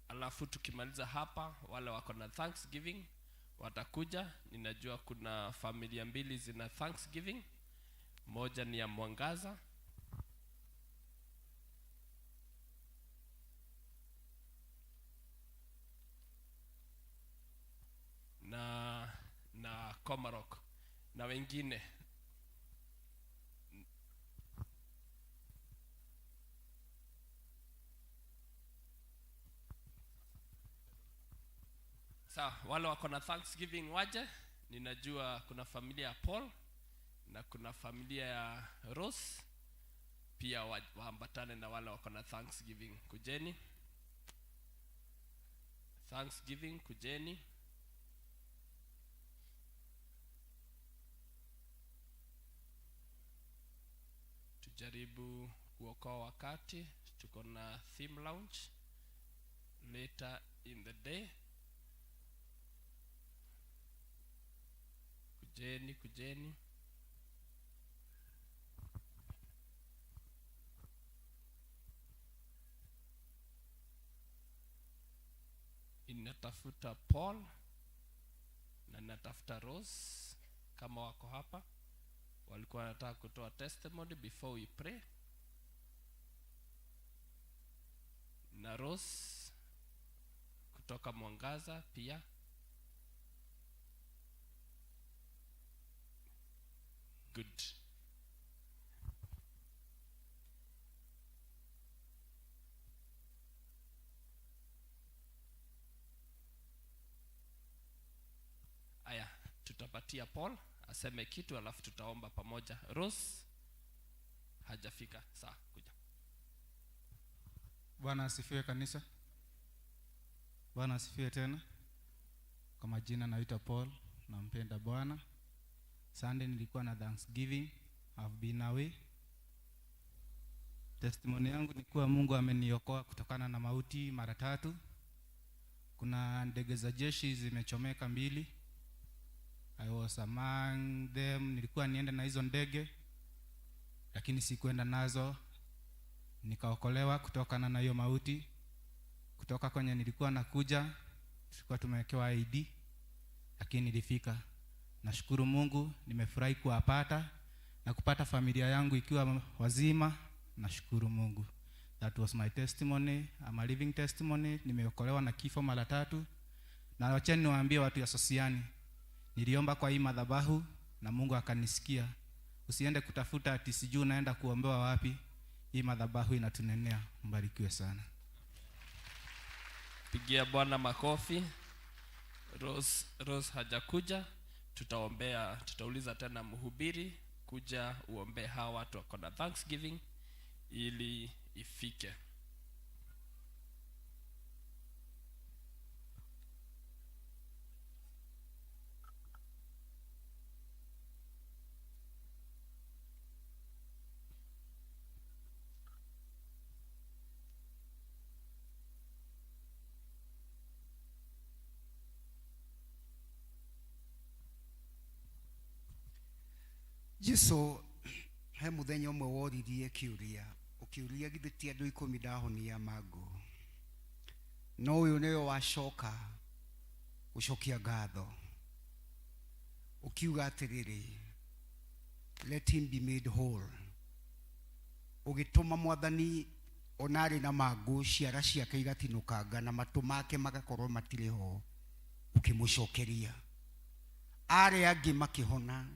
alafu tukimaliza hapa, wale wako na Thanksgiving watakuja. Ninajua kuna familia mbili zina Thanksgiving, moja ni ya Mwangaza na Komarok na wengine. Sawa, wale wako na Thanksgiving waje. Ninajua kuna familia ya Paul na kuna familia ya Rose pia, waambatane na wale wako na Thanksgiving. Kujeni Thanksgiving, kujeni. Tujaribu kuokoa wakati, tuko na theme lounge later in the day. Kujeni, kujeni. Ninatafuta Paul na ninatafuta Rose kama wako hapa. Walikuwa wanataka kutoa testimony before we pray. Na Rose kutoka Mwangaza pia. Good. Aya, tutapatia Paul aseme kitu alafu tutaomba pamoja. Rose hajafika, saa kuja. Bwana asifiwe kanisa. Bwana asifiwe tena. Kwa majina naitwa Paul, nampenda Bwana. Sunday nilikuwa na Thanksgiving, I've been away. Testimony yangu ni kuwa Mungu ameniokoa kutokana na mauti mara tatu. Kuna ndege za jeshi zimechomeka 2. I was among them. Nilikuwa niende na hizo ndege, lakini sikuenda nazo. Nikaokolewa kutokana na hiyo mauti. Kutoka kwenye nilikuwa nakuja, tulikuwa tumewekewa ID, lakini nilifika. Nashukuru Mungu, nimefurahi kuwapata na kupata familia yangu ikiwa wazima. Nashukuru Mungu. That was my testimony. I'm a living testimony. Nimeokolewa na kifo mara tatu. Na wacheni niwaambie watu ya Sosiani, niliomba kwa hii madhabahu na Mungu akanisikia. Usiende kutafuta ati sijui unaenda kuombewa wapi. Hii madhabahu inatunenea. Mbarikiwe sana. Pigia Bwana makofi. Rose hajakuja, tutaombea, tutauliza tena mhubiri kuja uombee hawa watu wako na Thanksgiving ili ifike. Jesu he muthenya ũmwe woririe kĩũria, ũkĩũria githĩ ti andũ 10 ndahonia mangũ, no ũyũ nĩwe wacoka gũcokia ngatho, ũkiuga atĩrĩrĩ, let him be made whole. Ũgĩtũma Mwathani ona arĩ na mangũ, ciara ciake igatinũkanga na matũ make magakorwo matirĩ ho, ũkĩmũcokeria. Arĩa angĩ makĩhona,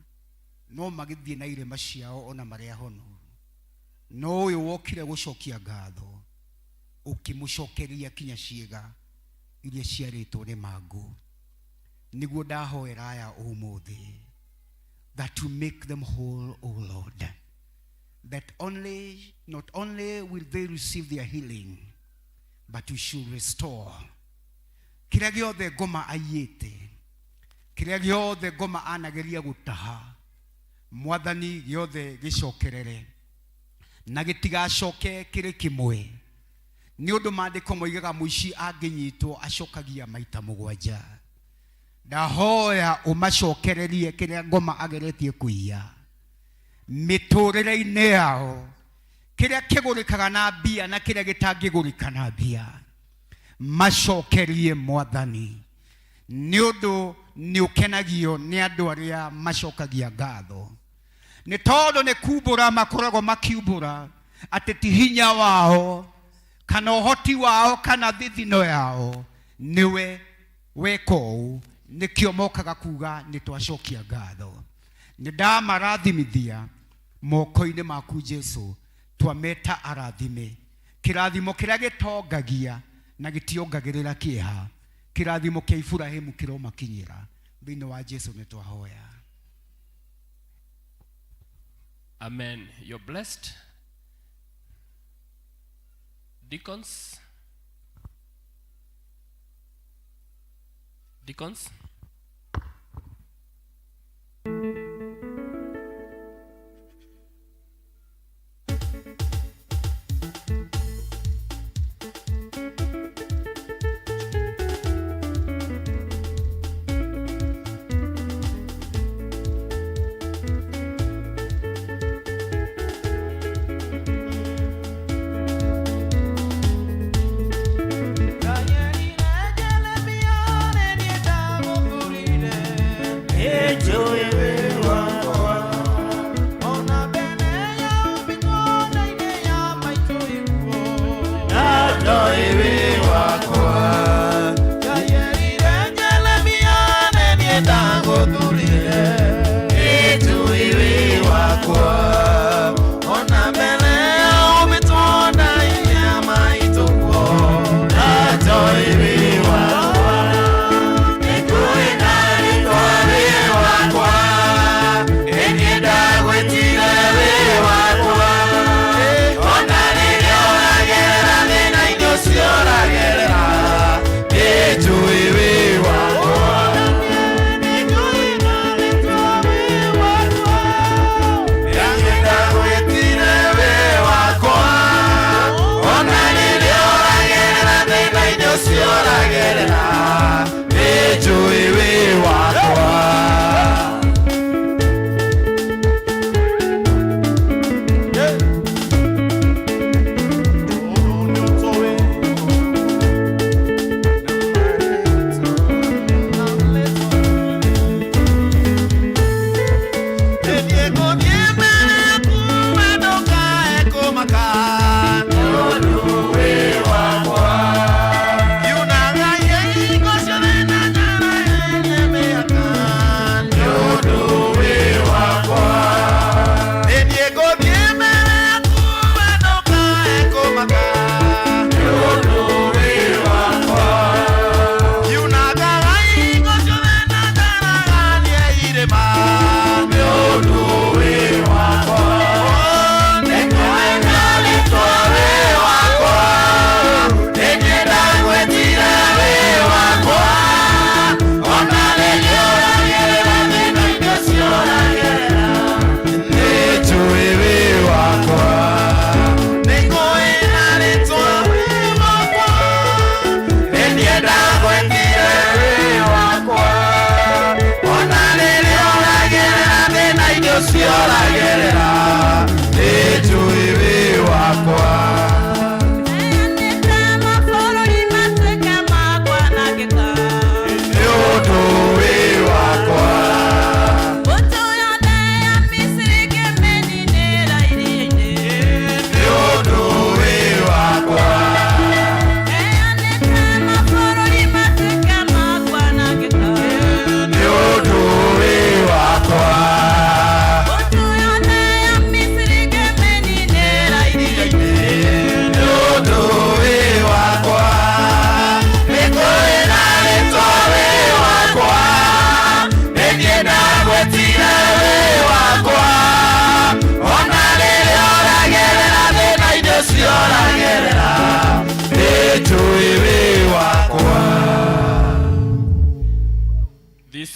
no magĩthiĩ na irema ciao ona marĩa honu, no ũyũ wokire gũcokia ngatho, ũkĩmũcokeria kinya ciĩga iria ciarĩtwo nĩ mangũ. Nĩguo ndahoera aya ũmũthĩ, that you make them whole, O Lord, that not only will they receive their healing, but you should restore kĩrĩa gĩothe ngoma aiyĩte, kĩrĩa gĩothe ngoma anageria gũtaha, Mwathani gĩothe gĩcokerere na gĩtigacoke kĩrĩ kĩmwe, nĩ ũndũ maandĩko moigaga mũici angĩnyitwo acokagia maita 7. Ndahoya ũmacokererie kĩrĩa ngoma ageretie kũiya mĩtũrĩre-inĩ yao, kĩrĩa kĩgũrĩkaga na mbia na kĩrĩa gĩtangĩgũrĩka na mbia, macokerie Mwathani, nĩ ũndũ nĩ ũkenagio nĩ andũ arĩa macokagia ngatho, nĩ tondũ nĩ kumbũra makoragwo makiumbũra atĩ ti hinya wao kana ũhoti wao kana thithino yao nĩwe weka ũũ, nĩkĩo mokaga kuga nĩ twacokia ngatho. Nĩ ndamarathimithia moko-inĩ maku Jesu, twameta arathime. Kĩrathimo kĩrĩa gĩtongagia na gĩtiongagĩrĩra kĩeha, kĩrathimo kĩa Iburahĩmu kĩromakinyĩra. Thĩinĩ wa Jesu nĩ twahoya. Amen. You're blessed. Deacons. Deacons. Daniel,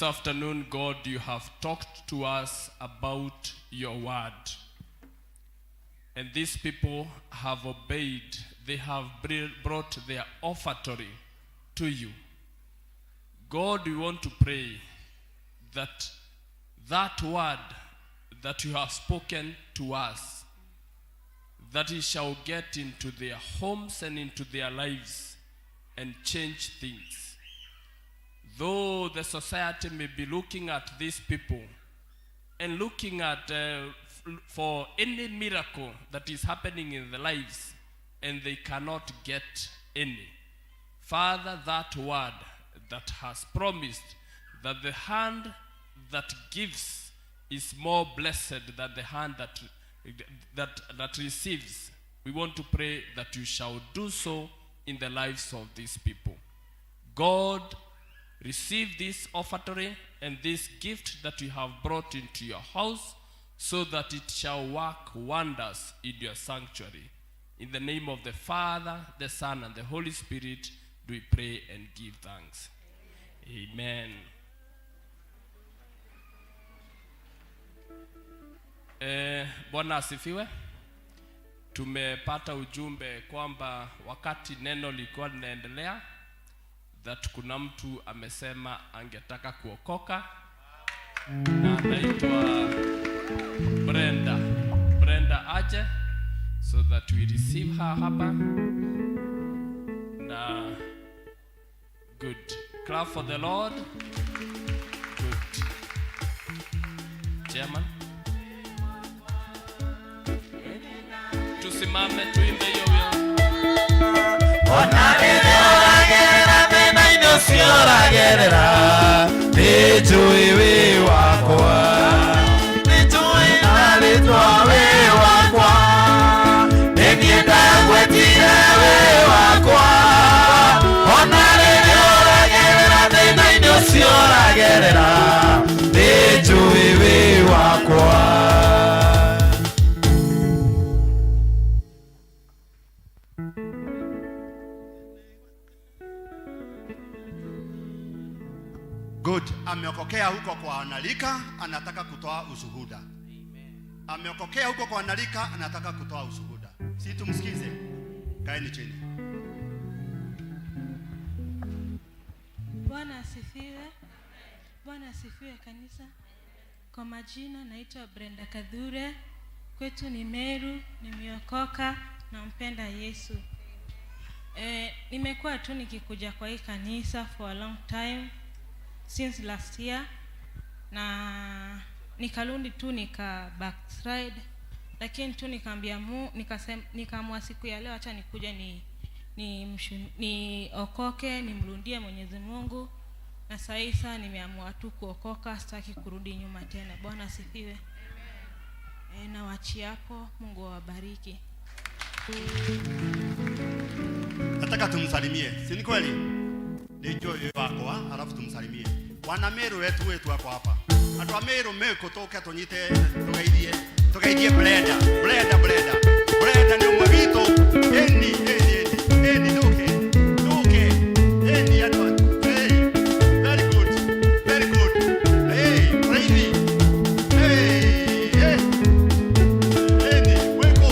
afternoon, God, you have talked to us about your word. And these people have obeyed. They have brought their offertory to you. God, we want to pray that that word that you have spoken to us, that it shall get into their homes and into their lives and change things. Though the society may be looking at these people and looking at for any miracle that is happening in their lives, and they cannot get any. Father, that word that has promised that the hand that gives is more blessed than the hand that receives. We want to pray that you shall do so in the lives of these people. God, receive this offertory and this gift that you have brought into your house, so that it shall work wonders in your sanctuary. In the name of the Father, the Son, and the Holy Spirit, do we pray and give thanks. Amen. Bwana asifiwe. Tumepata ujumbe kwamba wakati neno lilikuwa linaendelea, that kuna mtu amesema angetaka kuokoka na anaitwa Brenda. Brenda aje so that we receive her hapa. Na good. Clap for the Lord. Good. Chairman. Tusimame tuimbe hiyo wimbo. Ona rĩrĩa ũragerera thĩna-inĩ ũcio ũragerera, nĩnjũĩ wĩ wakwa, nĩnjũĩ na rĩtwa wĩ wakwa, nĩ niĩ ndagwĩtire wĩ wakwa. Ona rĩrĩa ũragerera thĩna-inĩ ũcio ũragerera, nĩnjũĩ wĩ wakwa. Good. Ameokokea huko kwa Analika, anataka kutoa ushuhuda. Ameokokea huko kwa Analika, anataka kutoa ushuhuda. Si tumsikize? Kaeni chini. Bwana asifiwe. Bwana asifiwe kanisa. Kwa majina naitwa Brenda Kadhure. Kwetu ni Meru, nimeokoka, nampenda Yesu. Nimekuwa tu nikikuja kwa hii kanisa for a long time since last year, na nikarudi tu nika backslide, lakini tu nikaambia Mungu, nikaamua siku ya leo acha nikuje niokoke, nimrudie Mwenyezi Mungu. Na sasa nimeamua tu kuokoka, sitaki kurudi nyuma tena. Bwana asifiwe. Na wachi hapo, Mungu awabariki. Nataka tumsalimie, si ni kweli? Ndio wako, alafu tumsalimie. Wana Meru wetu wako hapa. Andũ a Meru meko tũke tũnyite tũgeithie Brenda. Brenda Brenda. Brenda nĩ ũmwe witũ. Eni eni eni. Eni nduke. Nduke. Eni andũ. Hey. Very good. Very good. Hey, praise. Hey, hey. Eni, weko.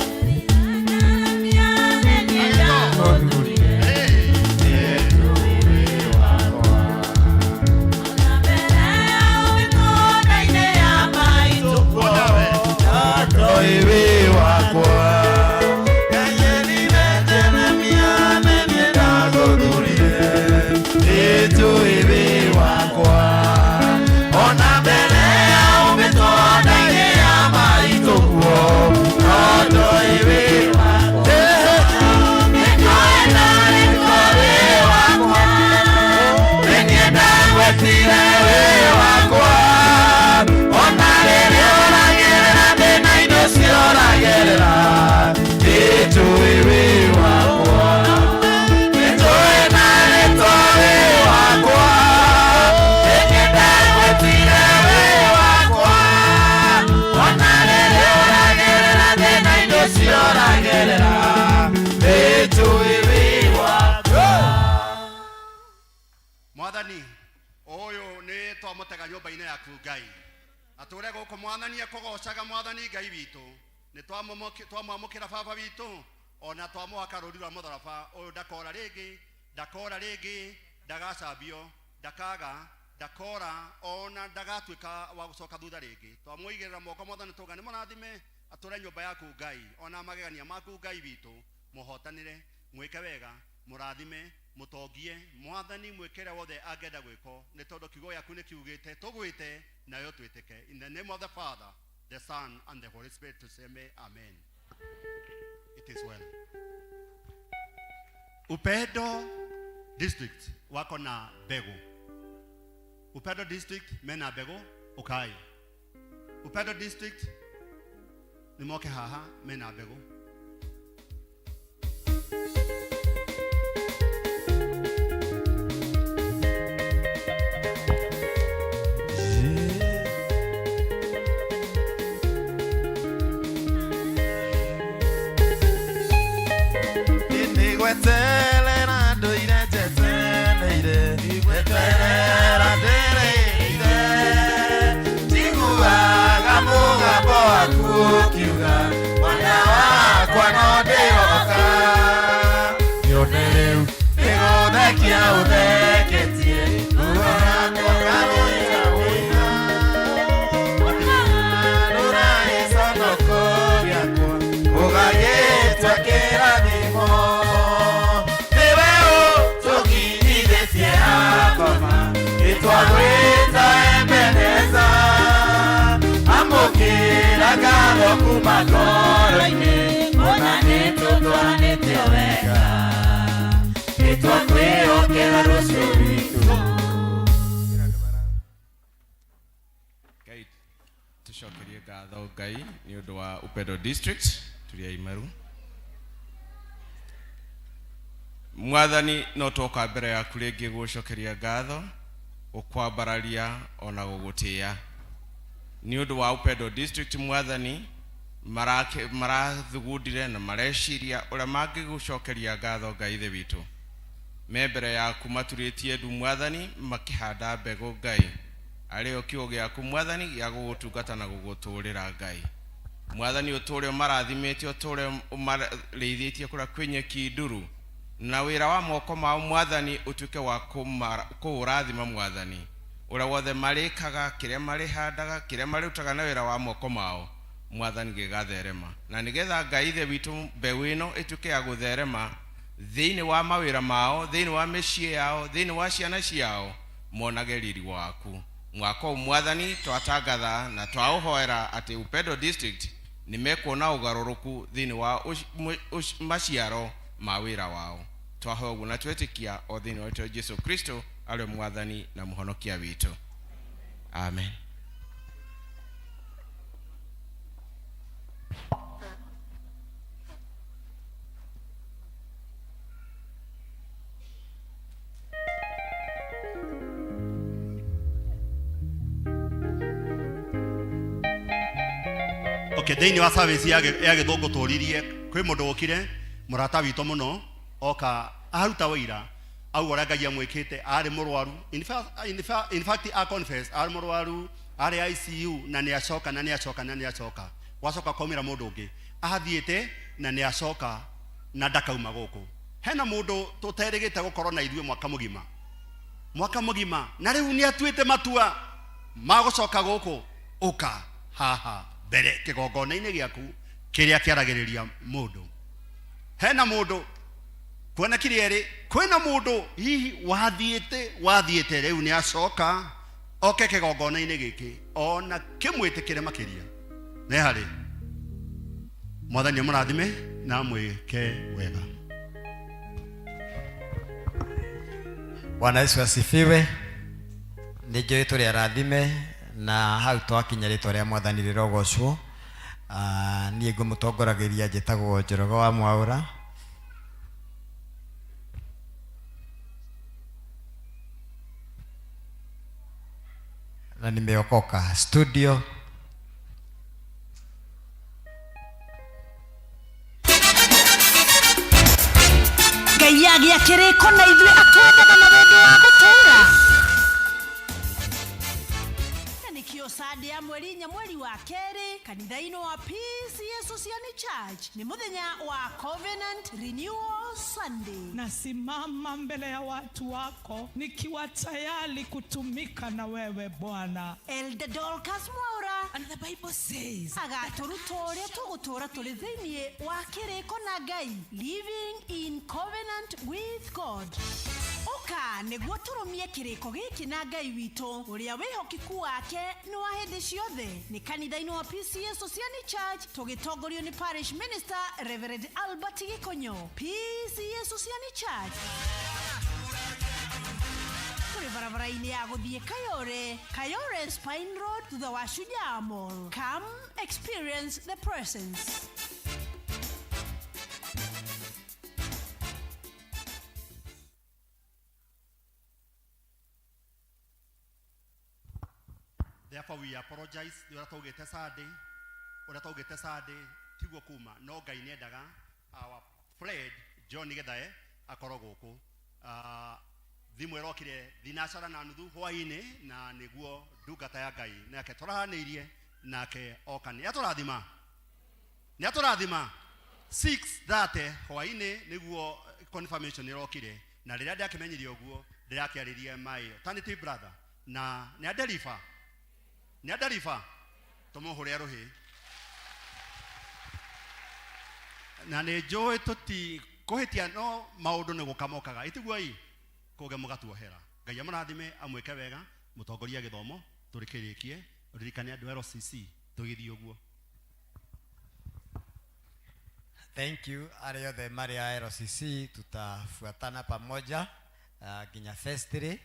Wĩ wakwa. Twamũtega nyũmba-inĩ yaku Ngai, atũre gũkũ Mwathani ekũgocaga. Mwathani Ngai witũ, nĩ twamwamũkĩra baba witũ, ona twamũhaka rũri rwa mũtharaba ũyũ. Ndakora rĩngĩ, ndakora rĩngĩ, ndagacambio, ndakaga, ndakora, ona ndagatuĩka wa gũcoka thutha rĩngĩ. Twamũigĩrĩra moko Mwathani, tũga nĩ mũrathime, atũre nyũmba yaku Ngai, ona magegania maku Ngai witũ mũhotanĩre, mwĩke wega, mũrathime, mũtongie Mwathani, mwĩkĩre wothe angĩenda gwĩko, nĩ tondũ kiugo gĩaku nĩ kiugĩte tũgwĩte nayo twĩtĩke. In the name of the Father, the Son and the Holy Spirit, tuseme amen. It is well. Upendo District wako na mbegu. Upendo District mena mbegu, ukai. Upendo District nĩ moke haha, mena mbegu. Nĩgweterera ndũire njetereire, gweterera ndĩrĩire, njiguaga mũgambo waku ũkiuga, mwana wakwa no ndĩroka. Nyone rĩu nĩgũthekia ũtheketie, ruo rwakwa karũira ũira, rũra gĩconoko gĩakwa ũgagĩtua kĩrathimo. Nĩwe ũtũkinyithĩtie akoma, nĩtwagwĩta Ebeneza. Amũkĩra ngatho kuma ngoro-inĩ, ona nĩtũtwaranĩte wega, nĩtwakwĩhokera rũciũ rwitũ. Ngai, tucokerie ngatho Ngai nĩ ũndũ wa Upendo District tũrĩ aimaru. Mwathani, no twoka mbere yaku rĩngĩ gũcokeria ngatho, gũkwambararia ona gũgũtĩĩa nĩ ũndũ wa Upendo District. Mwathani, marathugundire na mareciria ũrĩa mangĩgũcokeria ngatho. Ngai Ithe witũ, me mbere yaku maturĩtie ndu Mwathani, makĩhanda mbegũ Ngai, arĩo kiugo gĩaku Mwathani gĩa gũgũtungata na gũgũtũrĩra. Ngai Mwathani, ũtũre ũmarathimĩte, ũtũre ũmarĩithĩtie kũrĩa kwĩ nyeki nduru, na wĩra wa moko mao Mwathani ũtuĩke wa kũũrathima. Mwathani, ũrĩa wothe marĩkaga, kĩrĩa marĩhandaga, kĩrĩa marĩrutaga na wĩra wa moko mao Mwathani, gĩgatherema, na nĩgetha Ngai Ithe witũ mbeũ ĩno ĩtuĩke ya gũtherema thĩinĩ wa mawĩra mao, thĩinĩ wa mĩciĩ yao, thĩinĩ wa ciana ciao, monage riri waku. Mwaka ũyũ Mwathani, twatangatha na twaũhoera atĩ Upendo District nĩ mekuona ũgarũrũku thĩinĩ wa maciaro ma wĩra wao. Twahoya ũguo na twetĩkia o thĩinĩ wa rĩĩtwa rĩa Jesu Kristo, arĩ Mwathani na Mũhonokia witũ, amen. Okay, thĩinĩ wa service ya gĩthũngũ tũririe kwĩ mũndũ wokire, mũrata witũ mũno, oka aruta wĩira, auga ũrĩa Ngai amwĩkĩte. Arĩ mũrwaru, in fact a confess arĩ mũrwaru, arĩ ICU, na nĩ acoka, na nĩ acoka, na nĩ acoka. Gwacoka kwaumĩra mũndũ ũngĩ athiĩte na nĩ acoka na ndakauma gũkũ. Hena mũndũ tũterĩgĩte gũkorwo na ithuĩ mwaka mũgima, mwaka mũgima, na rĩu nĩ atuĩte matua ma gũcoka gũkũ. Ũka haha mbere kĩgongona-inĩ gĩaku kĩrĩa kĩaragĩrĩria mũndũ. Hena mũndũ kuonekire erĩ, kwĩna mũndũ hihi wathiĩte, wathiĩte, rĩu nĩ acoka oke kĩgongona-inĩ gĩkĩ ona kĩmwĩtĩkĩre makĩria. Nĩ harĩ Mwathani amũrathime na mwĩke wega. Bwana Yesu asifiwe. Nĩ njũĩ tũrĩ arathime na hau twakinya rĩtwa rĩa Mwathani rĩrogocwo. Ah, niĩ ngũmũtongoragĩria njĩtagwo Njoroge wa Mwaũra. Na nimeokoka. Studio. Ngai agĩa kĩrĩko na ithuĩ, atwendaga na wendo wa gũtũũra. ya mweri 4 mweri wa kerĩ kanitha-inĩ wa PCEA Sosiani Church nĩ mũthenya wa Covenant Renewal Sunday. Nasimama mbele ya watu wako nikiwa tayari kutumika na wewe Bwana. Elder Dorcas Mwaura And the Bible says agatũruta ũrĩa tũgũtũũra tũrĩ thĩinĩ wa kĩrĩko na Ngai, living in covenant with God. Ũka nĩguo tũrũmie kĩrĩko gĩkĩ na Ngai witũ ũrĩa wĩhokeku wake nĩ wa hĩndĩ ciothe. Nĩ kanitha-inĩ wa PCEA Sosiani Church tũgĩtongorio nĩ parish minister Reverend Albert Gĩkonyo. PCEA Sosiani Church tũrĩ barabara-inĩ ya gũthiĩ Kayore, Kayore Spine Road, thutha wa Shujaa Mall. Come experience the presence. Therefore we apologize nĩ ũrĩa twaugĩte Sunday, ũrĩa twaugĩte Sunday tiguo kuma, no Ngai nĩendaga our friend John Githae akorwo gũkũ. Thimũ ĩrokire thinacara na nuthu hwainĩ, na nĩguo ndungata ya Ngai nake tũrahanĩirie nake oka. Nĩ atũrathima, nĩ atũrathima. 6:30 hwainĩ nĩguo confirmation ĩrokire, na rĩrĩa ndakĩmenyire ũguo ndĩrakĩarĩria my alternative brother na nĩ adeliver, nĩ adeliver, tũmũhũre rũhĩ. Na nĩ njũĩ tũti kũhĩtia, no maũndũ nĩ gũka mokaga, ĩtiguo ĩ kũge mũgatuohera. Ngai amũrathime, amwĩke wega, mũtongoria gĩthomo tũrĩkĩrĩkie, ũririkane andũ a LCC tũgĩthiĩ ũguo. Thank you arĩa othe marĩ a LCC, tutafuatana pamoja nginya festiri,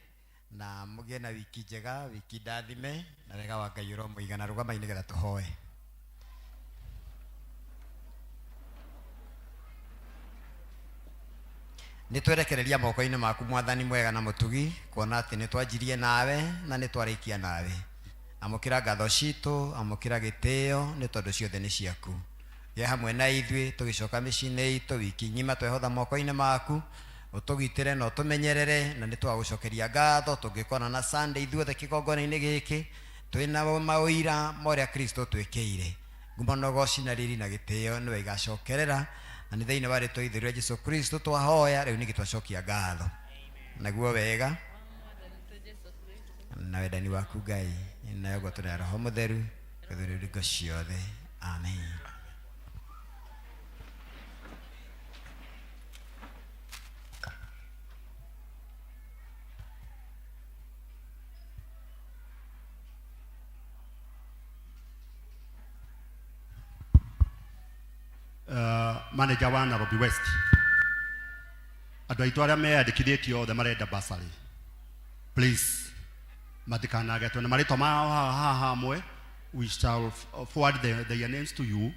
na mũgĩe na wiki njega, wiki ndathime, na wega wa Ngai ũromũigana. Rũgamai nĩgetha tũhoe. Nĩ twerekereria moko-inĩ maku Mwathani mwega na mũtugi, kuona atĩ nĩ twanjirie nawe na nĩ twarĩkia nawe. Amũkĩra ngatho citũ, amũkĩra gĩtĩo, nĩ tondũ ciothe nĩ ciaku. Gĩa hamwe na ithuĩ tũgĩcoka mĩciĩ-inĩ itũ wiki ng'ima, twehotha moko-inĩ maku, ũtũgitĩre na ũtũmenyerere, na nĩ twagũcokeria ngatho tũngĩkona na Sunday ithuothe kĩgongona-inĩ gĩkĩ twĩna maũira ma ũrĩa Kristo twĩkĩire. Ngumo na ũgoci na riri na gĩtĩo nĩwe igacokerera, na nĩ thĩinĩ wa rĩtwa itheru rĩa Jesu Kristo twahoya rĩu ningĩ twacokia ngatho. Naguo wega na wendani waku Ngai, nayo ngwatanĩro ya Roho Mũtheru gũthuurĩrwo hingo ciothe. Amen. Manager wa Nairobi West, andũ aitũ arĩa meyandĩkithĩtie othe marenda bursary, please matikanagetwo na marĩtwa mao haha hamwe. We shall forward their names to you,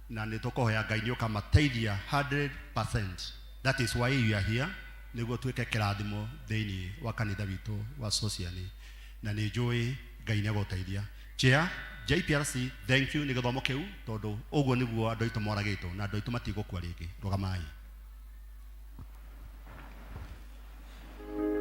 na nĩ tũkũhoya Ngai nĩ ũkamateithia 100%. That is why you are here, nĩguo tuĩke kĩrathimo thĩinĩ wa kanitha witũ wa Sosiani, na nĩ njũĩ Ngai nĩ egũteithia. Chair JPRC, thank you nĩ gĩthomo kĩu, tondũ ũguo nĩguo andũ aitũ moragĩtwo na andũ aitũ matigũkua rĩngĩ. Rũgamai.